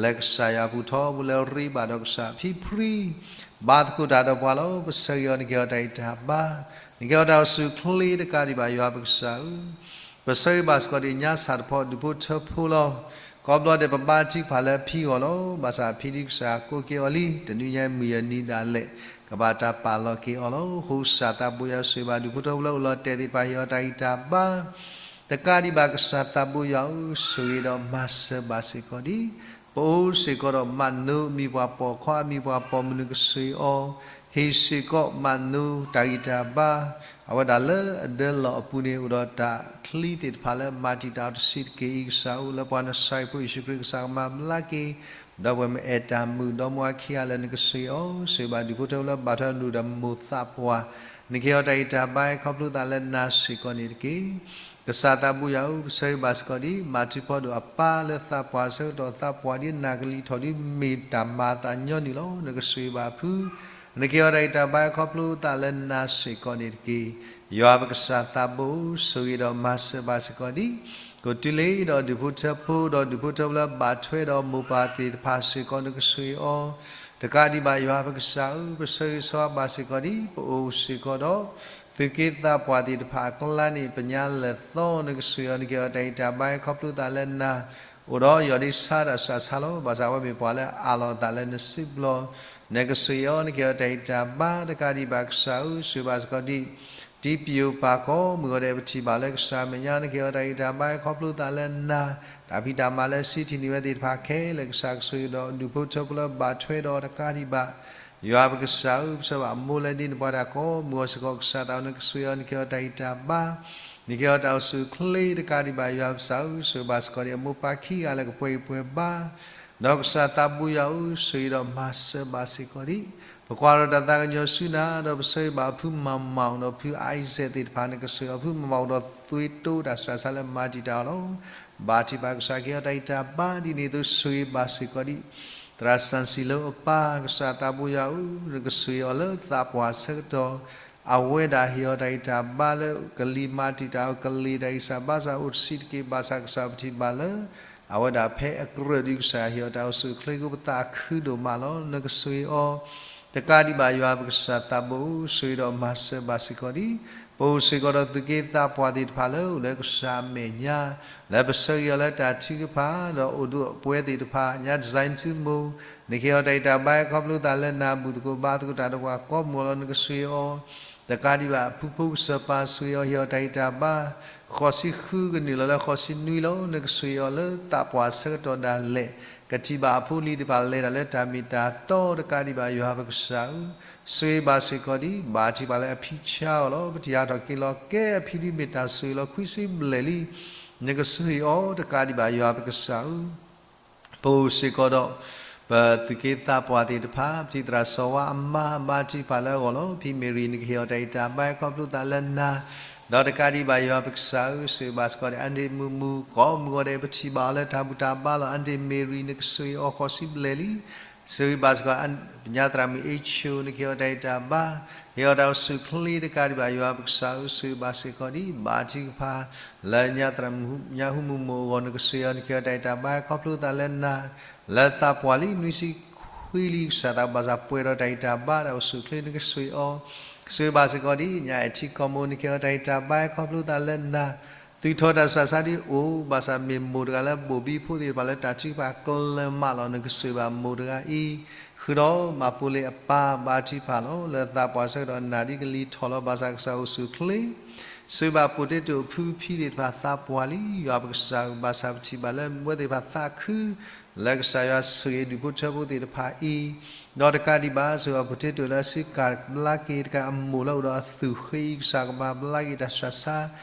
လၢကစၢ်ယွၤအပူၤထီဘိလၢအရ့ဘၣ်ဒီးကစၢ်. ဖံဖရံ ဘါသကိးတၢ်ဒီးပှၤလီၤ. ပဆၢဂ့ၤအီၤ, နကဟ့ၣ်အီၤတၢ်ဂံၢ်တၢ်ဘါ, နကဟ့ၣ်အီၤတၢ်အိၣ်ဆူၣ်အိၣ်ချ့တကးဒံးဘၣ် ယွၤပကစၢ်ဧၢ. ပဆၢဂ့ၤဘၣ်စ့ၢ်ကီးဒံး ညါဆၣ်တဖီ ဒူၣ်ဖိထၢဖိလီၤ. ကိးဘျီဒဲး ပဘါထုကဖၣ်လၢအဖံအဂီၢ်လီၤ. ဘၣ်ဆၣ်အဖံဒ်ကစၢ်ကိးက့ၤအီၤလံ, တနွံညါမုၢ်ယဲၢ်နံၤဒၣ်လဲာ် ကဘၣ်တၢ်ပာ်လီၤက့ၤအီၤလီၤ. ဃိစၢ်သးဘိယွၤ ဆိၣ်ဂ့ၤဘၣ်ဒူၣ်ဖိထၢဖိလၢအိၣ်လီၤတဲာ်သ့ၣ်တဖၣ် ဟ့ၣ်အီၤတၢ်ဂံၢ်တၢ်ဘါ တကးဒံးဘၣ် ကစၢ်သးဘိယွၤဧၢ, ဆိၣ်ဂ့ၤဒီးမၤစၢၤဘၣ်စ့ၢ်ကီးဒံး ပအိၣ်စ့ၢ်ကီးဒီးမၤနၢၤအမံၤပှၤပိာ်ခွါ အမံၤပှၤပိာ်မုၣ် နကဆိၣ်ဂ့ၤအီၤ, ဟ့ၣ်စ့ၢ်ကီးမၤနၢၤတၢ်ဂံၢ်တၢ်ဘါ, အဝဲဒၣ်လၢအဒၢလီၢ်အပူၤန့ၣ် အိၣ်ဒီးတၢ်ချံသ့ၣ်တဖၣ်လၢမၤတံာ်တာ်အီၤတဆံးတက့ၢ်အံၤ ကစၢ်ဧၢ, လၢပှၤနစၢ်ဖိယ့ၣ်ၡူးခရံာ်ကစၢ်ကမၤဘျါက့ၤ, ဒီးပဝဲမ့ၢ်အဲၣ်တၢ်မုာ်ဒီးမိၢ်အခံဂၤလၢာ် နကဆိၣ်ဂ့ၤအီၤ, ဆိၣ်ဂ့ၤဘၣ်ဒူၣ်ဖိထၢဖိလၢဘၣ်ထွဲဒိၣ်ဒီးမိၢ်သးပှၢ်, နကဟ့ၣ်အီၤတၢ်ဂံၢ်တၢ်ဘါ ခီဖျိသးလၢနၤစ့ၢ်ကီးန့ၣ်တက့ၢ်. ကစၢ်သးဘိယွၤဧၢ, ပဆၢဂ့ၤဘၣ်စ့ၢ်ကီးဒံး မၤထူဖီဒိၣ်အပၢ်လၢသးပှၢ်အဆၢကတီၢ် သးပှၢ်ဒ်နၤကလံၤထီၣ်ဒ်မ့ၢ်တၢ်မၤအသးညီနုၢ်လီၤ. နကဆိၣ်ဂ့ၤဘၣ်အဖု, နကဟ့ၣ်အီၤတၢ်ဂံၢ်တၢ်ဘါ ခီဖျိသးလၢနၤစ့ၢ်ကီးန့ၣ်တက့ၢ်. ယွၤပကစၢ်သးဘိဧၢ, ဆိၣ်ဂ့ၤဒီးမၤစၢၤဘၣ်စ့ၢ်ကီးဒံး ကိးတုၤလၢဒီးဒူၣ်ဖိထၢဖိ ဒီးဒူၣ်ဖိထၢဖိလၢဘၣ်ထွဲဒီးမိၢ်ပၢ်သ့ၣ်တဖၣ်စ့ၢ်ကီး နကဆိၣ်ဂ့ၤအီၤ, တကးဒံးဘၣ် ယွၤပကစၢ်ဧၢ, ပဆၢဂ့ၤဆၢဝါဘၣ်စ့ၢ်ကီးဒံး ပအိၣ်စ့ၢ်ကီးဒီး သုးက့သးပှၢ်သ့ၣ်တဖၣ်အကျါန့ၣ် ပညါလဲၤသီ နကဆိၣ်ဂ့ၤအီၤ နကဟ့ၣ်အီၤတၢ်ဂံၢ်တၢ်ဘါ ခီဖျိသးလၢနၤ, အိၣ်ဒီးယီၢ်ဒ့ဆါတၢ်ဆူးတၢ်ဆါလီၤ. ဘၣ်ဆၣ်အဝဲမ့ၢ်ပှၤလၢအအးလီၤအသးလၢနစုပူၤလီၤ. နကဆိၣ်ဂ့ၤအီၤ နကဟ့ၣ်အီၤတၢ်ဂံၢ်တၢ်ဘါ တကးဒံးဘၣ် ကစၢ်ဧၢ, ဆိၣ်ဂ့ၤဘၣ်စ့ၢ်ကီးဒံး တံပျိၣ်ပၢ်ကိးမုၢ်ဂီၤဒဲး ပထံၣ်ဘၣ်လၢကစၢ်အမဲာ်ညါ နကဟ့ၣ်အီၤတၢ်ဂံၢ်တၢ်ဘါ ခီဖျိသးလၢနၤ, တၢ်ဖံးတၢ်မၤလၢအဆံးထံၣ်န့ၢ်ဝဲသ့ၣ်တဖၣ်ခဲလၢာ် ကစၢ်ကဆိၣ်ဂ့ၤဒီးဒူၣ်ဖိထၢဖိလၢဘၣ်ထွဲဒီးတကးဒံးဘၣ် ယွၤပကစၢ်ဧၢ, ပဆၢဘၣ်အမိၢ်လၢဒ်န့ၣ်ပှၤတၢ်ကိးမုၢ်ဂီၤစ့ၢ်ကီး ကစၢ်သးဘိ နကဆိၣ်ဂ့ၤအီၤ နကဟ့ၣ်အီၤတၢ်ဂံၢ်တၢ်ဘါ, နကဟ့ၣ်အီၤတၢ်အိၣ်ဆူၣ်အိၣ်ချ့တကးဒံးဘၣ် ယွၤပကစၢ်ဧၢ, ဆိၣ်ဂ့ၤဘၣ်စ့ၢ်ကီးဒံး အမိၢ်ပၢ်ခံဂၤလၢကပှဲၤဂံၢ်ပှဲၤဘါ, ဒီးကစၢ်သးဘိယွၤဧၢ, ဆိၣ်ဂ့ၤဒီးမၤစၢၤဘၣ်စ့ၢ်ကီးဒံး ပကွၢ်ဒီးတၢ်သးကညီၤဆူနၤ, ဒီးပဆၢဂ့ၤဘၣ်ဖုမၤမၤအိၣ်ဒီးဖုအံစဲးသ့ၣ်တဖၣ် နကဆိၣ်ဂ့ၤအီၤ ဖုမၤမၤအိၣ်ဒီးသွံၣ်တိတၢ်ဆူးတၢ်ဆါလၢမၤတံာ်တာ်အီၤလီၤ. ဘၣ်ထံၣ်ဘၣ်ကစၢ် ကဟ့ၣ်အီၤတၢ်ဂံၢ်တၢ်ဘါဒ်န့ၣ်အသိး ဆိၣ်ဂ့ၤဘၣ်စ့ၢ်ကီးဒံး သရၣ်စၣ်စံၤလိအပၢ် ကစၢ်သးဘိယွၤဧၢ, နကဆိၣ်ဂ့ၤအီၤလၢသးပှၢ်အဆၢကတီၢ်, အဝဲဒၣ်ဟ့ၣ်အီၤတၢ်ဂံၢ်တၢ်ဘါလၢကလံၤမၤတံာ်တာ်အီၤ ကလံၤတၢ်ဂံၢ်စၢ်ဘါစၢ်အိၣ်တဆံးတက့ၢ် ဘၣ်ဆၣ်ကစၢ်ပထံၣ်ဘၣ်လၢ အဝဲဒၣ်ဖဲအကြၢးဒုးကစၢ် ဟ့ၣ်အီၤတၢ်အိၣ်ဆူၣ်အိၣ်ချ့ ကအိၣ်ပသးခုဒိၣ်မးလီၤ. နကဆိၣ်ဂ့ၤအီၤ တကးဒံးဘၣ် ယွၤပကစၢ်သးဘိဧၢ, ဆိၣ်ဂ့ၤဒီးမၤစၢၤဘၣ်စ့ၢ်ကီးဒံး ပအိၣ်စ့ၢ်ကီးဒီးသုးက့သးပှၢ်သ့ၣ်တဖၣ်လၢအိၣ်လၢကစၢ်အမဲာ်ညါ လၢပဆၢဂ့ၤအီၤလၢတၢ်ထုကဖၣ် ဒီးအိၣ်ဒီးအပှဲၤသ့ၣ်တဖၣ် ညါ design စုမူ နကဟ့ၣ်အီၤတၢ်ဂံၢ်တၢ်ဘါ ခီဖျိသးလၢနၤ ဘူၣ်သကိးဘါသကိးတၢ်ဒီးပှၤကိးမုၢ်ဂီၤလီၤ. နကဆိၣ်ဂ့ၤအီၤ တကးဒံးဘၣ် ဖုဖိကစၢၢ်ပၢ် ဆိၣ်ဂ့ၤအီၤ ဟ့ၣ်အီၤတၢ်ဂံၢ်တၢ်ဘါ ဃိးဆံဃုကနုာ်လီၤလၢဃိးဆံနွံလီၤ. နကဆိၣ်ဂ့ၤအီၤလၢသးပှၢ်ဆၢကတီၢ်ဒၣ်လဲာ် ကထံၣ်ဘၣ်အဖိအလံၤသ့ၣ်တဖၣ်လဲၤတၢ်လၢတၢ်မ့ၢ်တၢ်တီ တကးဒံးဘၣ် ယွၤပကစၢ်ဧၢ, ဆိၣ်ဂ့ၤဘၣ်စ့ၢ်ကီးဒံး ဘၣ်ထံၣ်ဘၣ်လၢအဖံဆါအီၤလီၤ. ပတၢ်ဟးထီၣ်က့ၤလီၤကဲအဖံဒ်မ့ၢ်တၢ်ဆိၣ်ဂ့ၤလီၤ ခွံဆံဘျဲၣ်လံ. နကဆိၣ်ဂ့ၤအီၤ တကးဒံးဘၣ် ယွၤပကစၢ်ဧၢ, ပအိၣ်စ့ၢ်ကီးဒီး ပသုးက့သးပှၢ်သ့ၣ်တဖၣ် ပထံၣ်သရၣ်စီၤဝါအမါ ဘါထုကဖၣ်လၢအဂီၢ်လီၤ. ဖံမ့ၢ်ရံၣ် နကဟ့ၣ်အီၤတၢ်ဂံၢ်တၢ်ဘါ ခီဖျိသးလၢနၤ, ဒီးတကးဒံးဘၣ် ယွၤပကစၢ်ဧၢ, ဆိၣ်ဂ့ၤဘၣ်စ့ၢ်ကီးဒံး အါန့ၢ်မုာ်မုာ် ကိးမုၢ်ဂီၤဒဲး ပထံၣ်ဘၣ်အီၤလၢတၢ်ဘူၣ်တၢ်ဘါလီၤ. အါန့ၢ်မ့ၢ်ရံၣ် နကဆိၣ်ဂ့ၤအီၤ ဃိးဆံဘျဲၣ်လံ. ဆိၣ်ဂ့ၤဘၣ်စ့ၢ်ကီး ပညါသရၣ်မုၣ်အ့ၡိ နကဟ့ၣ်အီၤတၢ်အံၤတၢ်ဘါ, ဟ့ၣ်အီၤတၢ်အိၣ်ဆူၣ်အိၣ်ချ့တကးဒံးဘၣ် ယွၤပကစၢ်ဧၢ, ဆိၣ်ဂ့ၤဘၣ်စ့ၢ်ကီးဒံး ဘါထုကဖၣ် လၢညါသရၣ်မုၣ်ညါဟူမုၢ်မိၢ်အဂီၢ် နကဆိၣ်ဂ့ၤအီၤ နကဟ့ၣ်အီၤတၢ်အံၤတၢ်ဘါ ခီဖျိသးလၢနၤ လၢသးပှၢ်လံ နွံဆံခွံလံ ကစၢ်သးဘၣ်ဆၣ်ပှဲၤဒီးတၢ်အံၤတၢ်ဘါ တၢ်အိၣ်ဆူၣ်အိၣ်ချ့ နကဆိၣ်ဂ့ၤအီၤ, ဆိၣ်ဂ့ၤဘၣ်စ့ၢ်ကီးဒံး ညါအဲၣ်ထံကီၢ်မိၢ် နကဟ့ၣ်အီၤတၢ်အံၤတၢ်ဘါ ခီဖျိသးလၢနၤ သုးထီၣ်တၢ်ဆူးတၢ်ဆါဒ်အိၣ် ဘၣ်ဆၣ်မ့ၢ်မိၢ်တဂၤလၢဘိၣ်ဘံဖိသ့ၣ်တဖၣ်လၢတၢ်ထုကဖၣ်ကျၢၤမးလီၤ. နကဆိၣ်ဂ့ၤဘၣ်မိၢ်တဂၤအံၤ ဃုာ်ဒီးမၤပိလ့ၣ်အပၢ် ဘါထုကဖၣ်လီၤ. လၢသးပှၢ်ဆၢကတီၢ်နၢ်ဒ်ကလံၤထီၣ်လီၤ ဘၣ်ဆၣ်ကစၢ်အိၣ်ဆူၣ်အိၣ်ချ့, ဆိၣ်ဂ့ၤဘၣ်ပိၤတ့တိၣ်အဖုဖံသ့ၣ်တဖၣ်သးပှၢ်လံ ယွၤပကစၢ်ဧၢ, ဘၣ်ဆၣ်ပထံၣ်ဘၣ်လၢအဝဲသ့ၣ်တဖၣ်သးခု လၢကစၢ်ယွၤဆိၣ်ဂ့ၤဒူၣ်ဖိထၢဖိသ့ၣ်တဖၣ်အံၤ ဒီးတကးဒံးဘၣ် ဆိၣ်ဂ့ၤဘၣ်ပိၤတ့တိၣ်လၢအစုကၢ်ဘျါက့ၤတကးအမိၢ်လၢအိၣ်ဒီးအသူၣ်ဃ့အံၤ ကစၢ်ကမၤဘျါက့ၤတၢ်ဆူးတၢ်ဆါ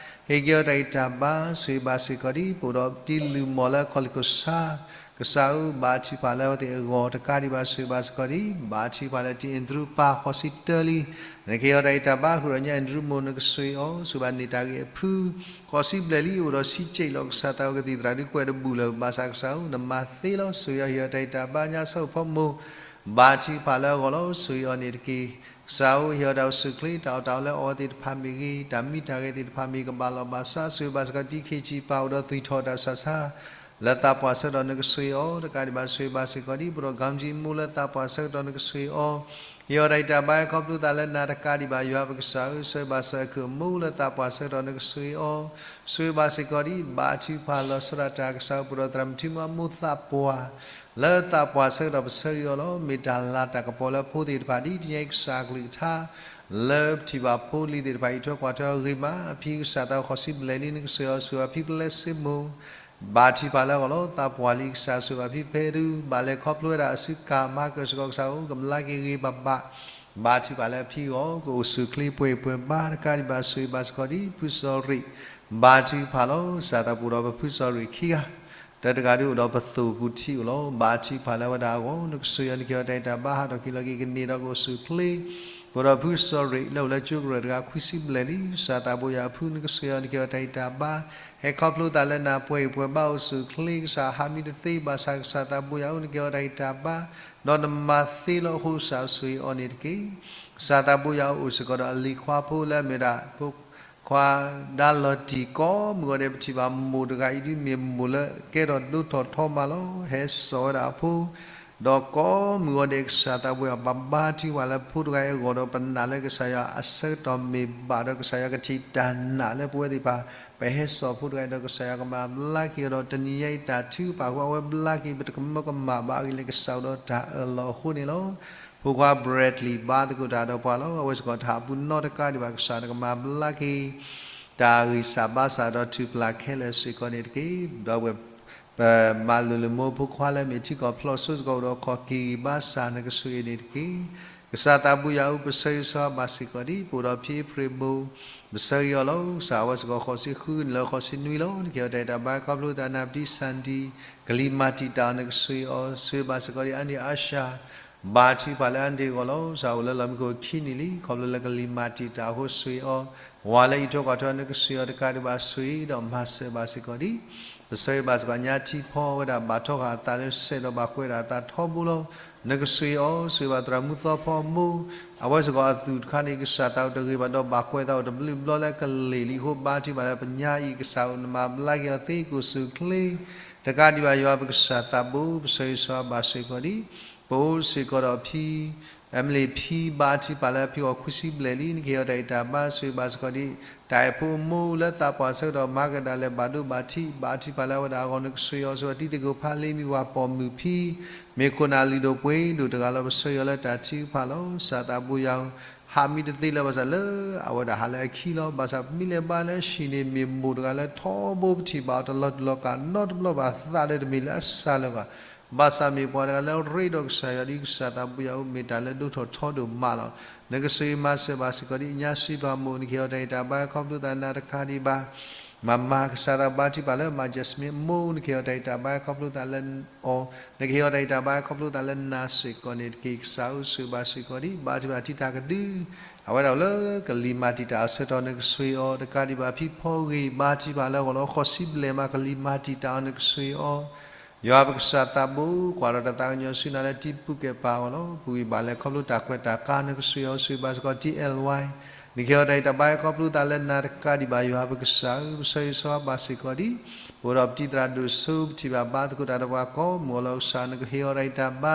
ဟ့ၣ်က့ၤအီၤတၢ်အံၤတၢ်ဘါ ဆိၣ်ဂ့ၤဘၣ်စ့ၢ်ကီးဒံး ပအိၣ်ဒီးတံၤလုၢ်မီၢ်လၢအခီၣ်လ့ၣ်ခိၣ်ဆါ ကစၢ်ဧၢ ဘါထုကဖၣ်လၢအဝဲသ့ၣ်အဂီၢ် တကးဒံးဘၣ် ဆိၣ်ဂ့ၤဘၣ်စ့ၢ်ကီးဒံး ဘါထုကဖၣ်လၢတံၤအဲၣ်ဒရူးပၢ်ဃိးဆံတၢလံ နကဟ့ၣ်အီၤတၢ်အံၤတၢ်ဘါ ဃုာ်ဒီးညါအဲၣ်ဒရူးမိၢ် နကဆိၣ်ဂ့ၤအီၤ ဆိၣ်ဂ့ၤဘၣ်န့ၢ်တၢ်ဂ့ၢ်အဖု ဃိးဆံဘျဲၣ်လံ အိၣ်ဒီးဆံးစဲးလီၤ ကစၢ်သးဝဲကသံၣ်သရၣ်ဒုးကွဲးတဘူၣ်လၢၤ ဘၣ်ဆၣ်ကစၢ်ဧၢ နမၤသ့လီၤ ဆိၣ်ဂ့ၤအီၤ ဟ့ၣ်အီၤတၢ်အံၤတၢ်ဘါ ညါဆၢဖိမိၢ် ဘါထုကဖၣ်လၢအဂီၢ်လီၤ ဆိၣ်ဂ့ၤအီၤန့ၣ်တက့ၢ်. ကစၢ်ဧၢ ဟ့ၣ်အီၤတၢ်အိၣ်ဆူၣ်အိၣ်ချ့ တၢ်အီၣ်တၢ်အီလၢအီဝဲသ့ၣ်တဖၣ်မ့ၢ်ဂ့ၤ တၢ်မံတၢ်ဂဲၤသ့ၣ်တဖၣ်မ့ၢ်ဂ့ၤ ကဘၣ်လီၤဘၣ်စး ဆိၣ်ဂ့ၤဘၣ်စ့ၢ်ကီး တံၤခ့ၣ်ဆံးပၢ် အိၣ်ဒီးသူၣ်ထီၣ်တၢ်ဆူးတၢ်ဆါ လၢသးပှၢ်ဆၢကတီၢ် နကဆိၣ်ဂ့ၤအီၤ တကးဒံးဘၣ် ဆိၣ်ဂ့ၤဘၣ်စ့ၢ်ကီးဒံး ပအိၣ်ဒီးကၣ်ကၠံမိၢ်လၢသးပှၢ်ဆၢကတီၢ် နကဆိၣ်ဂ့ၤအီၤ ဟ့ၣ်အီၤတၢ်အံၤတၢ်ဘါ ခီဖျိသးလၢနၤ တကးဒံးဘၣ် ယွၤပကစၢ်ဧၢ ဆိၣ်ဂ့ၤဘၣ်စ့ၢ်ကီး အခိၣ်အမိၢ်လၢသးပှၢ်ဆၢကတီၢ် နကဆိၣ်ဂ့ၤအီၤ ဆိၣ်ဂ့ၤဘၣ်စ့ၢ်ကီးဒံး ဘါထုကဖၣ်လီၤဆီဒၣ်တၢ် ကစၢ်ဧၢ ပအိၣ်ဒီးသရၣ်မုၣ်ထံမီအမိၢ်သးပှၢ် လၢသးပှၢ်ဆၢကတီၢ် ပဆၢဂ့ၤအီၤလီၤ. မ့ၢ်တၢ်လၤတၢ်ကပီၤလၢဖိသ့ၣ်တဖၣ် ဒ်တနံၤအံၤ ကစၢ်အကလုၢ်ကထါ လၢပထံၣ်ဘၣ်ဖိလံၤသ့ၣ်တဖၣ် အံးထွဲကွၢ်ထွဲအဂ့ၤမး အဖံကစၢ်သးဃိးဆံဘျဲၣ်လံ နကဆိၣ်ဂ့ၤအီၤ ဆိၣ်ဂ့ၤဘၣ်ဖံပလဲစ့မိၢ် ဘါထုကဖၣ်လၢအဂီၢ်လီၤ. သးပှၢ်လံ ကစၢ်ဆိၣ်ဂ့ၤဘၣ်ဖံဖဲဒု ဘၣ်လဲၤခီဖျိဝဲဒၣ်အစုကၢ်မၤကၢၢ်စ့ၢ်ကီး ကစၢ်ဧၢ ကဘျါက့ၤဂ့ၤဂ့ၤဘၣ်ဘၣ် ဘါထုကဖၣ်လၢအဖံအဂီၢ် ကအိၣ်ဆူၣ်အိၣ်ချ့ပှဲၤပှဲၤဘါ တကးဒံးဘၣ် ဆိၣ်ဂ့ၤဘၣ်စ့ၢ်ကီးဒံး ဖုစီၤရံး ဘါထုကဖၣ်လီၤ. ကစၢ်သးပှၢ်အိၣ်ဒီးပဖုစီၤရံးခံဂၤ တၢတဂၤဒုအိၣ်ဒီးပသိၣ်ပူၤထံးအိၣ်လီၤ. ဘါထုကဖၣ်လၢအဝဲဒၣ်အဂီၢ် နကဆိၣ်ဂ့ၤအီၤ နကဟ့ၣ်အီၤတၢ်အံၤတၢ်ဘါ ဟးထီၣ်က့ၤလီၤက့ၤကန့ၢ်ဒီးကအိၣ်ဆူၣ်အိၣ်ချ့ ပအိၣ်ဒီးဖုစီၤရံး လၢအိၣ်လၢကၠိကရၢၢ်တဂၤ ခွံဆံဘျဲၣ်လံ ကစၢ်သးဘိယွၤအဖု နကဆိၣ်ဂ့ၤအီၤ နကဟ့ၣ်အီၤတၢ်အံၤတၢ်ဘါ ဟဲခီဖျိသးလၢနၤ ပှဲၤဂ့ၤပှဲၤဘါ အိၣ်ဆူၣ်အိၣ်ချ့ ကစၢ်ဟးမံတသ့ ဘၣ်ဆၣ်ကစၢ်သးဘိယွၤဧၢ နကဟ့ၣ်အီၤတၢ်အံၤတၢ်ဘါ ဒီးနမၤသ့လီၤအဃိ ကစၢ်ဆိၣ်ဂ့ၤအီၤန့ၣ်တက့ၢ်. ကစၢ်သးဘိယွၤဧၢ အိၣ်စ့ၢ်ကီးဒီးအလံၤခွါဖိလၢအမ့ၢ်ဒၣ် ဖိခွါဒါလီၤတံၢ် ကိးမုၢ်ဂီၤဒဲး ပထံၣ်ဘၣ်မိၢ်တဂၤအံၤဒု မ့ၢ်မိၢ်လၢကဲထီၣ်ဒိၣ်ထီၣ်ထီမးလီၤ. ဟဲစိာ်ဝဲဒၣ်အဖိ ဒီးကိးမုၢ်ဂီၤဒဲး ကစၢ်သးဘိယွၤ ပဘါထုကဖၣ်လၢဖိတဂၤအံၤအဂီၢ်ဒီး ပနာ်လၢကစၢ်ယွၤအဆၢကတီၢ်မ့ၢ်ဘၣ်ဒီး ကစၢ်ယွၤကထံၣ်တၢ်နာ်လၢပဝဲသ့ၣ်တဖၣ် ပဟဲစိာ်ဖိတဂၤအံၤဒီး ကစၢ်ယွၤကမၤဘျါက့ၤအီၤဒီး တနံၤညါအံၤတၢ်ထုကဖၣ်အဃိ အဝဲဘျါက့ၤ ပတကမၢကမၣ်ဘၣ်အဂ့ၢ်န့ၣ် ကစၢ်အိၣ်ဒီးတၢ်အၢၣ်လီၤအဃိန့ၣ်လီၤ. ဖိခွါ Bradley ဘါသကိးတၢ်ဒီးပှၤလီၤ. အဝဲစ့ၢ်ကီးတဟးပူၤနီတကးဒံးဘၣ် ကစၢ်နကမၤဘျါက့ၤ တၢ်ဂံၢ်စၢ်ဘါစၢ်ဒီးထူၣ်ဖျးခဲလၢာ်စ့ၢ်ကီးန့ၣ်တက့ၢ်. ဒီးပ ပမၤလိၤလိၤမိၢ်ဖိခွါလၢမ့ၢ်ထံကီၢ်ဖျိးစိစ့ၢ်ကီး အိၣ်ဒီးခီၣ်က့ၤဂံၢ်ဘါစၢ် နကဆိၣ်ဂ့ၤန့ၣ်တက့ၢ်. ကစၢ်သးဘိယွၤဧၢ ပဆၢဂ့ၤဆၢဝါဘၣ်စ့ၢ်ကီးဒံး ပအိၣ်ဒီးဖံအ့ဖြ့ၣ်မိၢ် ပဆၢဂ့ၤအီၤလီၤ. ကစၢ်အဝဲစ့ၢ်ကီးဃိးဆံဃု နုာ်လၢဃိးဆံနွံလီၤ. နကဟ့ၣ်အီၤတၢ်အံၤတၢ်ဘါ ခီဖျိသးနၤ ပတံၤစၣ်ဒံ ကလံၤမၤတံာ်တာ်အီၤ နကဆိၣ်ဂ့ၤအီၤ ဆိၣ်ဂ့ၤဘၣ်စ့ၢ်ကီးဒံး အါန့ၢ်အါရှၢ် ဘါထုကဖၣ်လၢအါန့ၢ်အဂီၢ်လီၤ. ကစၢ်အိၣ်လၢလီၢ်မံခိၣ်ခံနံၣ်လံ ခီဖျိလၢကလံၤမၤတံာ်တာ်အဃိ ဆိၣ်ဂ့ၤအီၤ ဝၤလၢအံးထွဲကွၢ်ထွဲ နကဆိၣ်ဂ့ၤအီၤတကးဒံးဘၣ် ဆိၣ်ဂ့ၤဒီးမၤစၢၤဘၣ်စ့ၢ်ကီးဒံး ပဆၢဂ့ၤဘၣ်စ့ၢ်ကီး ညါထံဖီဝဲဒၣ် ဘၣ်ထီဃာ်အသးလၢစဲးဒီးဘၣ်ကွဲးဒၣ်အသးထီဘိလီၤ. နကဆိၣ်ဂ့ၤအီၤ ဆိၣ်ဂ့ၤဘၣ်သရၣ်မုၣ်သီဖီအမိၢ် အဝဲစ့ၢ်ကီးအသူၣ်တခါန့ၣ် ကစၢ်သးအိၣ်တဂ့ၤဘၣ်ဒီး ဘၣ်ကွဲးသးအိၣ်တဘျုးဘျီလၢကလ့ၢ်လံအဃိ ဘါထုကဖၣ်လၢပညါအံၤ ကစၢ်ဧၢ နမၤဘျါက့ၤအီၤသ့ ကအိၣ်ဆူၣ်အိၣ်ချ့ တကးဒံးဘၣ် ယွၤပကစၢ်သးဘိ ပဆၢဂ့ၤဆၢဝါဘၣ်စ့ၢ်ကီးဒံး ပအိၣ်စ့ၢ်ကီးဒီးဖံ Emily ဖံ ဘါထုကဖၣ်လၢအဖံဂီၢ်ခွံဆံဘျဲၣ်လံ နကဟ့ၣ်အီၤတၢ်အံၤတၢ်ဘါ ဆိၣ်ဂ့ၤဘၣ်စ့ၢ်ကီးဒံး တၢ်အဲၣ်ဖိအမိၢ်လၢသးပှၢ်ဆၢကတီၢ် မၤကဒါလဲာ်ဘၣ်ဒိဘၣ်ထံး ဘါထုကဖၣ်လၢအဝဲဒၣ်အဂီၢ် နကဆိၣ်ဂ့ၤအီၤ ဆိၣ်ဂ့ၤဘၣ်တံၤသကိးဖးလ့မံၤ ပှၤပိာ်မုၣ်ဖံ မ့ၢ်ခိၣ်နၢ်လုၢ်ဒိၣ်ပှ့ၤဒိၣ်တဂၤလီၤ ပဆၢဂ့ၤအီၤလၢတၢ်ထုကဖၣ်လီၤ. ကစၢ်သးဘိယွၤဧၢ ဟးမံတသ့လၢၤဘၣ်ဆၣ်လၢအဝဲဒၣ်ဟးလၢအခံလီၤ. ဘၣ်ဆၣ်ပမ့ၢ်လဲၤဘါလၢအဟံၣ်န့ၣ် မ့ၢ်မိၢ်တဂၤလၢထီဘိပထံၣ်ဘၣ်အီၤတလီၤတူာ်လီၤကာ်နီတဘျီဘၣ် သးဒီးတမ့ၢ်လၢအစၢ်လၢၤဘၣ်. ဘၣ်ဆၣ်မ့ၢ်ပှၤတဂၤလၢအရ့ဒီးကစၢ်ယွၤဒ်ကစၢ်သးဘိယွၤဧၢ မ့ၢ်တၢ်လၢဒိၣ်ထီၣ်ထီဒိၣ်မးလီၤ. နကဆိၣ်ဂ့ၤမၤစၢၤဘၣ်စ့ၢ်ကီးဒံး ညါစံးပှၤမိၢ် နကဟ့ၣ်အီၤတၢ်အံၤတၢ်ဘါ ခီဖျိသးနၤတကးဒံးဘၣ် မၤမၤ ကစၢ်သးဘါထုကဖၣ်လၢ မၤ Jasmine အမိၢ် နကဟ့ၣ်အီၤတၢ်အံၤတၢ်ဘါ ခီဖျိသးလၢအီၤ နကဟ့ၣ်အီၤတၢ်အံၤတၢ်ဘါ ခီဖျိသးလၢနၤစ့ၢ်ကီးန့ၣ်တက့ၢ်. ကစၢ်ဧၢ ဆိၣ်ဂ့ၤဘၣ်စ့ၢ်ကီးဒံး ဘါထုကဖၣ်ထံတၢ်ကဒု အဝဲဒၣ်လၢကလံၤမၤတံာ်တာ်အဆၢကတီၢ် နကဆိၣ်ဂ့ၤအီၤ တကးဒံးဘၣ် ဖံဖီဂ့ၤ ဘါထုကဖၣ်လၢအဂီၢ်လီၤ. ဃိးဆံဘျဲၣ်မး ကလံၤမၤတံာ်တာ်အီၤ နကဆိၣ်ဂ့ၤအီၤ ယွၤပကစၢ်သးဘိကွၢ်ဒီးတၢ်သးကညီၤဆူနၤလၢတံပုၢ်ကဲပၢ်အဂီၢ်လီၤ. ပူၤကွံာ်ဘၣ်လဲၤခီဖျိတၢ်ကွဲးတၢ်ကါ နကဆှၢအီၤဆှၢဘၣ်စ့ၢ်ကီး တံ L Y နကဟ့ၣ်အီၤတၢ်အံၤတၢ်ဘါဟဲခီဖျိသးလၢနၤတကးဒံးဘၣ် ယွၤပကစၢ်ဧၢ, ပဆၢဂ့ၤဆၢဝါဘၣ်စ့ၢ်ကီးဒံး ပအိၣ်ဒီးပတံၤသရၣ်ဒိၣ်စိ ပထံၣ်ဘၣ်ဘါသကိးတၢ်ဒီးပှၤကိးမုၢ်ဂီၤလီၤ. ကစၢ်နကဟ့ၣ်အီၤတၢ်အံၤတၢ်ဘါ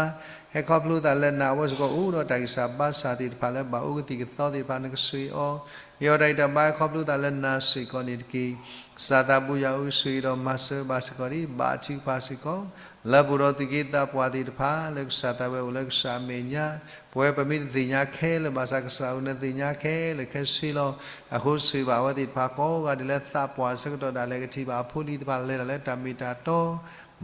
ဟဲခီဖျိသးလၢနၤအဝဲစ့ၢ်ကီး အိၣ်ဒီးတၢ်ဂံၢ်စၢ်ဘါစၢ်သ့ၣ်တဖၣ်လၢဘၣ်အိၣ်ကသံၣ်ကသီသ့ၣ်တဖၣ် နကဆှၢအီၤ ဟ့ၣ်အီၤတၢ်အံၤတၢ်ဘါဟဲခီဖျိသးလၢနၤစ့ၢ်ကီးန့ၣ်တက့ၢ်. ကစၢ်သးဘိယွၤဧၢ, ဆှၢဒီးမၤစၢၤဘၣ်စ့ၢ်ကီးဒံး ဘါထုကဖၣ်စ့ၢ်ကီး လၢပအိၣ်ဒီးသူၣ်က့သးပှၢ်သ့ၣ်တဖၣ် လၢကစၢ်သးဝဲအိၣ်လၢကစၢ်အမဲာ်ညါ, ပဝဲပမ့ၢ်တသ့ၣ်ညါခဲလၢာ်ဘၣ်ဆၣ် ကစၢ်ဧၢ နသ့ၣ်ညါခဲလၢာ်ခဲဆ့လီၤ. အဃိဆှၢဘၣ်အဝဲသ့ၣ်တဖၣ်ကိးဂၤဒဲးလၢသးပှၢ်ဆၢကတီၢ်ဒၣ်လဲာ် ကထံၣ်ဘၣ်အဖိလံၤသ့ၣ်တဖၣ်လဲၤတၢ်လၢတၢ်မ့ၢ်တၢ်တီ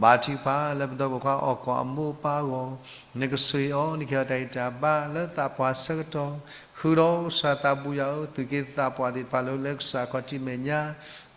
ဘါထုကဖၣ်လၢပဒီပုၢ်ဝဲၢ်ခွါအီၣ်ကီၢ်အမိၢ်အပၢ်အဂီၢ် နကဆှၢအီၤ နကဟ့ၣ်အီၤတၢ်အံၤတၢ်ဘါလၢသးပှၢ်ဆၢကတီၢ် ဃုာ်ဒီးကစၢ်သးဘိယွၤဧၢ, သူၣ်က့သးပှၢ်သ့ၣ်တဖၣ်လၢ လၢကစၢ်ခီၣ်ထံးမဲာ်ညါ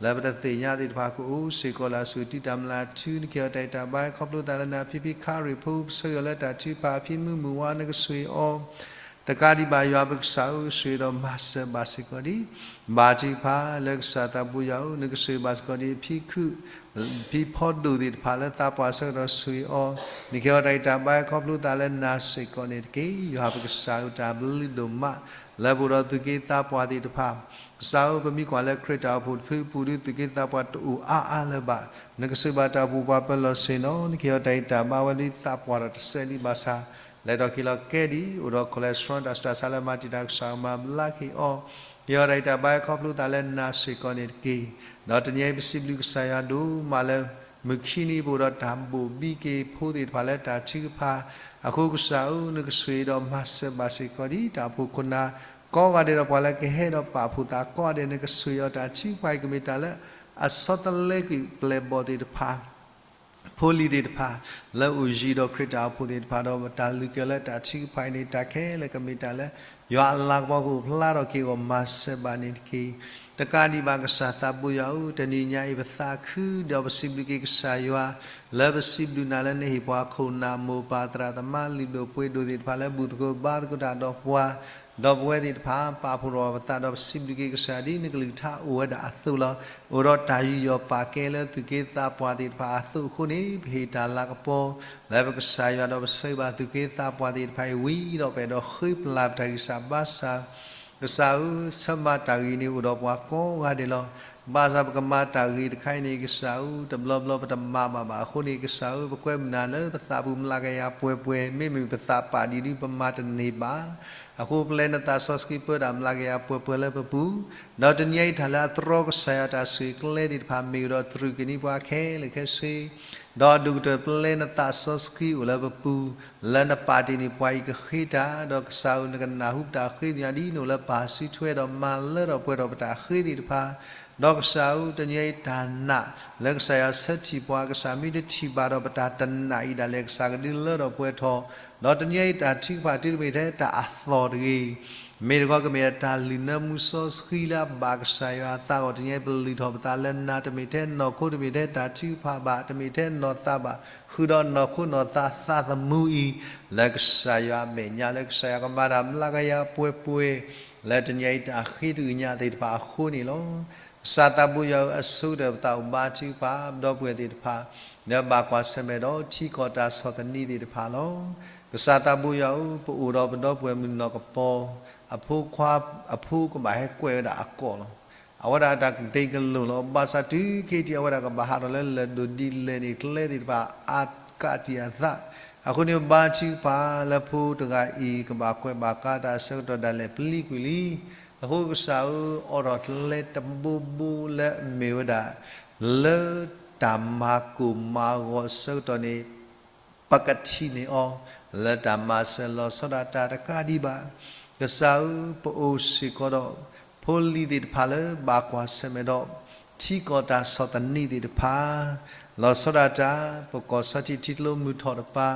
လၢပတသ့ၣ်ညါသ့ၣ်တဖၣ်ကအိၣ်စ့ၢ်ကီးလၢအဆူၣ်တံၢ်တၢ်မျၢ်အထူ နကဟ့ၣ်အီၤတၢ်အံၤတၢ်ဘါဟဲခီဖျိသးလၢနၤ ဖံဖံခရံာ်ဖိ ပဆၢဂ့ၤအီၤလၢတၢ်ထုကဖၣ်အဖံမုၢ်မုၢ်ဝါ နကဆှၢအီၤ တကးဒံးဘၣ် ယွၤပကစၢ်ဧၢ, ဆှၢဒီးမၤစၢၤဘၣ်စ့ၢ်ကီးဒံး ဘါထုကဖၣ်လၢကစၢ်သးဘိယွၤဧၢ, နကဆှၢဘၣ်စ့ၢ်ကီးဒံး ဖံခုၣ် ဖံဖီဒိၣ်သ့ၣ်တဖၣ်လၢသးပှၢ်ဆၢကတီၢ်ဆှၢအီၤ, နကဟ့ၣ်အီၤတၢ်အံၤတၢ်ဘါဟဲခီဖျိသးလၢနၤစ့ၢ်ကီးန့ၣ်တက့ၢ်. ယွၤပကစၢ်ဧၢ, တၢ်ဘျုးဒိၣ်မး လၢပအိၣ်ဒီးသူၣ်က့သးပှၢ်သ့ၣ်တဖၣ် ကစၢ်ဧၢ, ပမ့ၢ်ကွၢ်လၢခရံာ်တၢ်အိၣ်ဖှိၣ်တဖုအပူၤဒုး သူၣ်က့သးပှၢ်တအိၣ်အါအါလၢၤဘၣ်. နကဆှၢဘၣ်တၢ်အိၣ်ဖှိၣ်ပှၤပၢၤလီၢ်ဆ့ၣ်နီၤ, နကဟ့ၣ်အီၤတၢ်အံၤတၢ်ဘါဝဲဒ်သးပှၢ်ဒီးတစဲးဒံးဘၣ်ဆၣ် လဲၤထီၣ်က့ၤလီၤကဲဒံး အိၣ်ဒီး cholesterol တၢ်ဆူးတၢ်ဆါလၢမၤတံာ်တာ် ကစၢ်ဧၢ မၤဘျါက့ၤအီၤ, ဟ့ၣ်အီၤတၢ်အံၤတၢ်ဘါဟဲခီဖျိသးလၢနၤစ့ၢ်ကီးန့ၣ်တက့ၢ်. ဒီးတနံၤအံၤပစံးဘျုးကစၢ်ယွၤဒိၣ်မးလၢ မုၢ်ခံနံၤပအိၣ်ဒီးတၢ်ဘိၣ်ဘံက့ၤဖိသ့ၣ်တဖၣ်လၢတၢ်ထုကဖၣ်, အဃိကစၢ်ဧၢ, နကဆှၢဒီးမၤစၢၤဘၣ်စ့ၢ်ကီးဒံး တၢ်အိၣ်ဖှိၣ်ခိၣ်နၢ် ကိးဂၤဒဲးဒီးပှၤလၢကဟဲဒီးပာ်ဖှိၣ်သးကိးဂၤဒဲး နကဆှၢအီၤတၢ်ထုကဖၣ်အံၤ ကမ့ၢ်တၢ်လၢအဆီတလဲကွံာ်ပျဲၢ်ဘီၣ်သ့ၣ်တဖၣ် ဖိလံၤသ့ၣ်တဖၣ် လၢအိၣ်ယံၤဒီးခရံာ်တၢ်အိၣ်ဖှိၣ်သ့ၣ်တဖၣ်ဒီး တၢ်လုၢ်က့ၤအီၤလၢတၢ်ထုကဖၣ်အံၤန့ၣ် တၢ်ခဲလၢာ်ကမ့ၢ်တၢ်လၢ ယွၤအလၤကပီၤကအိၣ်ဖျါထီၣ်က့ၤအဂီၢ် မၤစၢၤဘၣ်န့ၣ်တက့ၢ်. တကးဒံးဘၣ်ကစၢ်သးဘိယွၤဧၢ, တနံၤညါအံၤပသးခုဒီးပစံးဘျုးက့ၤကစၢ်ယွၤ လၢပစံးဘျုးနၤလၢနဟ့ၣ်ပှၤခိၣ်နၢ်မိၢ်ပၢ်သရၣ်သမါလုၢ်ဒိၣ်ပှ့ၤဒိၣ်သ့ၣ်တဖၣ်လၢ ဘူၣ်သကိးဘါသကိးတၢ်ဒီးပှၤ ဒီပုၢ်ဝဲၢ်သ့ၣ်တဖၣ် ပာ်ဖှိၣ်ထီၣ်ပသးဒီးပစံးဘျုးက့ၤကစၢ်ဒ်နကလုၢ်ကထါအိၣ်ဝဲဒၣ်အသိးလီၤ. အိၣ်ဒီးတၢ်ယူးယီၣ်ပာ်ကဲလၢသူၣ်က့သးပှၢ်သ့ၣ်တဖၣ်အသိးအဃိန့ၣ် ပဟ့ၣ်တၢ်လၤကပီၤ လၢပကစၢ်ယွၤဒီးပဆၢဂ့ၤဘၣ်သူၣ်က့သးပှၢ်သ့ၣ်တဖၣ်အံၤဝံၤဒီး ပအဲၣ်ဒိးဃ့ပျၢ်ပတၢ်ဂံၢ်စၢ်ဘါစၢ် ကစၢ်ဧၢ, ဆၢမၤတၢ်ဂ့ၤန့ၣ် အိၣ်ဒီးပှၤကိးဂၤဒဲးလီၤ. ဘၣ်ဆၣ်ပကမၤတၢ်ဂ့ၤတခါအံၤန့ၣ် ကစၢ်ဧၢ, တဘျီဘျီပတမၤဘၣ်ဘၣ်အဃိန့ၣ် ကစၢ်ဧၢ, ပကွဲမုာ်နၤလၢပသးပူၤမျးကယၤပှဲၤပှဲၤ, မ့မ့ၢ်ပသးပာ်ဒံးဒုး ပမၤတန့ၢ်ဘၣ်. အဃိပျဲနသးစီဆှံပၢတၢ်မျးကယၤပှဲၤပှဲၤလၢပပူၤ, ဒီးတနံၤအံၤတၢ်လၢအတြီကစၢ်ယွၤတၢ်ဆိၣ်ဂ့ၤကျဲသ့ၣ်တဖၣ် မ့ၢ်ဝဲဒီးတြူာ်က့ၤန့ၢ်ပှၤခဲလၢာ်ခဲဆ့ ဒီးအဒိၣ်ကတၢၢ်ပျဲနသးစီဆှံအိၣ်လၢပပူၤ, လၢနပာ်တ့ၢ်န့ၢ်ပှၤအံၤကဃ့တၢ်, ဒီးကစၢ်ဧၢ, နကနၢ်ဟူပတၢ်ဃ့ကညးဒ်နအိၣ်လၢပၢ်စုထွဲ ဒီးမၤလၢထီၣ်ပှဲၤထီၣ်ပတၢ်ဃ့သ့ၣ်တဖၣ်, ဒီးကစၢ်ဧၢ, တနံၤအံၤတၢ်နာ်လၢကစၢ်ယွၤဆၢထံၣ်ပှၤ ကစၢ်မ့ၢ်တထံၣ်ဘၣ်ဒီးပတၢ်တနာ်အံၤဒၣ်လဲာ် ကစၢ်ကဒုးလၢထီၣ်ပှဲၤထီၣ်, ဒီးတနံၤအံၤတၢ်ထုကဖၣ်တုၤတမ့ၢ်ထဲတၢ်အသီၣ်တဂ့ၤ မ့ၢ်တခီကမ့ၢ်တၢ်လုၢ်နၢမူစီဆှံလၢအဘၣ်ကစၢ်ယွၤအသးအဂီၢ်, တနံၤအံၤပလုၢ်ထီၣ်ပသးလၢနၤ, တမ့ၢ်ထဲနီၢ်ခိ, တမ့ၢ်ထဲတၢ်ထုကဖၣ်ဘၣ်, တမ့ၢ်ထဲနီၢ်သးဘၣ်, ဃုာ်ဒီးနီၢ်ခိနီၢ်သးသးသမူအံၤ လၢကစၢ်ယွၤအမဲာ်ညါ, လၢကစၢ်ယွၤကမၤတၢ်မျးကယၤပှဲၤပှဲၤ လၢတနံၤအံၤတၢ်ဃ့သ့ၣ်ညါသ့ၣ်တဖၣ်အဃိန့ၣ်လီၤ. ကစၢ်သးဘိယွၤဧၢ, အဆိကတၢၢ်ပသးအိၣ်ဘါထုကဖၣ် ပဒီပုၢ်ဝဲၢ်သ့ၣ်တဖၣ် လၢဘၣ်ကွၢ်ဆၢၣ်မဲာ်ဒီးထံကီၢ်တၢ်ဆီၣ်သနံးသ့ၣ်တဖၣ်လီၤ. ကစၢ်သးဘိယွၤဧၢ, ပအိၣ်ဒီးပဒီပုၢ်ဝဲၢ်မုၣ်နီၢ်ကပီၤ အဖိခွါ အဖိကဘၣ်ဟဲကွဲးဝဲဒၣ်အကိာ်လီၤ. အဝဲဒၣ်တၢ်ကတဲာ်ကလိာ်လီၤ. ဘၣ်ဆၣ်တုၤခဲအံၤ အဝဲဒၣ်ကဘၣ်ဟးထီၣ်လၢလၢၢ်ဒိၣ်ဒ်လဲၣ်န့ၣ် ကျဲသ့ၣ်တဖၣ်အါကးတံၢ်အသး, အဃိန့ၣ် ဘါထုကဖၣ်လၢဖိတဂၤအံၤ ကဘၣ်ကွဲးဘၣ်ကါသးအဆၢကတီၢ်ဒၣ်လဲာ်ပလံၤကွံာ်လံ. အဃိကစၢ်ဧၢ, အိးထီၣ်ကျဲတဘိဘိလၢအမ့ၢ်ဝဲဒၣ် လၢတၢ်မၤကိၢ်မၤဂီၤအဆၢကတီၢ်န့ၣ် ပကထံၣ်န့ၢ်အီၤ လၢတၢ်မၤစၢၤလီၤဆီဒၣ်တၢ်တကးဒံးဘၣ်. ကစၢ်ဧၢ, ပအိၣ်စ့ၢ်ကီးဒီး ဖိလံၤသ့ၣ်တဖၣ်လၢဘၣ်ကွၢ်ဆၢၣ်မဲာ်ဒီး ထံကီၢ်တၢ်ဆီၣ်သနံးသ့ၣ်တဖၣ် လီၤဆီဒၣ်တၢ် ပကီၢ်ဆီထံးထံကျိမုၢ်ထီၣ်တပၤ,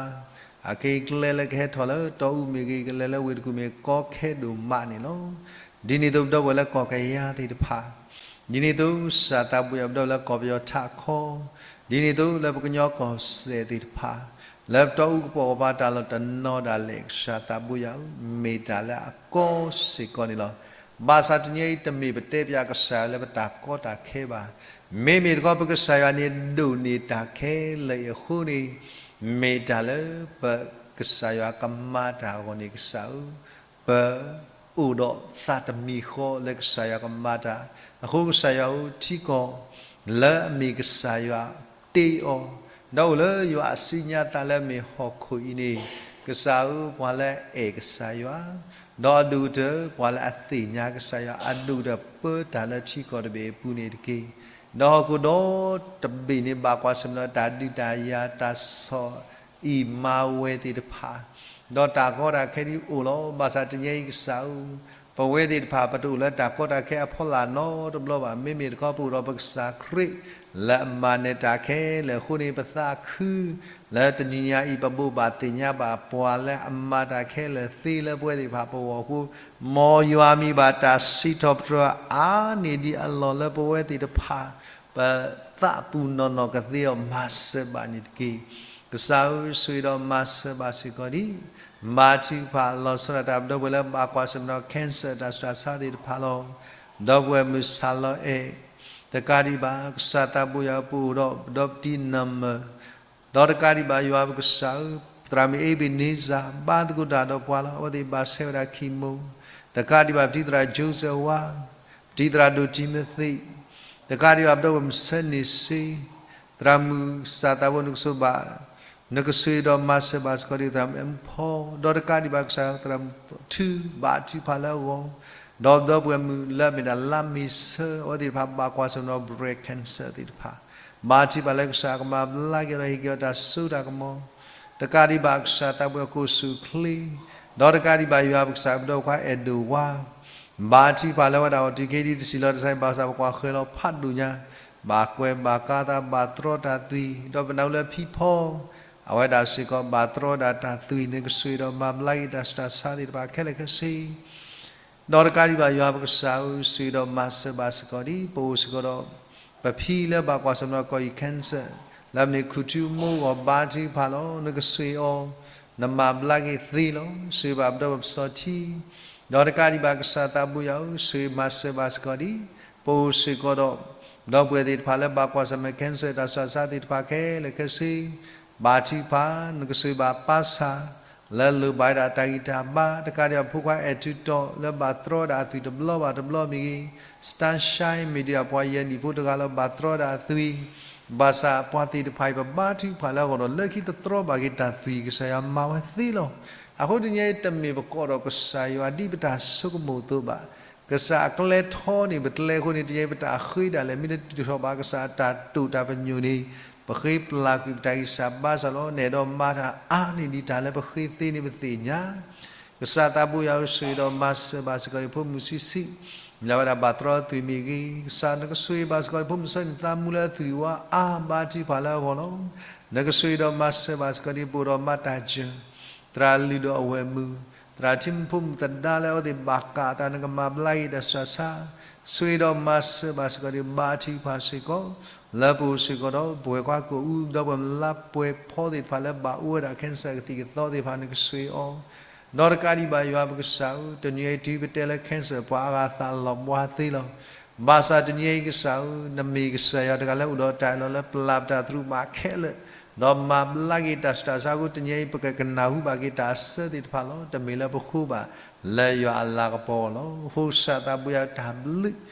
အခဲအံၤကျဲလၢကဟဲထီၣ်လၢတီအူမ့ၢ်ဂ့ၤ, ကလဲၤလၢဝ့ၢ်တကူၣ်မ့ၢ်ဂ့ၤ ကီခဲဒိၣ်မးန့ၣ်လီၤ. ဒ်န့ၣ်အသိး ပဒီပုၢ်ဝဲၢ်လၢကီၢ်ကယၤသ့ၣ်တဖၣ်, ဒ်န့ၣ်အသိး ကစၢ်သးဘိယွၤ ပဒီပုၢ်ဝဲၢ်လၢကီၢ်ပယီၤထးခီ, ဒ်န့ၣ်အသိး လၢပကညီကီၢ်စဲၣ်သ့ၣ်တဖၣ်, လၢပတီအူကပိာ်ကပၤတၢ်လီၢ်တနီၤဒၣ်လဲာ် ကစၢ်သးဘိယွၤဧၢ, မ့ၢ်တၢ်လၢအကီစ့ၢ်ကီးန့ၣ်လီၤ. ဘၣ်ဆၣ်တနံၤအံၤ တမ့ၢ်ပတဲပၠးကစၢ်လၢပတၢ်ကီတၢ်ခဲဘၣ်. မ့မ့ၢ်တခီ ပကစၢ်ယွၤန့ၣ်ဒိၣ်န့ၢ်တၢ်ခဲလၢာ်အံၤအဃိန့ၣ်, မ့ၢ်တၢ်လၢပကစၢ်ယွၤကမၤတၢ်အဂီၢ်န့ၣ် ကစၢ်ဧၢ, ပအိၣ်ဒီးသးတမံၤဃီလၢကစၢ်ယွၤကမၤတၢ်, အဃိကစၢ်ယွၤဧၢ ထံကီၢ်လၢအမ့ၢ်ကစၢ်ယွၤတ့အီၤ, ဒီးအိၣ်လၢယွၤအစုညါသးလၢမ့ၢ်ဟီၣ်ခိၣ်အံၤန့ၣ်, ကစၢ်ဧၢ ပှၤလၢအအဲၣ်ကစၢ်ယွၤ, ဒီးအဒိၣ်ကတၢၢ် ပှၤလၢအသ့ၣ်ညါကစၢ်ယွၤ အဒိၣ်ကတၢၢ်ပၢတၢ်လၢထံကီၢ်တဘ့ၣ်အပူၤန့ၣ်တက့ၢ်. ဒီးဟီၣ်ခိၣ်ဒီတဘ့ၣ်န့ၣ် ဘၣ်ကွၢ်ဆၢၣ်မဲာ်ဒီးတၢ်ဒုးတၢ်ယၤ တၢ်ဆီၣ်အံၣ်မၤဝဲသ့ၣ်တဖၣ်, ဒီးတၢ်ကီတၢ်ခဲဒ်အိၣ်လီၤ. ဘၣ်ဆၣ်တနံၤအံၤကစၢ်ဧၢ, ပဝဲသ့ၣ်တဖၣ် ပတအိၣ်လၢတၢ်ကီတၢ်ခဲအဖီလာ်နီတဘျီဘၣ်. မ့မ့ၢ်တခီ ပအိၣ်ဒီးပကစၢ်ခရံာ်လၢအမၤနၢၤတၢ်ခဲလၢာ်အဃိန့ၣ်, ပသးခုလၢတနံၤညါအံၤ ပဘိးဘၣ်သ့ၣ်ညါဘၣ်ပှၤလၢအမၤတၢ်ခဲလၢာ်သ့လၢပဝဲသ့ၣ်တဖၣ်ပဂီၢ်အဃိ, မ်ယွၤမ့ၢ်ဘၣ်တၢ်စံးထီၣ်ပတြၢၤအါန့ၢ်ဒံးအလီၢ်လၢပဝဲသ့ၣ်တဖၣ် ပသးပူၤနီၢ်နီၢ်ကသ့အီၤ မၤစၢၤဘၣ်န့ၣ်တက့ၢ်. ကစၢ်ဧၢ, ဆိၣ်ဂ့ၤဒီးမၤစၢၤဘၣ်စ့ၢ်ကီးဒံး ဘါထုကဖၣ်လီၤဆီဒၣ်တၢ် ပဒီပုၢ်ဝဲၢ်လၢဘၣ်ကွၢ်ဆၢၣ်မဲာ်ဒီး cancer တၢ်ဆူးတၢ်ဆါသ့ၣ်တဖၣ်လီၤ. ဒီပုၢ်ဝဲၢ်မုၣ်ဆၣ်လီၤအဲၣ်, တကးဒံးဘၣ် ကစၢ်သးဘိယွၤဧၢ ပအိၣ်ဒီးပဒီပတံၤနၢ်မၢၢ်, ဒီးတကးဒံးဘၣ် ယွၤပကစၢ်ဧၢ, သရၣ်မုၣ်အ့ဘ့းန့စၢ် ဘါသကိးတၢ်ဒီးပှၤလီၤ. အဝဲသ့ၣ်ဘၣ်ဆဲးဝဲဒၣ် chemo, တကးဒံးဘၣ် ပတံၤသရၣ် Joseph ဝါ, ပတံၤသရၣ်ဒိၣ်တံၤမသ့း, တကးဒံးဘၣ် ပဒီပုၢ်ဝဲၢ်မုၣ်ဆၢန့ၢ်စ့, သရၣ်မုၣ်ကစၢ်သးဘိ နကဆိၣ်ဘၣ်, နကဆိၣ်ဂ့ၤဒီးမၤစၢၤဘၣ်စ့ၢ်ကီးဒံး သရၣ်မုၣ်အမုၣ်ဖီ, ဒီးတကးဒံးဘၣ် ကစၢ်သရၣ်မုၣ်ထူ ဘါထုကဖၣ်လၢအဂီၢ်, ဒီးပဒီပုၢ်ဝဲၢ်မုၣ်လၢအမ့ၢ်ဒၣ်လါမ့ၤဆၢ အဝဲသ့ၣ်တဖၣ်ဘၣ်ကွၢ်ဆၢၣ်မဲာ်ဒီး breast cancer သ့ၣ်တဖၣ်, ဘါထုကဖၣ်လၢကစၢ်ကမၤဘျါက့ၤဒီးဟ့ၣ်က့ၤအီၤတၢ်စိတၢ်ကမီၤ, တကးဒံးဘၣ် ကစၢ်သးဘိယွၤ ကိၣ်ဆူၣ်ချ့, ဒီးတကးဒံးဘၣ် ယွၤပကစၢ် ပဒီပုၢ်ဝဲၢ်ခွါအဲၣ်ဒိၣ်ဝါ ဘါထုကဖၣ်လၢဝဲဒၣ်အီၤတုၤခဲအံၤဒ်တဆံးလီၤတဆါ ဘၣ်ဆၣ်ပကွၢ်ဃဲၤလီၤဖးဒိၣ်ညါ, ဘၣ်ကွဲးဘၣ်ကါသး ဘၣ်တြီတၢ်သွံၣ်, ဒီးပနၢ်ဟူလၢဖံဖီ အဝဲဒၣ်စ့ၢ်ကီး ဘၣ်တြီဒၣ်တၢ်သွံၣ်, နကဆိၣ်ဂ့ၤဒီးမၤဘျါက့ၤတၢ်ဆူးတၢ်ဆါသ့ၣ်တဖၣ်ခဲလၢာ်ခဲဆ့ ဒီးတကးဒံးဘၣ် ယွၤပကစၢ်ဧၢ, ဆိၣ်ဂ့ၤဒီးမၤစၢၤဘၣ်စ့ၢ်ကီးဒံး ပအိၣ်စ့ၢ်ကီးဒီး ပဖံလၢဘၣ်ကွၢ်ဆၢၣ်မဲာ်ဒီးကီၢ်အံၤ cancer လၢမ့ၢ်ခူၣ်ထူမိၢ်ဂီၤ ဘါထုကဖၣ်လီၤ, နကဆိၣ်ဂ့ၤအီၤ, နမၤဘျါက့ၤသ့လီၤ. ဆိၣ်ဂ့ၤဘၣ်ပဒီပုၢ်ဝဲၢ်ပစီၤထံ, ဒီးတကးဒံးဘၣ် ကစၢ်သးဘိယွၤဧၢ, ဆိၣ်ဂ့ၤမၤစၢၤဘၣ်စ့ၢ်ကီးဒံး ပအိၣ်စ့ၢ်ကီးဒီး ဒီပုၢ်ဝဲၢ်သ့ၣ်တဖၣ်လၢဘၣ်ကွၢ်ဆၢၣ်မဲာ် cancer တၢ်ဆူးတၢ်ဆါသ့ၣ်တဖၣ်ခဲလၢာ်ခဲဆ့ ဘါထုကဖၣ်, နကဆိၣ်ဂ့ၤဘၣ်ပၢ်ဆၣ် လၢလိၣ်ဘၣ်ဝဲဒၣ်တၢ်ဂံၢ်တၢ်ဘါ, တကးဒံးဘၣ်ဖိခွါအဲၣ်ထူးတီး လၢဘၣ်တြီဒၣ်အသွံၣ်တဘျီဘၣ်တဘျီမ့ၢ်ဂ့ၤ, စတၢ်ၡဲ မ့ၢ်ဒံးဒၣ်ပှၤယဲၢ်နံၣ်ဖိတဂၤလၢဘၣ်တြီဒၣ်အသွံၣ်, ဘၣ်ဆၣ်ပှၤသ့ၣ်တဖၣ်အံၤ ပဘါထုကဖၣ်လၢအဂီၢ်ဒီး လၢခံတတြီဘၣ်က့ၤတၢ်သွံၣ် ကစၢ်ယွၤမၤဝဲသ့လီၤ. အဃိတနံၤအံၤ တမ့ၢ်ပကိးဒီးကစၢ်ယွၤဒ်ပတၢ်ဆိကမိၣ်အသိးဘၣ်. ကစၢ်အကျဲထီန့ၣ် ပကျဲအဃိန့ၣ် တနံၤအံၤပတၢ်ဃ့ဒၣ်လဲာ် မ့ၢ်တတုၤထီၣ်ဘၣ်ကစၢ်အတၢ်တိာ်တၢ်ပညိၣ်န့ၣ် ပဃ့ပျၢ်ကွံာ်ပတၢ်ဂံၢ်စၢ်ဘါစၢ်လီၤ. နအဲၣ်ဒိးမၤတၢ်အါန့ၢ်ဒံးတၢ်လၢပဃ့သ့န့ၣ်ပသ့ၣ်ညါ ကစၢ်သးဘိယွၤဧၢ, ဆိၣ်ဂ့ၤဒီးမၤစၢၤဘၣ်စ့ၢ်ကီးဒံးဖိမုၣ်ဆံးဆံး လၢအဝဲဒၣ်ဘၣ်တြီသွံၣ်မ့ၢ်ဂ့ၤ, ကစၢ်နကဆိၣ်ဂ့ၤဘၣ်စ့ၢ်ကီးဒံးဖိမုၣ်ဆၢန့ၣ် သးမူလၢအသွံၣ်ဝါအါ ဘါထုကဖၣ်လၢအဂီၢ်လီၤ. နကဆိၣ်ဂ့ၤဒီးမၤစၢၤဘၣ်စ့ၢ်ကီးဒံး ပအိၣ်ဒီးမါတၢ်စၢၤ သရၣ်လုၢ်ဒီးအဝဲၢ်မုၣ်, သရၣ်ထံမုၣ်ဖိမုၣ်သဒါလၢအဝဲသ့ၣ်ဘၣ်ကးအသး နကမၤဘျါက့ၤတၢ်ဆူးတၢ်ဆါ, ဆိၣ်ဂ့ၤဒီးမၤစၢၤဘၣ်စ့ၢ်ကီးဒံး ဘါထုကဖၣ်စ့ၢ်ကီး လၢပအိၣ်စ့ၢ်ကီးဒီး ပဝဲၢ်ခွါကအိၣ်အူ ဒီးပှၤလါပှဲၤဖီသ့ၣ်တဖၣ်လၢဘၣ်အိၣ်ဝဲဒၣ် cancer ကသံၣ်ကသီသ့ၣ်တဖၣ် နကဆိၣ်ဂ့ၤအီၤ, ဒီးတကးဒံးဘၣ်ယွၤပကစၢ်ဧၢ, တနံၤအံၤတုၤပတဲလၢ cancer ပှၤအါဂၤသးလီၤဘှါသ့လီၤ. ဘၣ်ဆၣ်တနံၤအံၤကစၢ်ဧၢ, နမ့ၢ်ကစၢ်ယွၤတဂၤလၢအိၣ်ဒီးတၢ်အၢၣ်လီၤလၢပျၢ်ပတၢ်သရူးဘၣ်ခဲလၢာ်, ဒီးမၤဘျါက့ၤတၢ်ဆူးတၢ်ဆါအဃိ တနံၤအံၤ ပကကနၢ်ဟူဘၣ်က့ၤတၢ်အဆၢသ့ၣ်တဖၣ်လီၤ. တမ့ၢ်လၢပဃိဘၣ် လၢယွၤအလၤကပီၤလီၤ. အဃိကစၢ်သးဘိယွၤတၢ်ဘျုး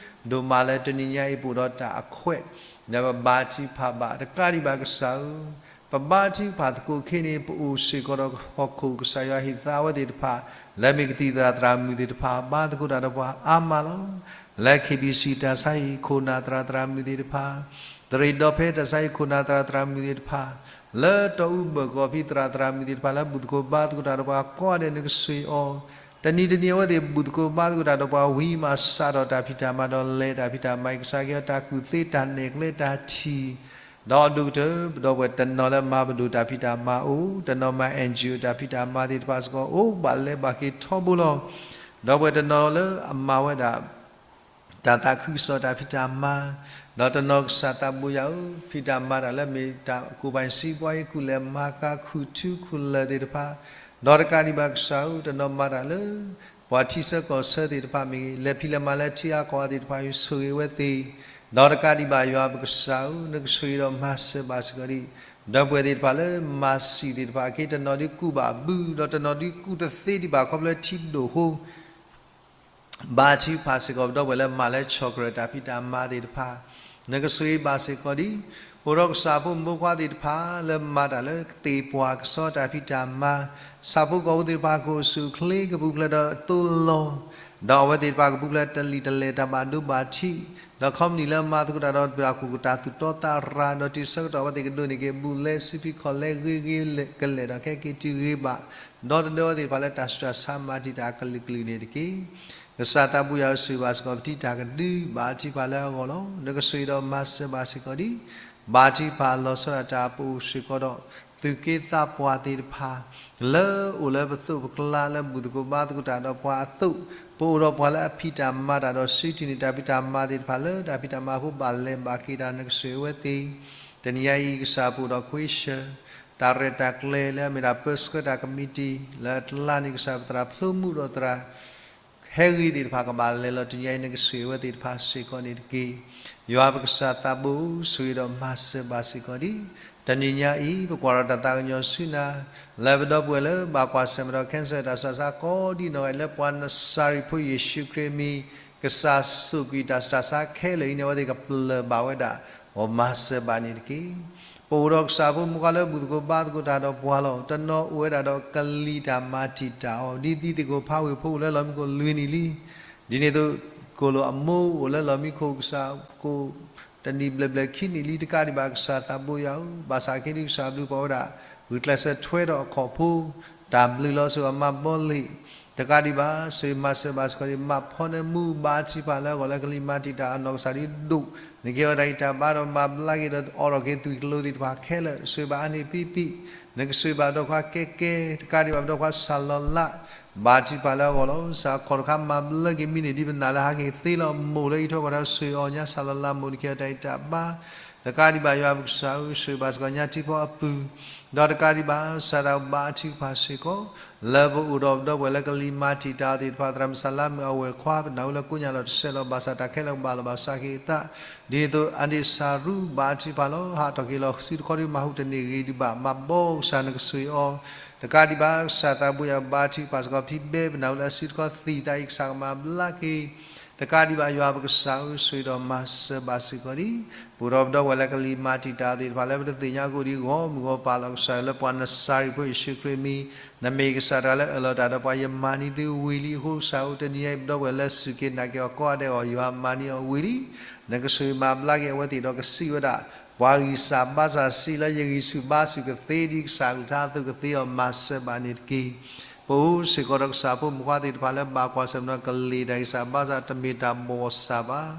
ဒိၣ်မးလၢတနံၤညါအံၤပအိၣ်ဒီးတၢ်အခွဲး လၢပဘါထုကဖၣ်ဘၣ် တကးဒံးဘၣ်ကစၢ်ဧၢ, ပဘါထုကဖၣ်သကိးခဲအံၤန့ၣ် ပအိၣ်စ့ၢ်ကီးဒီးဟီၣ်ခိၣ်ကစၢ်ယွၤဟ့ၣ်သါဝဲသ့ၣ်တဖၣ် လၢမ့ၢ်ကသံၣ်သရၣ်သရၣ်မုၣ်သ့ၣ်တဖၣ် ဘါသကိးတၢ်ဒီးပှၤအါမးလီၤ. လၢ KBC တၢ်ဆါဟံၣ်ခိၣ်နၢ်သရၣ်သရၣ်မုၣ်သ့ၣ်တဖၣ်, သရ့ၣ်ဒီဖဲတၢ်ဆါဟံၣ်ခိၣ်နၢ်သရၣ်သရၣ်မုၣ်သ့ၣ်တဖၣ်, လၢတီအူဘၢၣ်ကီၢ်ဖံသရၣ်သရၣ်မုၣ်သ့ၣ်တဖၣ်လၢဘူၣ်သကိးဘါသကိးတၢ်ဒီးပှၤကိးဂၤဒဲး နကဆိၣ်ဂ့ၤအီၤ, တနံၤတနံၤအဝဲသ့ၣ်ဘူၣ်သကိးဘါသကိးတၢ်ဒီးပှၤဝံၤမး စးထီၣ်တၢ်ဖံးတၢ်မၤဒီးလဲၤတၢ်ဖံးတၢ်မၤအံၤ ကစၢ်ကဟ့ၣ်အီၤတၢ်ကူၣ်သ့တၢ်နဲၣ်ကျဲတၢ်ထံၣ်, ဒီးအဒိၣ်ကတၢၢ် ပဒီပုၢ်ဝဲၢ်တနီၤလၢမၤပဒိၣ်တၢ်ဖံးတၢ်မၤအိၣ်, တနီၤမၤ NGO တၢ်ဖံးတၢ်မၤသ့ၣ်တဖၣ်စ့ၢ်ကီး အိၣ်ဘၣ်လဲၤဘၣ်က့ၤထီဘိလီၤ. ဒီပုၢ်ဝဲၢ်တနီၤလၢအမၤဝဲဒၣ် တၢ်သးခုကစီၣ်တၢ်ဖံးတၢ်မၤ, ဒီးတနီၤကစၢ်သးဘိယွၤဧၢ, ဖံးတၢ်မၤတၢ်လၢမ့ၢ်တၢ်ကိၢ်ပှၤစံးပှၤအံၤ ကူၣ်လဲၤမၤကၤခူၣ်ထူခူၣ်လၢၢ်သ့ၣ်တဖၣ်, ဒီးတကးဒံးဘၣ်ကစၢ်ဧၢ, တနီၤမၤတၢ်လၢ ပှၤထံဆၢကီၢ်ဆၢသ့ၣ်တဖၣ်မ့ၢ်ဂ့ၤ, လဲၤဖံးလဲၤမၤလၢထံအါကီၢ်အါသ့ၣ်တဖၣ် ဆိၣ်ဂ့ၤဝဲသ့ၣ် ဒီးတကးဒံးဘၣ်ယွၤပကစၢ်ဧၢ, နကဆိၣ်ဂ့ၤဒီးမၤစၢၤဘၣ်စ့ၢ်ကီးဒံး ဒီပုၢ်ဝဲၢ်သ့ၣ်တဖၣ်လၢမၤစံာ်သ့ၣ်တဖၣ်အခံ တနီၤဒုးကူၣ်ဘၣ်ဘု ဒီးတနီၤဒုးကူၣ်တသ့ဒံးဘၣ်ခီဖျိထံဒိၣ်ဃိ ဘါထုကဖၣ်စ့ၢ်ကီး ပဒီပုၢ်ဝဲၢ်လၢမၤလၢဆီၣ်ကရၢၢ်တၢ်ဖံးတၢ်မၤသ့ၣ်တဖၣ် နကဆိၣ်ဂ့ၤဘၣ်စ့ၢ်ကီးဒံး အိၣ်ဒီးကစၢ်ဖိမုၣ်ဖိခွါသ့ၣ်တဖၣ်လၢမၤတၢ်လၢသ့ၣ်ပှၢ်ကစီတၢ်ဖံးတၢ်မၤ ဆၣ်ဖိကီၢ်ဖိသ့ၣ်တဖၣ်ကအိၣ်ဆူၣ်အိၣ်ချ့ ကပူၤဖျဲးဒီးသိလီၤ ဒီးအဝဲသ့ၣ်တဖၣ်ကပူၤဖျဲးတလံာ်တလဲၢ်တၢ်ဘၣ်ဒိဘၣ်ထံး ဒီးcompanyလၢမၤသကိးတၢ်ဒီးတၢ်ခိၣ်ကတၢၢ်သူၣ်တီသးရၤ ဒီးတုၤဆၢကတီၢ်အဝဲသ့ၣ်ကဒိးန့ၢ်က့ၤဘူးလဲ စုဖံးခီၣ်လဲ ဂ့ၤဂ့ၤကလဲာ်ဒီးခဲက့ၤတုၤဂ့ၤဘၣ် ဒီးတဒၢဝဲသ့ၣ်တဖၣ်လၢတၢ်ဆူးတၢ်ဆါမၤတံာ်တာ်အကလုာ်ကလုာ်န့ၣ်တက့ၢ်. ကစၢ်သးဘိယွၤဆိၣ်ဂ့ၤဘၣ်စ့ၢ်ကီးပထံတၢ်ကဒု ဘါထုကဖၣ်လၢအဂီၢ်လီၤ. နကဆိၣ်ဂ့ၤဒီးမၤစၢၤဘၣ်စ့ၢ်ကီးဒံး ဘါထုကဖၣ်လီၤဆီဒၣ်တၢ်အပူၤစ့ၢ်ကီးဒီး သူၣ်က့သးပှၢ်သ့ၣ်တဖၣ် လၢအိၣ်လၢပသိးပကျါလၢဘူၣ်သကိးဘါသကိးတၢ်ဒီးပှၤအသိး, ပအိၣ်ဒီးပှၤလၢအဖံးတၢ်မၤတၢ်ဒီးစုတံၢ်န့ၢ်တၢ်ဖံးတၢ်မၤသ့ၣ်တဖၣ်လၢ တၢ်ဖံးတၢ်မၤအဃိဘၣ်လဲၤဘၣ်က့ၤတၢ် နကဆိၣ်ဂ့ၤအဝဲသ့ၣ်, တနံၤညါအံၤ ကစၢ်ပအိၣ်ဒီးခွ့ရှၢၣ် တၢ်ရဲၣ်တၢ်ကျဲၤလၢအမ့ၢ်ဒၣ်ပၢဆှၢတၢ်ကမံးတံာ် လၢအကျါန့ၣ် ကစၢ်ပသရၣ်ဖျိမုၣ်ဒီးသရၣ် ဟဲဂ့ၤသ့ၣ်တဖၣ်ကဘၣ်လဲၤလီၤ တနံၤညါအံၤ နကဆိၣ်ဂ့ၤအဝဲသ့ၣ်တဖၣ်စ့ၢ်ကီးန့ၣ်တက့ၢ်. ယွၤပကစၢ်သးဘိ ဆိၣ်ဂ့ၤဒီးမၤစၢၤဘၣ်စ့ၢ်ကီးဒံး တနံၤညါအံၤ ပကွၢ်ဒီးတၢ်သးကညီၤဆူနၤ လၢပဒီပုၢ်ဝဲၢ်လၢဘၣ်ကွၢ်ဆၢၣ်မဲာ်ဒီး cancer တၢ်ဆူးတၢ်ဆါကိးဒံနီၢ်ဂၤဒဲး လၢပှၤနစၤရ့းဖိယ့ၣ်ၡူးခရံာ်အမံၤ ကစၢ်ဆိၣ်ကွံာ်တၢ်ဆူးတၢ်ဆါခဲလၢာ်အံၤန့ၣ် အဝဲသ့ၣ်ကပျၢၢ်ဘၣ်ဝဲဒၣ် မ်မၤစၢၤဘၣ်န့ၣ်တက့ၢ်. ပအိၣ်ဒီးကစၢ်ဖိမုၣ်ခွါလၢဘူၣ်သကိးဘါသကိးတၢ်ဒီးပှၤလီၤ. တနီၤအိၣ်ဝဲဒၣ်ဒီးကလံၤတၢ်မၤတံာ်တာ်အီၤ ဒ်သိးသ့ၣ်ကိးဖးဝ့ၢ်ဖိအိၣ်လၢလီၢ်မံခိၣ်လွံၢ်နံၣ်လံ ဒ်န့ၣ်အသိး ကိၣ်လိာ်အမိၢ်အိၣ်လၢလီၢ်မံခိၣ်ကစၢ်ကိၣ် တနံၣ်ဘျဲၣ်ဘျဲၣ်ခံနံၣ်လံ တကးဒံးဘၣ်ကစၢ်သးဘိယွၤဧၢ, ဘၣ်ဆၣ်ခဲဒံးကစၢ်ဘျုးပှၤဝဲဒၣ် ဂုာ်ကျဲးစၢးထွဲဒီးအခီၣ်ဖိ တၢ်ဘျုးလီၤစ့ၢ်ကီးမၤဘီလ့ၣ်, တကးဒံးဘၣ် ဆိၣ်ဂ့ၤမၤစၢၤဘၣ်စ့ၢ်ကီးဒံး မၤဖီနဲမူ ဘါထုကဖၣ်လၢအဂီၢ် လၢကလံၤမၤတံာ်တာ်အနီၢ်ကစၢ်ဒ်ဒိၣ် နကဟ့ၣ်အီၤတၢ်ဂံၢ်တၢ်ဘါဒီးမၤဘျါက့ၤဒီးအိးထီၣ်က့ၤသွံၣ်ကလိသ့ၣ်တဖၣ်ခဲလၢာ် ဆိၣ်ဂ့ၤဘၣ်အါန့ၢ်ပံပံ နကဆိၣ်ဂ့ၤဘၣ်ပဒီပုၢ်ဝဲၢ်ခွါကဲကဲ တကးဒံးဘၣ်ပဒီပုၢ်ဝဲၢ်ခွါစၢ်လီၤလး ဘါထုကဖၣ်လၢအဂီၢ်လီၤ. စးခီၣ်တခါမၤဘျါက့ၤမံန့ၢ်ဒံးပနာ်လၢဟးက့ၤသ့လီၤ မိၢ်လၢအံးထွဲကွၢ်ထွဲဆိၣ်ဂ့ၤအီၤ ညါစၢ်လီၤလးမိၢ် နကဟ့ၣ်အီၤတၢ်ဂံၢ်တၢ်ဘါ တကးဒံးဘၣ်ယွၤပကစၢ်ဧၢ ဆိၣ်ဂ့ၤဘၣ်စ့ၢ်ကီးညါထံဖီအပုၢ် ဒီးတကးဒံးဘၣ် ကစၢ်သးဘိဘါထုကဖၣ်စ့ၢ်ကီး လၢပအိၣ်ဒီးပဒီပုၢ်ဝဲၢ်လၢကလံၤမၤတံာ်တာ်အီၤသ့ၣ်တဖၣ် သရၣ်မုၣ်စၢ်လါမုၣ်အဝဲၢ်ခွါ ပနၢ်ဟူလၢကိညၣ်လီၤတဆဲးလီၤ ဘၣ်ဆၣ်တၢ်ခဲလၢာ်ကဘၣ်လီၤဘၣ်စးက့ၤအသး ဒ်န့ၣ်အသိး အါန့ၢ်စၢ်ရူ ဘါထုကဖၣ်လီၤ. ဟးထီၣ်က့ၤလီၤစုတခီဒ်မၤဟူးတန့ၢ်ဂ့ၤဒံးဘၣ် မၤဘီကစၢ်နကဆိၣ်ဂ့ၤအီၤ တကးဒံးဘၣ် ကစၢ်သးဘိယွၤဘါထုကဖၣ်စ့ၢ်ကီး ဖံဘဲ ပနၢ်ဟူလၢအစုတခီသံၣ်သးအံၤ ကစၢ်ကမၤဘျါက့ၤ တကးဒံးဘၣ်ယွၤပကစၢ်ဧၢ ဆိၣ်ဂ့ၤဒီးမၤစၢၤဘၣ်စ့ၢ်ကီးဒံး ပအိၣ်ဒီးပဒီပုၢ်ဝဲၢ်လၢကလံၤမၤတံာ်တာ်အီၤသ့ၣ်တဖၣ် လၢပတသ့ၣ်ညါကအိၣ်ဒံးဂီၢ်မုၢ်ဂီၢ်ပၤလီၤ ကစၢ်ဧၢ လၢပှၤနစၤရ့းဖိယ့ၣ်ၡူးခရံာ်အမံၤ နမ့ၢ်ကစၢ်တဂၤလၢအၢၣ်လီၤတၢ်ဒီးပှၤ ယမၤန့ၢ်သုဝံၤလံအဃိ ကစၢ်ဧၢ တနံၤညါအံၤ ပဒီပုၢ်ဝဲၢ်လၢစူၢ်က့ၤနာ်က့ၤအီၤကိးဂၤဒဲးအဂီၢ် ယွၤမၤန့ၢ်အီၤဝံၤလံ နကဆိၣ်ဂ့ၤမၤဘျါက့ၤအဝဲသ့ၣ်ဒီးကစံးဝဲဒၣ် ပှၤဂံၢ်စၢ်ဘါစၢ်စံးလၢယဂံၢ်ဆူၣ်ဘါဆူၣ်ကသ့ဒ်ကစၢ်အကလုၢ်ကထါအသိးကသ့အီၤ မၤစၢၤဘၣ်န့ၣ်တက့ၢ်. ပအိၣ်စ့ၢ်ကီးဒီးကစၢ်ဖိမုၣ်ခွါသ့ၣ်တဖၣ်လၢဘၣ်ကွၢ်ဆၢၣ်မဲာ်ဒီးကလံၤတၢ်ဂံၢ်စၢ်ဘါစၢ် တမ့ၢ်တၢ်ဘီၣ်စၢ်ဘၣ်.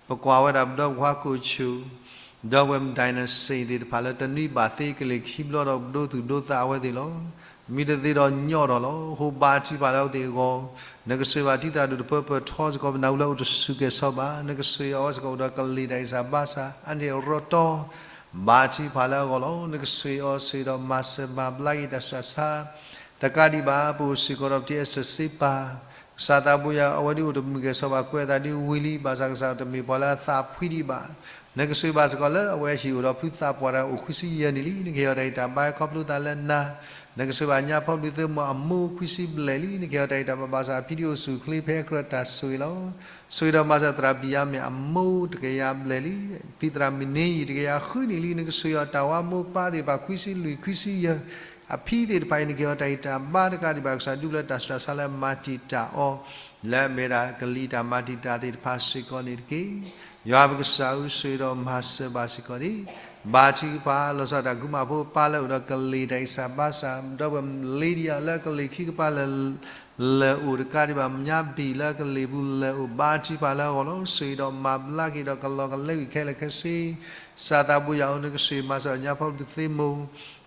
ပကွၢ်ဝဲဒၣ်ပဒီပုၢ်ဝဲၢ်ခွါကိၣ်ဆူၣ် ဒီပုၢ်ဝဲၢ်မုၣ်ဒိၣ်နၢ်စ့ၣ်သ့ၣ်တဖၣ်လၢတနွံဘၣ်သ့ ကလဲၤခံဘျီဒီးပဒိသူၣ်ဒိသးအဝဲသ့ၣ်လီၤ. မ့ၢ်တသ့ဒီးညီထီၣ်လီၤ. အဃိဘါထုကဖၣ်လၢအဝဲသ့ၣ်အဂီၢ် နကဆိၣ်ဂ့ၤဘၣ်တံၤသရၣ်ဒိၣ်တပၢပၢၢ်ထီစ့ၢ်ကီး ပနၢ်ဟူလၢအိၣ်တဆူၣ်ကဲၣ်ဆိးဘၣ် နကဆိၣ်ဂ့ၤအဝဲစ့ၢ်ကီးအိၣ်ဒီးကလံၤတၢ်ဂံၢ်စၢ်ဘါစၢ် အါန့ၢ်ရီတီ ဘါထုကဖၣ်လၢအဂီၢ်လီၤ. နကဆိၣ်ဂ့ၤအီၤဆိၣ်ဂ့ၤဒီးမၤစၢၤမၤဘျါက့ၤတၢ်ဆူးတၢ်ဆါ တကးဒံးဘၣ် ပအိၣ်စ့ၢ်ကီးဒီးပတံၤအ့စတၢၢ်စ့ပၢ် ကစၢ်သးဘိယွၤ အဝဲဒ်အိၣ်တမုာ်ကဲၣ်ဆိးဘၣ် ကွဲးအသးဒ်ဝံၤလံ ဘၣ်ဆၣ်ကစၢ်တမ့ၢ်ပှၤလၢအသးဖှံဒံးဘၣ်. နကဆိၣ်ဂ့ၤဘၣ်စ့ၢ်ကီးလၢအဝဲဟံၣ်အိၣ်ဒီးဖုသးပှၢ်တၢ်အိၣ်ခွံဆံယဲၢ်နံၣ်လံ နကဟ့ၣ်အီၤတၢ်ဂံၢ်တၢ်ဘါခီဖျိသးလၢနၤ နကဆိၣ်ဂ့ၤဘၣ်ညါဖီဘျုးသ့ၣ်မိၢ်အမိၢ်ခွံဆံဘျဲၣ်လံ နကဟ့ၣ်အီၤတၢ်ဂံၢ်တၢ်ဘါဘၣ်ဆၣ် အဖံဒ်အိၣ်ဆူၣ်အိၣ်ချ့ဖဲကြၢးတၢ်ဆိၣ်ဂ့ၤလီၤ. ဆိၣ်ဂ့ၤဒီးမၤစၢၤသရၣ်ဘံၣ်ယါမ့ၢ်အမိၢ်တကယၤဘျဲၣ်လံ ဖံသရၣ်မုၣ်န့ၣ်ယံၤတကယၤဃုနံၣ်လံ နကဆိၣ်ဂ့ၤအီၤတၢ်ဝါမိၢ်ပၢ်သ့ၣ်တဖၣ်ခွံဆံလွံၢ်ခွံဆံယဲၢ် အဖံသ့ၣ်တဖၣ်အံၤ နကဟ့ၣ်အီၤတၢ်ဂံၢ်တၢ်ဘါတကးဒံးဘၣ် ကစၢ်ဒုးဘျၢတၢ်ဆူးတၢ်ဆါလၢမၤတံာ်တာ်အီၤ လၢအမ့ၢ်ဒၣ်ကလံၤတၢ်မၤတံာ်တာ်သ့ၣ်တဖၣ်စ့ၢ်ကီးန့ၣ်တက့ၢ်. ယွၤပကစၢ်ဧၢ ဆိၣ်ဂ့ၤဒီးမၤစၢၤဘၣ်စ့ၢ်ကီးန့ၣ် ဘါထုကဖၣ် လီၤဆီဒၣ်တၢ်ကူၣ်မၤဖိပၢ်လၢအိၣ်ဒီးကလံၤတၢ်ဂံၢ်စၢ်ဘါစၢ် ဒီပုၢ်ဝဲၢ်လ့ဒံယၤလၢကလံၤခံကပၤလၢ လဲၤအိၣ်တကးဒံးဘၣ် မညါဘံၣ်လၢကလံၤပူၤလဲၤအိၣ် ဘါထုကဖၣ်လၢအဂီၢ်လီၤ. ဆိၣ်ဂ့ၤဒီးမၤဘျါက့ၤဒီးကလီကလဲကွံာ်ခဲလၢာ်ခဲဆ့ ကစၢ်သးဘိယွၤဧၢ နကဆိၣ်ဂ့ၤမၤစၢၤညါဖီဘျုးသ့ၣ်မိၢ်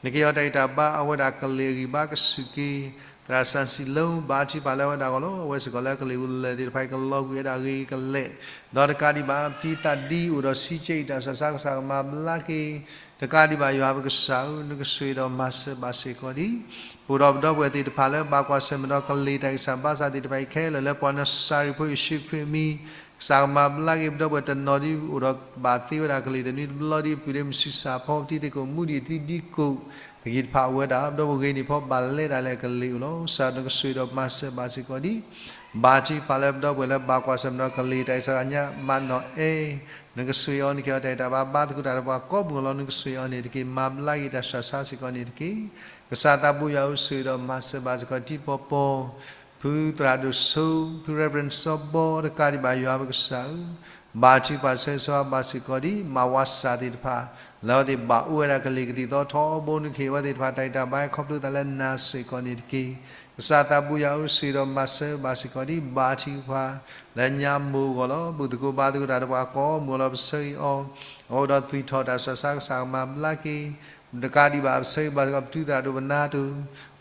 နကဟ့ၣ်အီၤတၢ်ဂံၢ်တၢ်ဘါ အဝဲဒၣ်ကလံၤအဂံၢ်ဘါကဆူၣ်က့ၤ သရၣ်စၣ်စံးလၢ ဘါထုကဖၣ်လၢအဝဲဒၣ်အဂီၢ်လီၤ. အဝဲစ့ၢ်ကီးလၢကလံၤပူၤလဲၤသ့ၣ်တဖၣ်အံၤ ကလီကွံာ်ဝဲဒၣ်ဂ့ၤကလဲာ် ဒီးတကးဒံးဘၣ် ပတံၤသၣ်ဒ်အိၣ်ဒီးဆံးကဲအံၤ တၢ်ဆူးတၢ်ဆါကစၢ်ကမၤဘျါက့ၤ တကးဒံးဘၣ်ယွၤပကစၢ်ဧၢ နကဆိၣ်ဂ့ၤဒီးမၤစၢၤဘၣ်စ့ၢ်ကီးဒံး ပအိၣ်ဒီးပဒီပုၢ်ဝဲၢ်သ့ၣ်တဖၣ်လၢဘၣ်ကွၢ်ဆၢၣ်မဲာ်ဒီးကလံၤတၢ်ဂံၢ်စၢ်ဘါစၢ်သ့ၣ်တဖၣ်အံၤခဲလၢာ် လၢပှၤနစၤရ့းဖိယ့ၣ်ၡူးခရံာ်အမံၤ ကစၢ်ကမၤဘျါက့ၤ ပဒီပုၢ်ဝဲၢ်တနီၤဒ်အိၣ်ဒီးဘၣ်သ့ဝဲဒၣ်ကလံၤတနွံတဘျီဒ်ပတုၤလၢမုၢ်ဆံးစၢ်ဖီ ပတံၤသကိးမူဒံးသံဒံကိး သကံၢ်တဖၣ်အိၣ်ဝဲဒၣ် ပဒီပုၢ်ဝဲၢ်ဂ့ၤန့ၣ်ဖီ ဘၣ်လဲၤဒၣ်လဲာ်ကလံၤအိၣ်လီၤ. ကစၢ်နကဆိၣ်ဂ့ၤဒီးမၤစၢၤဘၣ်စ့ၢ်ကီးဒ် ဘါထုကဖၣ်လၢပဒီပုၢ်ဝဲၢ်လၢဘၣ်ကွၢ်ဆၢၣ်မဲာ်ဒီးကလံၤတၢ်အံၣ်စရ့လးညါ မၤနီၣ်အဲ နကဆိၣ်ဂ့ၤအီၤ နကဟ့ၣ်အီၤတၢ်အဲၣ်တၢ်ဘါ ဘါသကိးတၢ်ဒီးပှၤကိးပူၤလီၤ နကဆိၣ်ဂ့ၤအီၤန့ၣ်တက့ၢ် မၤဘျါက့ၤတၢ်ဆှၢဆါစ့ၢ်ကီးန့ၣ်တက့ၢ်. ကစၢ်သးဘိယွၤဧၢ ဆိၣ်ဂ့ၤဒီးမၤစၢၤဘၣ်စ့ၢ်ကီးတံၤပီၤပီၤ ဖုသရၣ်ဒိၣ်စိ ဖု Reverend စီၤဘီ တကးဒံးဘၣ်ယွၤပကစၢ်ဧၢ ဘါထုကဖၣ်ဆၢဂ့ၤဆၢဝါဘၣ်စ့ၢ်ကီးဒ် မၤဝါစၢ်သ့ၣ်တဖၣ် လၢအဝဲသ့ၣ်ဘၣ်အိၣ်ဝဲဒၣ်ကလံၤကသံၣ်သီထီဘိ နကဟ့ၣ်အဝဲသ့ၣ်တဖၣ်တၢ်အဲၣ်တၢ်ဘါဟဲခီဖျိသးလၢနၤစ့ၢ်ကီးန့ၣ်တက့ၢ်. ကစၢ်သးဘိယွၤဧၢ ဆိၣ်ဂ့ၤဒီးမၤစၢၤဘၣ်စ့ၢ်ကီးဒ် ဘါထုကဖၣ် လၢညါမိၢ်အဂီၢ်လီၤ. ဘူၣ်သကိးဘါသကိးတၢ်ဒီးပှၤကိးမူၤလီၤ ပဆၢဂ့ၤအီၤ အဝဲဒီးသွံၣ်ထီၣ်တၢ်ဆှၢဆါ ကစၢ်ကမၤဘျါက့ၤ တကးဒံးဘၣ် ပဆၢဂ့ၤဘၣ်စ့ၢ်ကီး ပတုၤသရၣ်ဒိၣ်ပနါတိၤ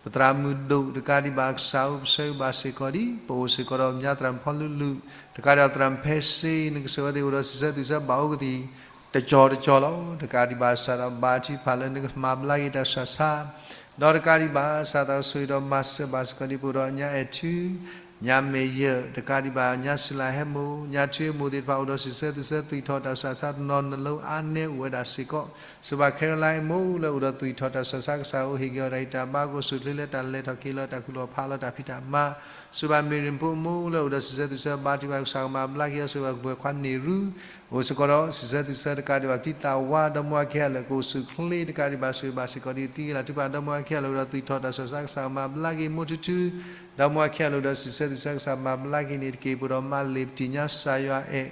ပသရၣ်မုၣ်ဒိၣ် တကးဒံးဘၣ်ကစၢ်ဧၢ ပဆၢဂ့ၤဘၣ်စ့ၢ်ကီးဒ် ပအိၣ်စ့ၢ်ကီးဒီးပညါသရၣ်မုၣ်ဖီလုၢ်လုၢ် တကးဒံးဘၣ်သရၣ်မုၣ်ဖဲစ့ နကဆိၣ်ဂ့ၤအဝဲသ့ၣ်အိၣ်ဒီးစံးဆၢသူၣ်ဆၢဘၣ်အိၣ်ကသံၣ် တကၠီတကၠီလီၤ. တကးဒံးဘၣ်ကစၢ်သးဘါထုကဖၣ်လၢနကမၤဘျါက့ၤတၢ်ဆှၢဆါ ဒီးတကးဒံးဘၣ်ကစၢ်သး ဆိၣ်ဂ့ၤဒီးမၤစၢၤဘၣ်စ့ၢ်ကီးဒ် ပအိၣ်ဒီးညါအဲၣ်ထူ ညါမဲာ်ယၢၢ် တကးဒံးဘၣ်ညါစူၤလၤဟဲမိၢ် ညါထူဟဲမိၢ်သ့ၣ်တဖၣ်အိၣ်ဒီးစံးဆၢသူၣ်ဆၢ သွံၣ်ထီၣ်တၢ်ဆှၢဆါ တနီၤနလိအါနဲအိၣ်ဝဲဒၣ်စ့ၢ်ကီး စံးဘၣ် Caroline အမိၢ်လၢအိၣ်ဒီးသွံၣ်ထီၣ်တၢ်ဆှၢဆါ ကစၢ်ဧၢ ဟ့ၣ်က့ၤအီၤတၢ်ဂံၢ်တၢ်ဘါ ကအိၣ်ဆူၣ်အိၣ်ချ့လၢတၢ်လဲၤထီၣ်က့ၤလီၤ တၢ်ကူၣ်လီၤဖးလီၤ တၢ်ဖံးတၢ်မၤ စံးဘၣ် Mary ဖိအမိၢ်လၢအိၣ်ဒီးစံးဆၢသူၣ်ဆၢ ဘါထုကဖၣ် ကစၢ်ကမၤဘျါက့ၤအီၤ စံးဘၣ် ကဘှဲၣ်ခွါန့ၢ်ရူ အိၣ်စ့ၢ်ကီးဒီးစံးဆၢသူၣ်ဆၢ တကးဒံးဘၣ်တံၤသးဝါ ဒီမါဝၤခဲလၢာ် ကအိၣ်ဆူၣ်အိၣ်ချ့ တကးဒံးဘၣ်ဆိၣ်ဂ့ၤဘၣ်စ့ၢ်ကီးဒ် သံဂ့ၤလၤထုကဖၣ် ဒီမါဝၤခဲလၢာ်အိၣ်ဒီးသွံၣ်ထီၣ်တၢ်ဆှၢဆါ ကစၢ်ကမၤဘျါက့ၤ မိၢ်ထူထူ ဒီမါဝၤခဲလၢာ်အိၣ်ဒီးစံးဆၢသူၣ်ဆၢ ကစၢ်မၤဘျါက့ၤန့ၣ်တက့ၢ်. ပအိၣ်ဒီးမါလ့ၤပတံၢ်ညါ ကစၢ်ယွၤအဲၣ်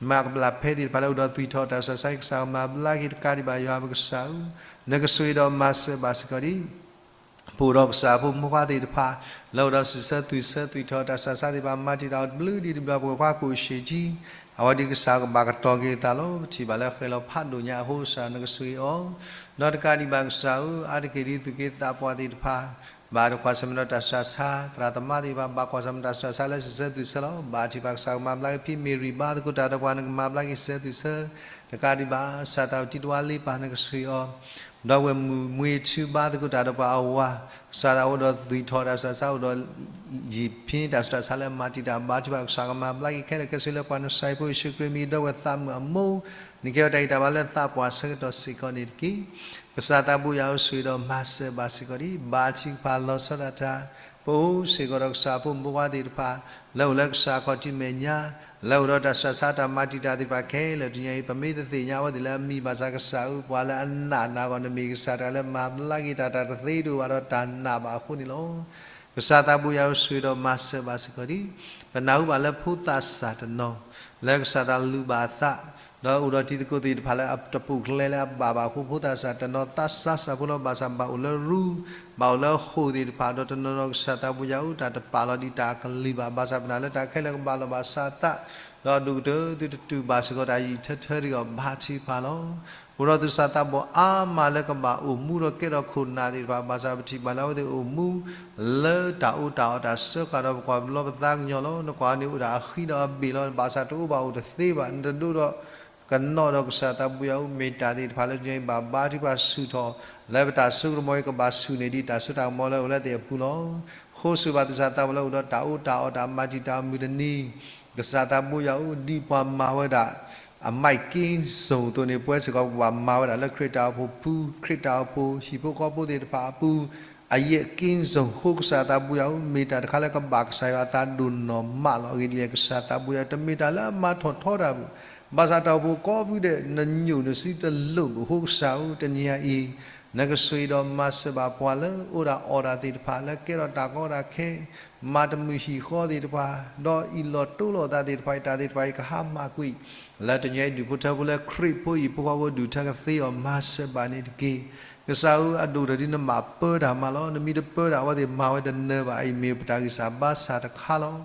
မၤကပျၢ်ဖဲသ့ၣ်တဖၣ်လၢအိၣ်ဒီးသွံၣ်ထီၣ်တၢ်ဆှၢဆါ ကစၢ်ကမၤဘျါက့ၤ တကးဒံးဘၣ်ယွၤပကစၢ်ဧၢ နကဆိၣ်ဂ့ၤဒီးမၤစၢၤဘၣ်စ့ၢ်ကီးဒ် ပအိၣ်ဒီးကစၢ်ဖိမုၣ်ဖိခွါသ့ၣ်တဖၣ် လၢအိၣ်ဒီးစံးဆၢသူၣ်ဆၢ သွံၣ်ထီၣ်တၢ်ဆှၢဆါသ့ၣ်တဖၣ် မၤတံာ်တာ်အီၤတဘျုးဒ်တဘျီ ပှဲၤခွါကအိၣ်ဆံးကံ အဝဲဒ်ကစၢ်ကဘၣ်ကတီၤက့ၤအသးလီၤ. ပထံၣ်ဘၣ်လၢဃဲၤလီၤဖးဒိၣ်ညါအဃိ ကစၢ်နကဆိၣ်ဂ့ၤအီၤ ဒီးတကးဒံးဘၣ်ကစၢ်ဧၢ အါတက့ၢ်ဒ်သူၣ်က့သးပှၢ်သ့ၣ်တဖၣ် ဘၣ်တကွၢ်ဆၢၣ်မဲာ်ဒီးတၢ်ဆှၢဆါ သရၣ်သမါသ့ၣ်တဖၣ် ဘၣ်ကွၢ်ဆၢၣ်မဲာ်တၢ်ဆှၢဆါလၢစံးဆၢသူၣ်ဆၢလီၤ. ဘါထုကဖၣ် ကစၢ်ကမၤဘျါက့ၤ ဖံမ့ၢ်ရံၣ် ဘါသကိးတၢ်ဒီးပှၤ နကမၤဘျါက့ၤစံးဆၢသူၣ်ဆၢ တကးဒံးဘၣ် ကစၢ်သးဝံၣ်တံၤတဝါလ့ပၢ် နကဆိၣ်ဂ့ၤအီၤ ဒီးဝဲၢ်မုၢ်မှ့ထူဘါသကိးတၢ်ဒီးပှၤအဝၤ ကစၢ်သးအိၣ်ဒီးသွံၣ်ထီၣ်တၢ်ဆှၢဆါ အိၣ်ဒီးယံာ်ဖံးတၢ်ဆှၢဆါလၢမၤတံာ်တာ် ဘါထုကဖၣ် ကစၢ်ကမၤဘျါက့ၤခဲလၢာ်ခဲဆ့လၢပှၤနဆှၢဖိယ့ၣ်ၡူးခရံာ်မံၤ ဒီးဝဲၢ်သးမုၣ်အမိၢ် နကဟ့ၣ်အီၤတၢ်ဂံၢ်တၢ်ဘါလၢသးပှၢ်ဆၢကတီၢ်စ့ၢ်ကီးန့ၣ်တက့ၢ်. ကစၢ်သးဘိယွၤဧၢ ဆိၣ်ဂ့ၤဒီးမၤစၢၤဘၣ်စ့ၢ်ကီးဒ် ဘါထုကဖၣ်လီၤဆီဒၣ်တၢ် ပအိၣ်စ့ၢ်ကီးဒီးကစၢ်ဖိမုၣ်ဖိခွါသ့ၣ်တဖၣ် လၢအိၣ်လၢကစၢ်ခီၣ်ထံးမဲာ်ညါ လၢအိၣ်ဒီးတၢ်ဆှၢဆါတၢ်မၤတံာ်တာ်သ့ၣ်တဖၣ်ခဲလၢာ်တနံၤအံၤ ပမ့ၢ်တသ့ၣ်ညါအဝဲသ့ၣ်လၢအမံၤဘၣ်ဆၣ် ကစၢ်ဧၢ ပှၤလၢအနာ်နၤအဂီၢ် နမ့ၢ်ကစၢ်တဂၤလၢမၤဘျါက့ၤတၢ် တၢ်တသ့တအိၣ်ဘၣ်ဒီးတၢ်နာ်ဘၣ်အဃိန့ၣ်လီၤ. ကစၢ်သးဘိယွၤဧၢ ဆိၣ်ဂ့ၤဒီးမၤစၢၤဘၣ်စ့ၢ်ကီးဒ် ပနၢ်ဟူဘၣ်လၢဖိသၣ်စၢ်တနီၤ လၢကစၢ်သးလူၤဘၣ်အသး ဒီးအိၣ်ဒီးတံၤသကိးသ့ၣ်တဖၣ်လၢအတပိာ်ကျဲလၢအဘၣ်ဘၣ်အဃိ ဖိသၣ်စၢ်တနီၤသးစၢ်စၢ်ဖိလီၤ ဘၣ်ဆၣ်ဘၣ်အိၣ်လၢရူ ဘၣ်အိၣ်လၢဃိာ်သ့ၣ်တဖၣ် ဒီးတနီၤနီၤကစၢ်သးဘိယွၤဧၢ တၢ်တပာ်လီၤဒံးတၢ်အကလုၢ်ဘၣ် ဘၣ်ဆၣ်ပနာ်လၢတၢ်ခဲလၢာ်ကဘၣ်လီၤဘၣ်စးအသး ဒီးဒိၣ်ကတၢၢ်သုတတူၢ်ဘၣ်စ့ၢ်ကီးတၢ်ယံာ်ထၢထၢတဂ့ၤ ဘါထုကဖၣ်လီၤ. ပအိၣ်ဒီးသူၣ်စၢ်သးဘီၣ်အါမးလၢကဘၣ်အိၣ်မူဒီးကဲထီၣ်ခိၣ်နၢ်သ့ၣ်တဖၣ် ဘၣ်ဆၣ်ပထံၣ်ဘၣ်လၢအဝဲသ့ၣ်အိၣ်မူ လၢတၢ်အူတၢ်အီၣ်တၢ်စၢဃာ်ဒီး ပကွၢ်ပလီၢ်ပသးကညီၤလီၤ. နကွၢ်န့ၣ်အိၣ်ဒၣ်အဃံဒီးအဘ့ၣ်လီၤ. ဘၣ်ဆၣ်တအိၣ်ဘၣ်အိၣ်တသ့ဘၣ် နတဒိၣ်ဒီး ကနီၣ်ဒီးကစၢ်သးဘိယွၤဧၢ မ့ၢ်တၢ်သ့ၣ်တဖၣ်လၢတနံၤအံၤဘၣ်ဘါထုကဖၣ်ဆူၣ်ထီၣ် လၢပတၢ်စိကမီၤအံၤ ကဘၣ်ဆူၣ်န့ၢ်ဒံးတၢ်စိတၢ်ကမီၤလၢအိၣ်လၢသ့ၣ်အပူၤလီၤ. ဃိစူၢ်ဘၣ်သူၣ်စၢ်သးဘီၣ်လၢအိၣ်ဒီးတၢ်အူတၢ်အီၣ်တၢ်မၤတံာ်တာ်အမုၢ်တနံၤ ကစၢ်သးဘိယွၤဧၢ ဒ်ပှၤမၤဝဲဒၣ် အမိုက်ကင်းဇုန် အသိးန့ၣ် ပဝဲစ့ၢ်ကီး ပကဘၣ်မၤဝဲဒၣ်လၢခရံာ်တၢ်အိၣ်ဖှိၣ်ပူၤ ခရံာ်တၢ်အိၣ်ဖှိၣ် ဟံၣ်ဖိဃီဖိသ့ၣ်တဖၣ်အပူၤ အယဲၢ်ကင်းဇုန် ဃိကစၢ်သးဘိယွၤဧၢ မ့ၢ်တၢ်တခါလၢကဘၣ်ကစၢ်ယွၤအသးဒိၣ်နီၢ်မးလီၤ. အဂ့ၢ်ဒ်လဲၣ် ကစၢ်သးဘိယွၤ တမ့ၢ်တၢ်လၢအမၤထီၣ်ထီတၢ်ဘၣ်. ဘၣ်ဆၣ်တၢ်အိၣ်ဖှိၣ်ကိးဖုဒဲး နညိၣ်နစုတလိၣ်ဘၣ်. ဃိကစၢ်ဧၢ တနံၤအံၤ နကဆိၣ်ဂ့ၤဒီးမၤစၢၤဘၣ်ပှၤလၢအိၣ်ဒၣ်အီၣ်တၢ်သ့ၣ်တဖၣ် လၢကဲထီၣ်တၢ်ကီတၢ်ခဲ မၤတမုာ်ဟံၣ်ဃီသ့ၣ်တဖၣ် ဒီးအံးလီၤတိလီၤသးသ့ၣ်တဖၣ်အံၤ တၢ်သ့ၣ်တဖၣ်အံၤ ကဟါမၢ်ကွံာ် လၢတနံၤအံၤ ဒူၣ်ဖိထၢဖိလၢခရံာ်ဖိအံၤ ဖိဃီဖိဒူၣ်ထၢကသ့အီၤ မၤစၢၤဘၣ်န့ၣ်တက့ၢ်. ကစၢ်ဧၢ အဒိၣ်တၢ်ဒ်နဘၣ်ပၢတၢ်မးလီၤ. နမ့ၢ်တပၢတၢ် အဝဲသ့ၣ်မၤဝဲတနၢၤဘၣ်. အံၤမ့ၢ်ပတၢ်ဂံၢ်စၢ်ဘါစၢ်တခါလီၤ.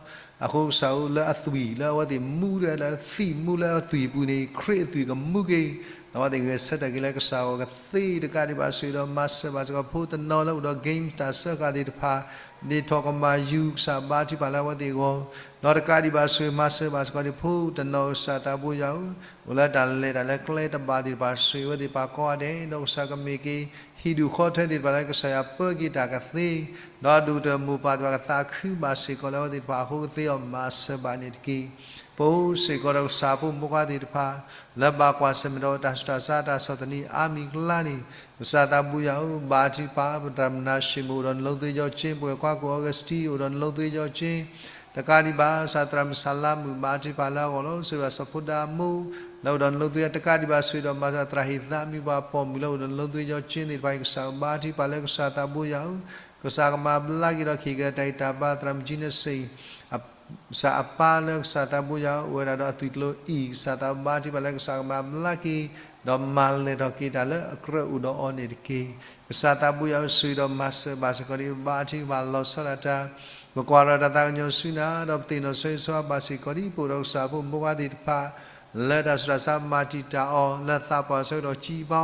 အဃိကစၢ်ဧၢ လၢအသွံၣ် လၢအဝဲသ့ၣ်မူဒီး လၢသံၣ်မူလၢအသွံၣ်အပူၤန့ၣ် ခရံာ်အသွံၣ်ကမူက့ၤ အဝဲသ့ၣ်ဂဲၤဆၢထၢၣ်က့ၤလၢကစၢ်အဂီၢ်ကသ့ တကးဒံးဘၣ် ဆိၣ်ဂ့ၤဒီးမၤစၢၤဘၣ်စ့ၢ်ကီး ဖိတနီၤလၢအိၣ်ဒီး game တၢ်စၢဃာ်သ့ၣ်တဖၣ် ဒ်ထီၣ်ကမၤယူၤ ကစၢ်ဘါထုကဖၣ်လၢအဝဲသ့ၣ်အဂီၢ် ဒီးတကးဒံးဘၣ် ဆိၣ်ဂ့ၤမၤစၢၤဘၣ်စ့ၢ်ကီး ဖိတနီၤ ကစၢ်သးဘိယွၤဧၢ အိၣ်လၢတၢ်လဲၤတၢ်လၢကျဲတဘၣ်သ့ၣ်တဖၣ် ဆိၣ်ဂ့ၤအဝဲသ့ၣ်ပာ်ကီအီၤဒဲး ဒီးကစၢ်ကမ့ၢ်က့ၤ ဟံၣ်ဒူၣ်ဃီထၢသ့ၣ်တဖၣ်လၢကစၢ်ယွၤပၢက့ၤတၢ်ကသ့, ဒီးအဒိၣ်ကတၢၢ်မိၢ်ပၢ်သ့ၣ်တဖၣ်ကသးခုဘၣ်စ့ၢ်ကီးလၢအဝဲသ့ၣ်တဖၣ်အဃိကသ့အီၤမၤစၢၤဘၣ်န့ၣ်တက့ၢ်. ပအိၣ်စ့ၢ်ကီးဒီးကစၢ်ဖိမုၣ်ဖိခွါသ့ၣ်တဖၣ် လၢဘၣ်ကွၢ်ဆၢၣ်မဲာ်ဒီးတၢ်ဆူးတၢ်ဆါတၢ်ဆီၣ်သနံးအါမံၤအကျါန့ၣ်, ကစၢ်သးဘိယွၤဧၢ, ဘါထုကဖၣ် ပတြၢၤမနၤၡ့ၣ်မိၣ်အိၣ်ဒီးနလိသ့ယီၤကၠ့, ပဝဲၢ်ခွါကိၣ်အီကစတံ အိၣ်ဒီးနလိသ့ယီၤကၠ့ တကးဒံးဘၣ် ကစၢ်သရၣ်မုၣ်စၤလါမုၣ် ဘါထုကဖၣ်လၢအဂီၢ်လီၤ. ဆိၣ်ဂ့ၤဘၣ်စီၤဖိဒါမိၢ် လၢအိၣ်ဒီးနလိသ့ တကးဒံးဘၣ် ဆိၣ်ဂ့ၤဒီးမၤစၢၤသရၣ်ဟ့ၣ်သးမံၤ ပှၤပိာ်မုၣ်လၢအိၣ်ဒီးနလိသ့ယီၤကၠ့သ့ၣ်တဖၣ်အံၤ ကစၢ်ဘါထုကဖၣ်လၢကစၢ်သးဘိယွၤဧၢ, ကစၢ်ကမၤဘျါက့ၤဒီးကဟ့ၣ်က့ၤတၢ်ဂံၢ်တၢ်ဘါ သရၣ်မုၣ်ကၠံနစ့ၣ် ကစၢ်အပၢ်လၢကစၢ်သးဘိယွၤအိၣ်ဝဲဒၣ်ဒီးအသွံၣ်ကျိၤအံၤ ကစၢ်သးဘိယွၤဘါထုကဖၣ်လၢကစၢ်ကမၤဘျါက့ၤ ဒီးမၤလဲၢ်ထီၣ်က့ၤတၢ်လၢအကြၢးအိၣ်ဒီးအီၤန့ၣ်တက့ၢ်. ကစၢ်သးဘိယွၤဧၢ, ဆိၣ်ဂ့ၤဒီးမၤစၢၤဘၣ်စ့ၢ်ကီးဒံး ဘါထုကဖၣ်လီၤဆီဒၣ်တၢ်, ပကွၢ်ထီၣ်တၢ်သးကညီၤဆူနၤ ဒီးပသ့ၣ်နီၣ်ဆိၣ်ဂ့ၤဆိၣ်ဂ့ၤဘၣ်စ့ၢ်ကီးဒံး ပအိၣ်ဒီးကစၢ်ဖိမုၣ်ဖိခွါသ့ၣ်တဖၣ် လၢတၢ်ဆူးတၢ်ဆါမၤတံာ်တာ်အီၤ လၢသးပှၢ်ဆၢကတီၢ်ကၠံဘီ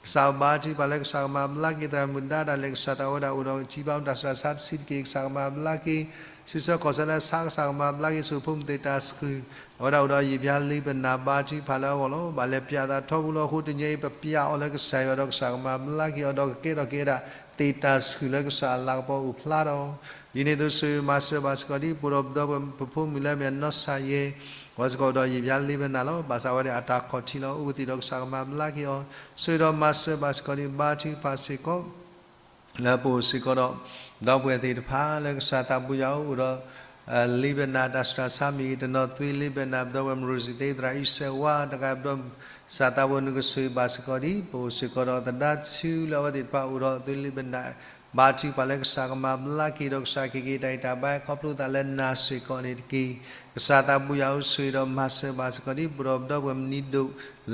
ကစၢ်ဘါထုကဖၣ်လၢကစၢ်ကမၤဘျါက့ၤ သရၣ်မုၣ်ဒါဒၣ်လဲာ် ကစၢ်သးဝဲဒၣ်အိၣ်ဒီးကၠံဘီတၢ်ဆူးတၢ်ဆါတဆံးတက့ၢ် ကစၢ်ကမၤဘျါက့ၤ ဆံဆၢကီၢ်ဆၢလၢဆါ ကစၢ်ကမၤဘျါက့ၤ ဆိၣ်ဂ့ၤဖိမုၣ်သ့ၣ်တၢ်ဆှုၣ် အဝဲဒၣ်အိၣ်ဒီးယံာ်ဘျါလ့ပနၢ် ဘါထုကဖၣ်လၢအဂီၢ်လီၤ. ဘၣ်လဲၤပျးသးထီဘိလီၤအဃိ တနံၤအံၤပပျးအီၤလၢကစၢ်ယွၤဒီးကစၢ်ကမၤဘျါက့ၤအီၤ ဒီးကကဲထီၣ်က့ၤဝဲဒၣ်သ့ၣ်တၢ်ဆှုၣ်လၢကစၢ်အလၤကပီၤအိၣ်ဖျါဒီး ဒ်န့ၣ်အသိးဆိၣ်ဂ့ၤမၤစၢၤဘၣ်စ့ၢ်ကီးဒံး ပအိၣ်ဒီးပဒီပုၢ်ဝဲၢ်ဖိမုၣ်လၢအမ့ၢ်အနီၢ်ဆၣ်ယဲ အဝဲစ့ၢ်ကီးအိၣ်ဒီးယံာ်ဘျါလ့ပနၢ်လီၤ. ဘၣ်ဆၣ်ဝဲဒၣ်အတၢ်ခီၣ်ထံးလီၤ အိၣ်ကသံၣ်ဒီးကစၢ်ကမၤဘျါက့ၤအီၤ ဆိၣ်ဂ့ၤဒီးမၤစၢၤဘၣ်စ့ၢ်ကီးဒံး ဘါထုကဖၣ်စ့ၢ်ကီး လၢပအိၣ်စ့ၢ်ကီးဒီး ဒီပုၢ်ဝဲၢ်သ့ၣ်တဖၣ်လၢကစၢ်သးဘိယွၤအိၣ်ဒီး လ့ပနၢ်တၢ်ဆူးတၢ်ဆါမ့ၢ်ဂ့ၤ တနီၤသွံလ့ပနၢ် ပဒီပုၢ်ဝဲၢ်မရူစံသ့ သရၣ်အံၤစဲးဝါ တကးပဒီပုၢ်ဝဲၢ် ကစၢ်သးဘိနကဆိၣ်ဂ့ၤဘၣ်စ့ၢ်ကီးဒံး ပအိၣ်စ့ၢ်ကီးဒီးသဒါဆူလၢအဝဲသ့ၣ်တဖၣ်အိၣ်ဒီးသွံလ့ပနၢ် ဘါထုကဖၣ်လၢကစၢ်ကမၤဘျါက့ၤဒီး ကစၢ်ကဟ့ၣ်က့ၤတၢ်ဂံၢ်တၢ်ဘါခီဖျိသးလၢနၤစ့ၢ်ကီးန့ၣ်တက့ၢ်. ကစၢ်သးဘိယွၤဧၢ, ဆိၣ်ဂ့ၤဒီးမၤစၢၤဘၣ်စ့ၢ်ကီးဒံး ပဒီပုၢ်ဝဲၢ်မနံၤဒိၣ်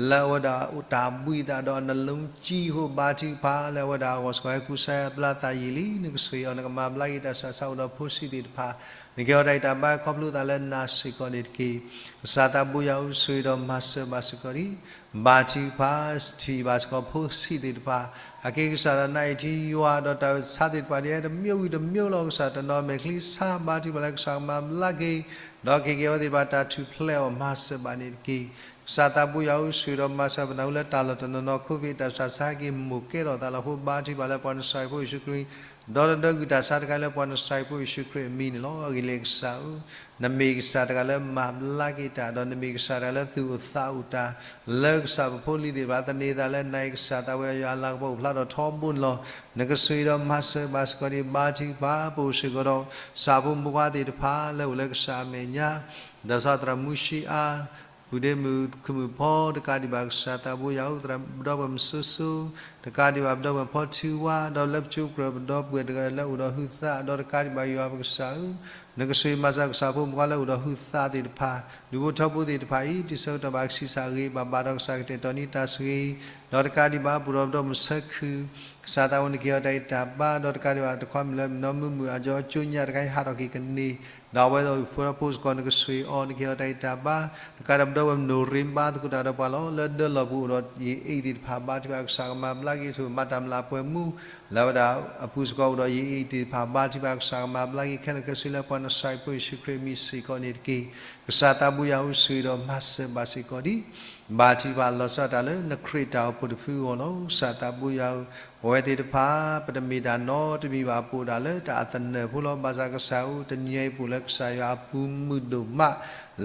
လၢအဝဲဒၣ်တၢ်ဘှံးသးဒီးအနလၢကၠံအဃိ ဘါထုကဖၣ်လၢအဝဲဒၣ်အဂီၢ်စ့ၢ်ကီး ဟဲကူစါဘျါသးယံာ်လံ နကဆိၣ်ဂ့ၤအီၤ နကမၤဘျါက့ၤတၢ်ဆူးတၢ်ဆါအိၣ်ဒီးဖိဆံးသ့ၣ်တဖၣ် နကဟ့ၣ်အီၤတၢ်ဂံၢ်တၢ်ဘါခီဖျိသးလၢနၤစ့ၢ်ကီးန့ၣ်တက့ၢ်. ကစၢ်သးဘိယွၤဧၢ, ဆိၣ်ဂ့ၤဒီးမၤစၢၤဘၣ်စ့ၢ်ကီးဒံး ဘါထုကဖၣ် ထံၣ်ဘၣ်စ့ၢ်ကီးဖိဆံးသ့ၣ်တဖၣ် အက့ၤကစၢ်သနာ်အံၤထံယွၤ ဒီးတၢ်ဆါသ့ၣ်တဖၣ်ဒ်တမံၤဝံၤတမံၤလီၤ. ကစၢ်တနီၤမဲာ်ချံဆါ ဘါထုကဖၣ်လၢကစၢ်ကမၤဘျါက့ၤ ဒီးကဟ့ၣ်က့ၤအဝဲသ့ၣ်တဖၣ်တၢ်ထူၣ်ဖျဲးအီၤ မၤစၢၤဘၣ်န့ၣ်တက့ၢ်. ကစၢ်သးဘိယွၤဧၢ, ဆိၣ်ဂ့ၤဒီးမၤစၢၤ ပနၢ်ဟူလၢတၢ်လီၢ်တနီၤနီၤ ခိၣ်ဖံး တၢ်ဆူးတၢ်ဆါက့ၤမိၢ်ကဲထီၣ်သးလီၤအဃိ ဘါထုကဖၣ်လၢပှၤနစၢ်ဖိယ့ၣ်ၡူးခရံာ် ဒီးတဒၢကွံာ်တၢ်ဆါတခါလၢပှၤနစၢ်ဖိယ့ၣ်ၡူးခရံာ်အမံၤန့ၣ်လီၤ. အဂ့ၢ်လၢကစၢ်ဧၢ နမ့ၢ်ကစၢ်တဂၤလၢမၤဘျါက့ၤတၢ် ဒီးနမ့ၢ်ကစၢ်တဂၤလၢသူၣ်အိၣ်သးအိၣ်တၢ် လၢကစၢ်ပဖိလံၤသ့ၣ်တဖၣ် သန့ၤသးလၢနၤအံၤ ကစၢ်သးဝဲယွၤအလၤကပီၤအိၣ်ဖျါထီၣ်ထီဘိန့ၣ်လီၤ. နကဆိၣ်ဂ့ၤဒီးမၤစၢၤဘၣ်စ့ၢ်ကီးဒံး ဘါထုကဖၣ် ပအိၣ်စ့ၢ်ကီးဒီး ကစၢ်ဖိမုၣ်ဖိခွါသ့ၣ်တဖၣ် လၢအိၣ်လၢကစၢ်အမဲာ်ညါ ဒီးစီၤသရၣ်မူၡံအါ ပုၢ်ဒ့မုၣ် ခူၣ်မုၣ်ဖီ တကးဒံးဘၣ်ကစၢ်သးဘိယွၤဧၢ ပဒီပုၢ်ဝဲၢ်မုၣ်စိစိ တကးဒံးဘၣ်ပဒီပုၢ်ဝဲၢ်ဖီထုဝါ ဒီးလၢပကၠိပကြၢးပဒီပုၢ်ဝဲၢ်တဂၤလၢအိၣ်ဒီးဟုသး ဒီးတကးဒံးဘၣ်ယွၤပကစၢ်ဧၢ နကဆိၣ်ဂ့ၤမၤစၢၤကစၢ်ဖိမုၣ်ဖိခွါလၢအိၣ်ဒီးဟုသးသ့ၣ်တဖၣ် ဒူဖိထၢဖိသ့ၣ်တဖၣ်အံၤ တုၤဆၢကတီၢ်ဘၣ်ကဆံးစၢ်ဂ့ၤ ဘၣ်ဘၣ်ဒီးကစၢ်ကတဲာ်ကတီၤန့ၢ်တၢ်ဆိၣ်ဂ့ၤ ဒီးတကးဒံးဘၣ် ပအိၣ်ဒီးပဒီပုၢ်ဝဲၢ်မုၣ်ဆၢခုၣ် ကစၢ်သးဘိနကဟ့ၣ်အီၤတၢ်ဂံၢ်တၢ်ဘါ ဒီးတကးဒံးဘၣ်တခွါမုၣ်လၢမုၢ်နီၢ်မုၢ်မုၢ် အကၠီကၠိညါ တခါအံၤဟးထီၣ်က့ၤကန့ၢ် ဒီးအဝဲသ့ၣ်ဖိဒီးဖိစ့ၢ်ကီး နကဆိၣ်ဂ့ၤအီၤ နကဟ့ၣ်အီၤတၢ်ဂံၢ်တၢ်ဘါ တကးဒီးပဒီပုၢ်ဝဲၢ်မုၣ်နိၣ်ရ့ဘါသကိးတၢ်ဒီးပှၤလီၤ လၢဒၢလီၢ်ပူၤအိၣ်ဒီးယအ့ၣ်သ့ၣ်တဖၣ် ဘါထုကဖၣ်ကစၢ်ကမၤဘျါက့ၤ ဆိၣ်ဂ့ၤမၤတၢ်မျၢ်ပှဲၤမူ လၢအဝဲဒၣ်အပူၤစ့ၢ်ကီးအိၣ်ဒီးယအ့ၣ်သ့ၣ်တဖၣ် ဘါထုကဖၣ်ကစၢ်ကမၤဘျါက့ၤ ခဲလၢာ်ခဲဆ့လၢပှၤနစၢ်ဖိယ့ၣ်ၡူးခရံာ်အမံၤစ့ၢ်ကီးန့ၣ်တက့ၢ်. ကစၢ်သးဘိယွၤဧၢ ဆိၣ်ဂ့ၤဒီးမၤစၢၤဘၣ်စ့ၢ်ကီးဒံး ဘါထုကဖၣ်လီၤဆီဒၣ်တၢ်လၢနခရံာ်တၢ်အိၣ်ဖှိၣ်တဖုအဂီၢ်လီၤ. ကစၢ်သးဘိယွၤဧၢ, ပဝဲသ့ၣ်တဖၣ် ပတမ့ၢ်တၢ်နီတမံၤဘၣ် ပအိၣ်ဒၣ်လၢတၢ်အသနၢၣ်ဖိလီၤ. ဘၣ်ဆၣ်ကစၢ်ဧၢ တနံၤအံၤပအိၣ်လၢကစၢ်ယွၤအပူၤမုၢ်ဒိၣ်မး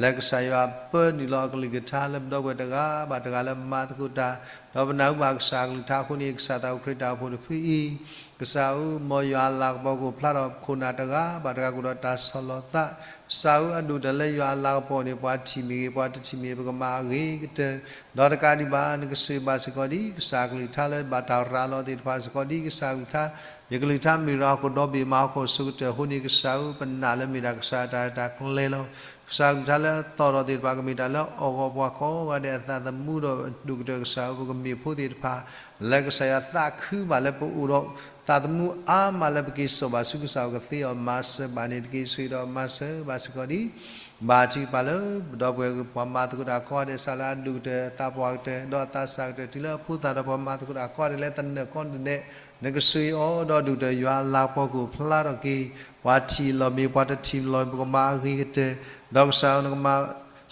လၢကစၢ်ယွၤပၢနုာ်လီၤအကလုၢ်ကထါလၢပဒီပုၢ်ဝဲၢ်တဂၤဘၣ်တဂၤလၢမၤသကိးတၢ် ဒီးပနၢ်ဟူဘၣ်ကစၢ်အကလုၢ်ကထါအဃိန့ၣ် ကစၢ်သးအိၣ်ခရံာ်တၢ်အိၣ်ဖှိၣ်တဖုအံၤ ကစၢ်ဧၢ မ်ယွၤအလၤကပီၤကအိၣ်ဖျါထီၣ်ခိၣ်နၢ်တဂၤဘၣ်တဂၤကအိၣ်ဒီးတၢ်ဆီၣ်လီၤသး ကစၢ်ဧၢ အဒိၣ်ကတၢၢ်လၢယွၤအလၤကပီၤန့ၣ် ပှၤထံၣ်မ့ၢ်ဂ့ၤ ပှၤတထံၣ်မ့ၢ်ဂ့ၤ ပကမၤအဂ့ၤကတၢၢ် ဒီးတကးဒံးဘၣ် နကဆိၣ်ဂ့ၤဘၣ်စ့ၢ်ကီးဒံး ကစၢ်အကလုၢ်ကထါလၢဘၣ်တၢ်ရၤလီၤသ့ၣ်တဖၣ်စ့ၢ်ကီးဒံး ကစၢ်အကလုၢ်ကထါ ယကလုၢ်ကထါမ့ၢ်ရၤဟီၣ်ခိၣ်ဒီဘ့ၣ်မၤဟီၣ်ခိၣ်အဆိကတၢၢ်အဃိန့ၣ် ကစၢ်ဧၢ ပနာ်လၢမ့ၢ်ဒၣ်ကစၢ်တၢ်ရဲၣ်တၢ်ကျဲၤလီၤ. ကစၢ်အကလုၢ်ကထါလၢအသီၣ်ထီၣ်သ့ၣ်တဖၣ် ကမ့ၢ်တၢ်လၢအီၣ်ဂီၢ်ပှၤကိးဂၤဒဲးအသးသမူဒီးအဒိၣ်ကတၢၢ် ကစၢ်ဧၢ ပကမ့ၢ်ဖိသ့ၣ်တဖၣ် လၢကစၢ်ယွၤသးခုဘၣ်လၢပအိၣ်ဒီး သးသမူအါမးလၢပက့ၤစိာ်ဘၣ်ဆူကစၢ်အအိၣ်ကသ့အီၤ မၤစၢၤဘၣ်န့ၣ်တက့ၢ်. ဆိၣ်ဂ့ၤဒီးမၤစၢၤဘၣ်စ့ၢ်ကီးဒံး ဘါထုကဖၣ်လၢ ပဒီပုၢ်ဝဲၢ်ပှၤမၤသကိးတၢ်ကိးဂၤဒဲး ကစၢ်လၢအဒိၣ်ကတၢၢ်အသးပှၢ်ကတၢၢ် ဒီးအသးစၢ်ကတၢၢ် တုၤလၢအဖိသၣ်ဒီးပှၤမၤသကိးတၢ်ကိးဂၤဒဲးလၢသနၢၣ်ကိးဂၤဒဲး နကဆိၣ်ဂ့ၤအီၤဒီးဒိၣ်ကတၢၢ်ယွၤအလၤကပီၤကအိၣ်ဖျါထီၣ်က့ၤ ပှၤထံၣ်လီၤမ့ၢ် ပှၤတထံၣ်လီၤမ့ၢ် ပကမၤအဂ့ၤကတၢၢ် ဒီးကစၢ်ဧၢ နကမၤ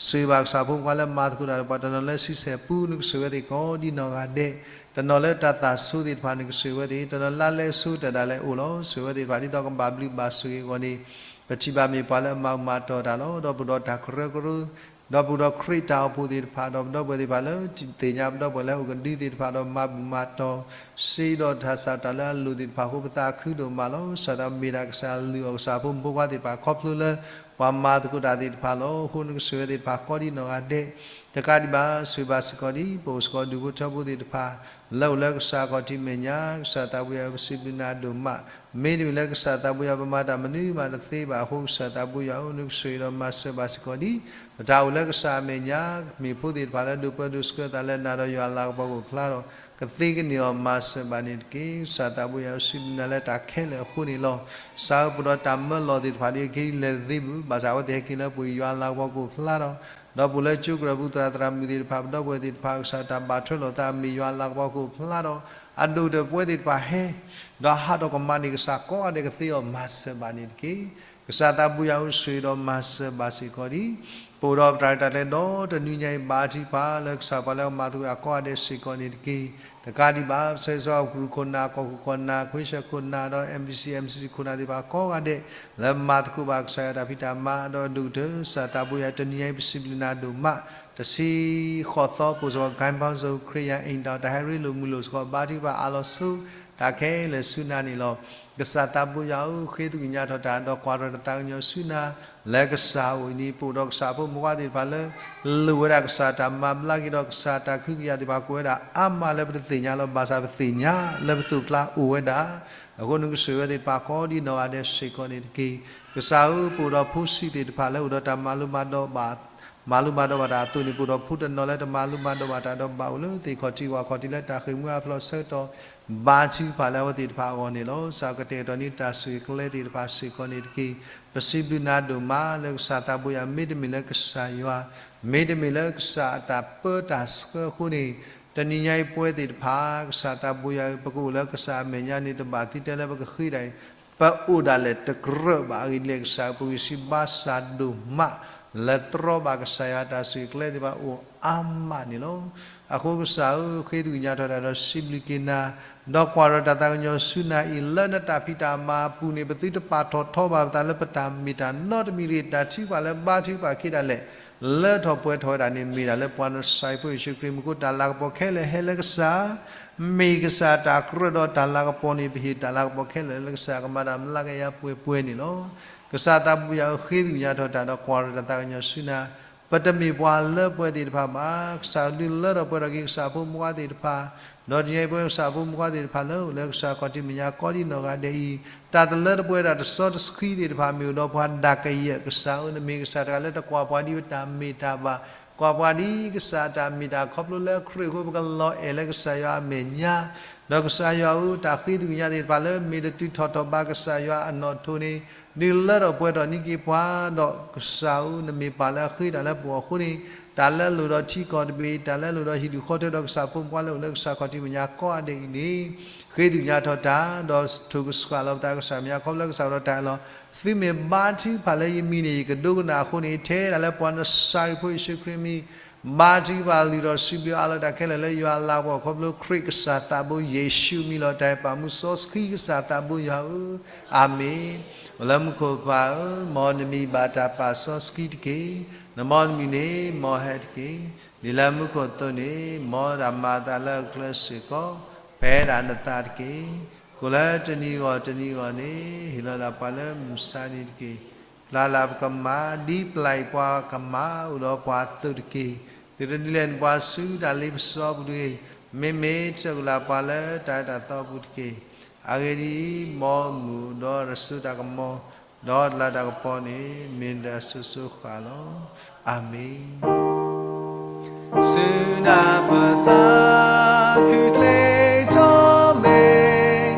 ဆိၣ်ဂ့ၤဘၣ်ကစၢ်ဖိမုၣ်ဖိခွါလၢမၤသကိးတၢ်ဒီးပှၤတနီၤလၢဆံဆဲၣ်ပူ နကဆိၣ်ဂ့ၤဝဲသ့ၣ်ကိးဒ်နီၢ်ဂၤဒဲး တနီၤလၢတၢ်သးဆိသ့ၣ်တဖၣ်န့ၣ် ကဆိၣ်ဂ့ၤဝဲသ့ၣ်, တနီၤလၢလၢအဆိတၢ်ဒၣ်လဲာ်အိၣ်လီၤ. ဆိၣ်ဂ့ၤဝဲသ့ၣ်တဖၣ် ဒ်သိးကဘၣ်ဘျုးဘၣ်ဆိၣ်ဂ့ၤအဂီၢ်န့ၣ်, ပထံၣ်ဘၣ်မ့ၢ်ပှၤလၢအမၤမၤတီၢ်တၢ်လီၤ. ဒီးပအိၣ်ဒီးတၢ်ကရၢကရိ, ဒီးပအိၣ်ဒီးခရံာ်တၢ်အိၣ်ဖှိၣ်သ့ၣ်တဖၣ်, ဒီးပဒီပုၢ်ဝဲၢ်သ့ၣ်တဖၣ်လၢသ့ၣ်ညါပဒီပုၢ်ဝဲၢ်လၢအအိၣ်ကဒုသ့ၣ်တဖၣ်, ဒီးမၤဘူၣ်မၤတီၢ် စ့ဒီးတၢ်ဆၢတၢ်လၢအလိၣ်သ့ၣ်တဖၣ်အဃိ ပသးခုဒိၣ်မးလီၤ. ကစၢ်သးမ့ၢ်ဒၣ်ကစၢ်လုၢ်အီၣ်ကစၢ်ဖိမုၣ်ဖိခွါသ့ၣ်တဖၣ် ခီဖျိလၢပှၤမၤသကိးတၢ်သ့ၣ်တဖၣ်လီၤ. အဃိန့ၣ်ကဆိၣ်ဂ့ၤသ့ၣ်တဖၣ်ကိးဒ်နီၢ်ဂၤဒဲး, တကးဒံးဘၣ် ဆိၣ်ဂ့ၤဘၣ်စ့ၢ်ကီးဒ် ပအိၣ်စ့ၢ်ကီးဒူၣ်ဖိထၢဖိသ့ၣ်တဖၣ် လၢအိၣ်လၢကစၢ်ခီၣ်ထံးမဲာ်ညါ, ကစၢ်သးဘိယွၤဧၢ ပစံးဘျုးနၤဒိၣ်မး, မ့တမ့ၢ်လၢကစၢ်သးဘိယွၤ ပမၤတၢ်မနုၤမးတသ့ဘၣ်အဃိ ကစၢ်သးဘိယွၤဧၢ နကဆိၣ်ဂ့ၤဒီးမၤစၢၤဘၣ်စ့ၢ်ကီးဒ် ပတၢ်အိၣ်လၢကစၢ်အမဲာ်ညါ, မ့ၢ်ဖိသ့ၣ်တဖၣ်လၢဒိးပၢဒိးဆှၢသးလၢနၤဒီးယွၤအလၤကပီၤကအိၣ်ဖျါဒီး ကသ့ကန့ၢ်အီၤမၤစၢၤဘၣ်န့ၣ်တက့ၢ်. ကစၢ်သးဘိယွၤဧၢ စံးဘျုးနၤလၢတၢ်ခဲလၢာ်အဃိန့ၣ်လီၤ. ကစၢ်ဧၢ ပအိၣ်ဒီးတၢ်မၢလီၤသ့ၣ်တဖၣ်ဒ်အခဲအံၤလဲၤတသ့ဘူး, ဘၣ်ဆၣ်အဝဲသ့ၣ်ဟဲက့ၤလၢပှၤယွၤအလၤကပီၤကအိၣ်ဖျါဒီး ဒီးပအိၣ်လၢကၠိကရၢၢ်ပူၤ သရၣ်သရၣ်မုၣ်သ့ၣ်တဖၣ် ပဒီပုၢ်ဝဲၢ်သ့ၣ်တဖၣ် ကစၢ်တၢ်ဘၣ်ထွဲလိာ်သးအမ့ၢ်ယွၤအလၤကပီၤကအိၣ်ဖျါဒီး အဒိၣ်ဒီးပဝဲသ့ၣ်တဖၣ်ဟဲ ဒီးဟးထီၣ်ကမၤန့ၢ်ကစၢ်ကိးဂၤဒဲးကသ့အီၤမၤစၢၤဘၣ်န့ၣ်တက့ၢ်. ကစၢ်သးဘိယွၤဧၢ ဆိၣ်ဂ့ၤဒီးမၤစၢၤဘၣ်စ့ၢ်ကီးဒ် ပအိၣ်ဒီးပတၢ်ရဲၣ်တၢ်ကျဲၤဒီတနွံညါအံၤ ဘါထုကဖၣ်လၢကစၢ်ပှၤလၢအမၤသကိးတၢ်ကိးဂၤဒဲးစ့ၢ်ကီးန့ၣ်တက့ၢ်. တကးဒံးဘၣ် ပဆၢဂ့ၤဆၢဝါကရူၢ်ခိၣ်နၢ် ကီၢ်ခိၣ်ခိၣ်နၢ် ခဝ့ၡၢၣ်ခိၣ်နၢ် ဒီး MBC MCC ခိၣ်နၢ်သ့ၣ်တဖၣ်ကိးဂၤဒဲး လၢမၤသကိးဘၣ်ကစၢ်ယွၤတၢ်ဖံးတၢ်မၤ ဒီးဒိၣ်ကတၢၢ် ကစၢ်သးဘိယွၤ တနွံညါအံၤ ပစံးဘျုးနၤဒိၣ်မး, တဆံဃိးသီ ပိၣ်စ့ၢ်ကီး ကၠဲဘီၣ်စိ ခရံာ်ယၤအ့ၣ်တီၣ် တၢ်ဟဲရ့လိာ်မုာ်လိာ်စ့ၢ်ကီး ဘါထုကဖၣ်အးလီၤဆိ တၢ်ခဲလၢာ်ဆူနၤန့ၣ်လီၤ. ကစၢ်သးဘိယွၤဧၢ ဃ့သကွံာ်ညါထီၣ်တၢ် ဒီးကွၢ်ထီၣ်တၢ်သးကညီၤဆူနၤ လၢကစၢ်အအိၣ်အံၤန့ၣ် ပအိၣ်ဒီးကစၢ်ဖိမုၣ်ဖိခွါသ့ၣ်တဖၣ်လၢ လိၣ်ဝဲဒၣ်ကစၢ်တၢ်မၤဘျါက့ၤဒီး ကစၢ်တၢ်ကဟုကယာ်သ့ၣ်တဖၣ် ကအိၣ်ဝဲဒၣ်အါမးလၢပတသ့ၣ်ညါလီၤ. ဘၣ်ဆၣ်ပသ့ၣ်ညါလၢပသိးကျါအိၣ်ဝဲဒၣ် အဃိန့ၣ်ကဆိၣ်ဂ့ၤဝဲသ့ၣ်တဖၣ်ကိးဒ်နီၢ်ဂၤဒဲးစ့ၢ်ကီးန့ၣ်တက့ၢ်. ကစၢ်ဧၢ ပအိၣ်ဒီးဖိဆံးသ့ၣ်တဖၣ်လၢအိၣ်ဒီးတၢ်မၤလိမၤဒိးဘၣ် မၤလိမၤဒိးဘၣ်တၢ်အသိးန့ၣ် ပအိၣ်ဒီးဖိတနီၤလၢတမၤလိမၤဒိးဘၣ်တၢ်ဒီးဘၣ်အိၣ်လၢသ့ၣ်ခီၣ်ထံးဝၣ်ခီၣ်ထံး လၢတၢ်ဃ့ၢ်မှံဟးဖျိးအဆၢကတီၢ် ဘါထုကဖၣ်လၢအဝဲသ့ၣ်တဖၣ်အဂီၢ်န့ၣ်လီၤ. ကစၢ်ကတဲာ်ကတီၤန့ၢ်တၢ်ဆိၣ်ဂ့ၤကျဲသ့ၣ်တဖၣ်စ့ၢ်ကီးန့ၣ်တက့ၢ်. ပစံးဘျုးနၤဒိၣ်မးလၢကစၢ်သးဘိယွၤ မ့တမ့ၢ်လၢကစၢ်ယွၤ မ့တမ့ၢ်လၢကစၢ်အတၢ်ပၢတၢ်ဆှၢအဃိန့ၣ် တနံၤညါအံၤပဝဲသ့ၣ်တဖၣ် ကစၢ်သးဘိယွၤဧၢ ပကအိၣ်လၢကစၢ်အမဲာ်ညါန့ၣ် တဘၣ်သံတဲလၢပကဃ့တၢ်အံၤ ပအိၣ်ဒၣ်လဲာ်တကြၢးဘၣ်. အဂ့ၢ်ဒ်လဲၣ် ကစၢ်ဧၢ ပဂံၢ်စၢ်ဘါစၢ်ဒိၣ်မး လၢတြီဘၣ်ကစၢ်ယွၤတၢ်ဆိၣ်ဂ့ၤကျဲသ့ၣ်တဖၣ်အိၣ်အါမးန့ၣ်လီၤ. အဃိကစၢ်ဧၢ ဃ့သကွံာ်ညါထီၣ်တၢ်ဒီးစံးဘျုးက့ၤနၤ ဒီးကွၢ်ထီၣ်တၢ်သးကညီၤဆူနၤအံၤ လၢနတၢ်ဖံးတၢ်မၤအပူၤန့ၣ် ပသုတပာ်ထီၣ်ထီဘၣ်ပသးလၢပတၢ်မ့ၢ်တၢ်နီတမံၤတဂ့ၤ တၢ်ထုကဖၣ်လၢဘါထုကဖၣ်က့ၤဒၣ်လဲာ် လၢထီၣ်ပှဲၤထီၣ်ဝဲဒၣ်န့ၣ် မ့ၢ်ဒၣ်လၢပှၤနစၤရ့းဖိယ့ၣ်ၡူးခရံာ်မူခိၣ် တၢ်လၤကပီၤခဲလၢာ်ဟဲလၢကစၢ် မ့ၢ်ကစၢ်တၢ်ကြၢးဒီးတၢ်လၤကပီၤန့ၣ် ပဟ့ၣ်တၢ်လၤကပီၤခဲလၢာ်လၢကစၢ် ကမၤတၢ်မလါကယၤပှဲၤပှဲၤန့ၣ်လီၤ. ကစၢ်သးဘိယွၤဧၢ ဃ့သကွံာ်ညါထီၣ်တၢ်ဒီးကွၢ်ထီၣ်တၢ်သးကညီၤဆူနၤ ပတမ့ၢ်ပှၤလၢပှဲၤသ့ၣ်တဖၣ်ဘၣ်. ကစၢ်ဒုးလၢထီၣ်ပှဲၤထီၣ်က့ၤ ကစၢ်ဖိမုၣ်ဖိခွါသ့ၣ်တဖၣ် ဒီးတနံၤညါအံၤပဝဲကစၢ်ဖိမုၣ်ဖိခွါသ့ၣ်တဖၣ်လၢအိၣ်လၢကစၢ်ခီၣ်ထံးမဲာ်ညါကိးဒ်နီၢ်ဂၤဒဲးအံၤ တၢ်တလၢတပှဲၤတၢ်တစီတဆှံသ့ၣ်တဖၣ် မ့ၢ်အိၣ်ဒီးပှၤဒၣ်ကယဲၢ် ကစၢ်ဧၢ နမ့ၢ်ကစၢ်တဂၤလၢတကွၢ်ပှၤဒ်ပတၢ်မ့ၢ်တၢ်ဘၣ် ကွၢ်ပှၤဒ်ကစၢ်အတၢ်မ့ၢ်တၢ် ခီဖျိလၢခရံာ်အဃိ ပကလီၤအဲၣ်လၢကစၢ်ယွၤအမဲာ်ညါ ဒီးကစၢ်ယွၤဧၢ တၢ်ဃ့သကွံာ်ညါသ့ၣ်တဖၣ်လၢ မ့ၢ်တတုၤထီၣ်ထီၣ်ဘၣ်ကစၢ်ယွၤအနီၣ်ထိးန့ၣ် ဒုးလၢထီၣ်ပှဲၤထီၣ်န့ၢ်က့ၤပှၤ ဒီးကစၢ်ဧၢ နမ့ၢ်ပၢ်လၢအဃ့တၢ်လၢပဂီၢ်အဃိန့ၣ် တၢ်လၢအလိၣ်ဒီးထံကီၢ်တဘ့ၣ် တၢ်လၢအလိၣ်ဒီးဟံၣ်ဒူၣ်ဃီထၢဒီးကစၢ်ဖိမုၣ်ဖိခွါလၢအိၣ်လၢကစၢ်ခီၣ်ထံးမဲာ်ညါကိးဂၤဒဲးအံၤန့ၣ် ဃ့သကွံာ်ညါထီၣ်တၢ် ဒီးထိၣ်ကဆှၣ်လီၤပသးကစၢ်မဲာ်ညါ ခီဖျိကစၢ်အိၣ်ဒီးတၢ်အၢၣ်လီၤ သုမ့ၢ်ဘါထုကဖၣ်လၢယမံၤန့ၣ် ယကဒိကနၣ်အဃိန့ၣ် ထဲဒၣ်လၢပှၤနစၤရ့းဖိယ့ၣ်ၡူးခရံာ်မံၤ ဘါထုကဖၣ်လုၢ်ထီၣ်စံးဘျုးအးလီၤတၢ်ခဲလၢာ်လၢယွၤအလၤကပီၤ ခီဖျိခရံာ်ကစၢ်သးဘိယ့ၣ်ၡူးမံၤလီၤ. တၢ်အဲၣ်ပာ်မူစီဆှံကစၢ်သးဘိယွၤဧၢ, အၤမ့ၣ်. အိၣ်လၢမူခိၣ်ပၢ်ဧၢ, မ်နမံၤဘၣ်တၢ်ပာ်စီဆှံတက့ၢ်. နမၤနမံၤန့ၣ် မ်ဟဲတက့ၢ်. ဒ်လၢမူခိၣ်အသိးန့ၣ် မ်တၢ်မၤအသးလၢအကျဲစ့ၢ်ကီး ဖဲဒၣ်နသးတက့ၢ်. ကိၣ်လၢတနံၤဂီၢ်တနံၤဂီၢ်န့ၣ် ဟ့ၣ်လီၤဒၣ်ပှၤလၢမုၢ်ဆါနံၤတက့ၢ်. ပျၢ်လၢပကမၤ ဒ်ပျၢ်အံၤပှၤကမၤအိၣ်ဒီးပှၤအသိးတက့ၢ်. သုတဒုးလဲၤနပှၤဆူတၢ်လ့ပစီပူၤတဂ့ၤ. မ့မ့ၢ်ဆဲးကလၢပှၤလၢတၢ်အၢတၢ်သီပူၤတက့ၢ်. အဂ့ၢ်ဒ်အံၤ, မ်မုာ်ဒီးတစိၤတၢ်ကမီၤ, ဒီးတလးတၢ်ကပီၤန့ၣ် မ့ၢ်တၢ်ဆိၣ်ဂ့ၤဃာ်လီၤ. အၤမ့ၣ်. ဆူနၢ်ပသးခုချ့ထီၣ်မ့ၢ်,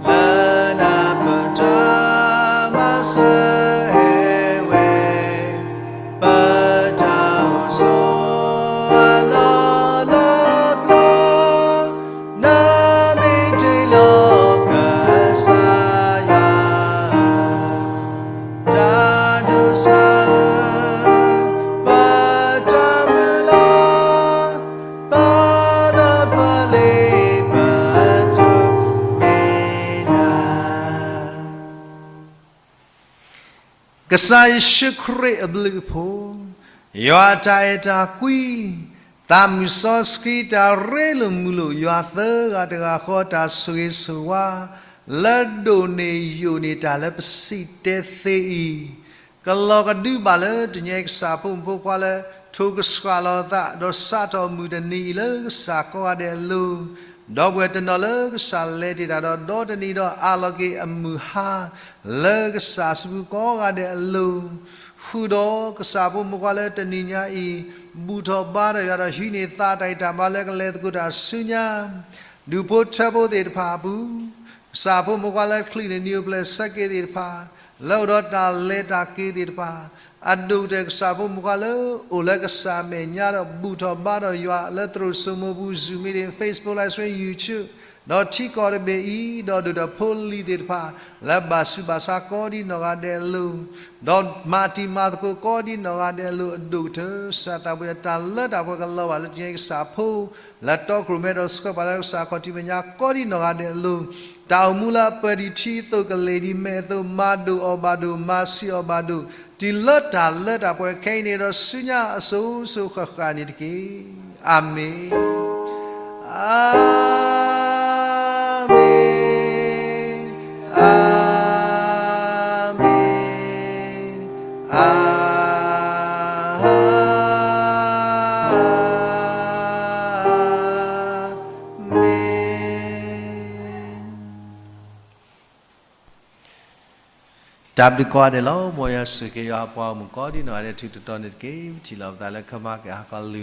လၢနၢ်ပတြၢၤမၤစၢၤအဲၣ်ဝဲ, ပတၢ်အိၣ်ဆိးအလီၢ်လၢပျၢၤ, နမ့ၢ်တ့ၢ်လီၤကစၢ်ယွၤ တၢ်ဒိးစၢ်ဧၢ, ပတၢ်မုၢ်လၢ်, ပလၢပလ့ၤ ကစၢ်ယ့ၣ်ၡူးခရံာ်အဘျုးအဖှိၣ်, ယွၤအတၢ်အဲၣ်တၢ်ကွံ, သးမုၢ်စီဆှံတၢ်ရ့လိာ်မုာ်လိာ် ယွၤသၢဂၤတဂၤဃီ တၢ်ဆိၣ်ဂ့ၤဆိၣ်ဝါ လၢဒိၣ်န့ၢ်ယိာ်န့ၢ်တၢ်လၢပစံးတဲသ့အံၤ, ကလီၤကဒုဘၣ်လၢတနံၤအံၤ ကစၢ်ဖိမုၣ်ဖိခွါလၢ ထိၣ်ကစှၤလီၤအသး ဒီးစးထီၣ်မုၢ်တနံၤအံၤလၢကစၢ်ကိးဂၤဒဲးအလိၤ, ဒီပုၢ်ဝဲၢ်တနီၤလၢကစၢ်လဲၤတ့ၢ်တၢ်ဒီး ဒီတနံၤဒီးအးလီၤက့ၤအမုၢ်ဟါ လၢကစၢ်အစုပူၤကိးဂၤဒဲးအလိၤ, ဃုာ်ဒီးကစၢ်ဖိမုၣ်ဖိခွါလၢတနံၤညါအံၤ ဘူၣ်ထီၣ်ဘါထီၣ်ယွၤဒီးဟံးန့ၢ်သးတၢ်ဂံၢ်တၢ်ဘါလၢကလဲၤသကိးတၢ်ဆူညါ ဒူၣ်ဖိထၢဖိသ့ၣ်တဖၣ်အပူၤ, ကစၢ်ဖိမုၣ်ဖိခွါလၢချံးန့ၢ်နံၤအိၣ်ဖျဲၣ်ဆၢက့ၤသ့ၣ်တဖၣ်, လၢအိၣ်ဒီးတၢ်လဲၤတၢ်က့ၤသ့ၣ်တဖၣ်, အဒိၣ်ကတၢၢ်ကစၢ်ဖိမုၣ်ဖိခွါလၢအိၣ်လၢကစၢ်မဲာ်ညါဒီး ဘူၣ်ထီၣ်ဘါထီၣ်ယွၤလၢသရိာ်စိမိၤပူၤ Zoom meeting, Facebook Live Stream, YouTube, ဒီးထံကီၢ်တဘ့ၣ်အံၤ ဒီးဒိၣ်ထီၣ်ဖိလံၤသ့ၣ်တဖၣ် လၢဘၣ်ဆူးဘၣ်ဆါကိးဒံနီၢ်ဂၤဒဲးအလိၤ, ဒီးမၤတံၤမၤသကိးကိးဒံနီၢ်ဂၤဒဲးအလိၤ အဒိၣ်ကတၢၢ် ကစၢ်သးပှၢ် တၢ်လၢတၢ်ပှဲၤကလီၤဘၣ်လၢတနံၤအံၤ ကစၢ်ဖိ လၢတီခိၣ်ရိၣ်မဲဒီးဆှၢပှၤလၢကစၢ်ခီၣ်ထံးမဲာ်ညါ ကိးဒံနီၢ်ဂၤဒဲးအလိၤ, တၢ်အိၣ်မူလၢအပၢၢ်ဒံးထံအသိး ကလ့ၢ်ဒံးမဲာ်အသိး မၤဒိၣ်အီၣ်ဘၣ်ဒိၣ် မၤဆံးအီၣ်ဘၣ်ဒိၣ် တုၤလၢတၢ်လၢတၢ်ပှဲၤခဲအံၤန့ၣ်ဒီး ဆူညါအစိၤစိၤဃၣ်ဃၣ်န့ၣ်တက့ၢ်. အၤမ့ၣ်, အၤမ့ၣ်, အၤမ့ၣ်. တၢ်ဘျုးကိးဂၤဒဲးလီၤ. မ်ယွၤဆိၣ်ဂ့ၤက့ၤယွၤအပှၤဂီၢ်မုၢ်ကိးဒံနီၢ်ဂၤဒဲး ထူးထူးတီၤတီၤန့ၣ်တက့ၢ်. ပထံၣ်လိာ်ပသးလၢခါမၤက့ၤဟါခီလၢ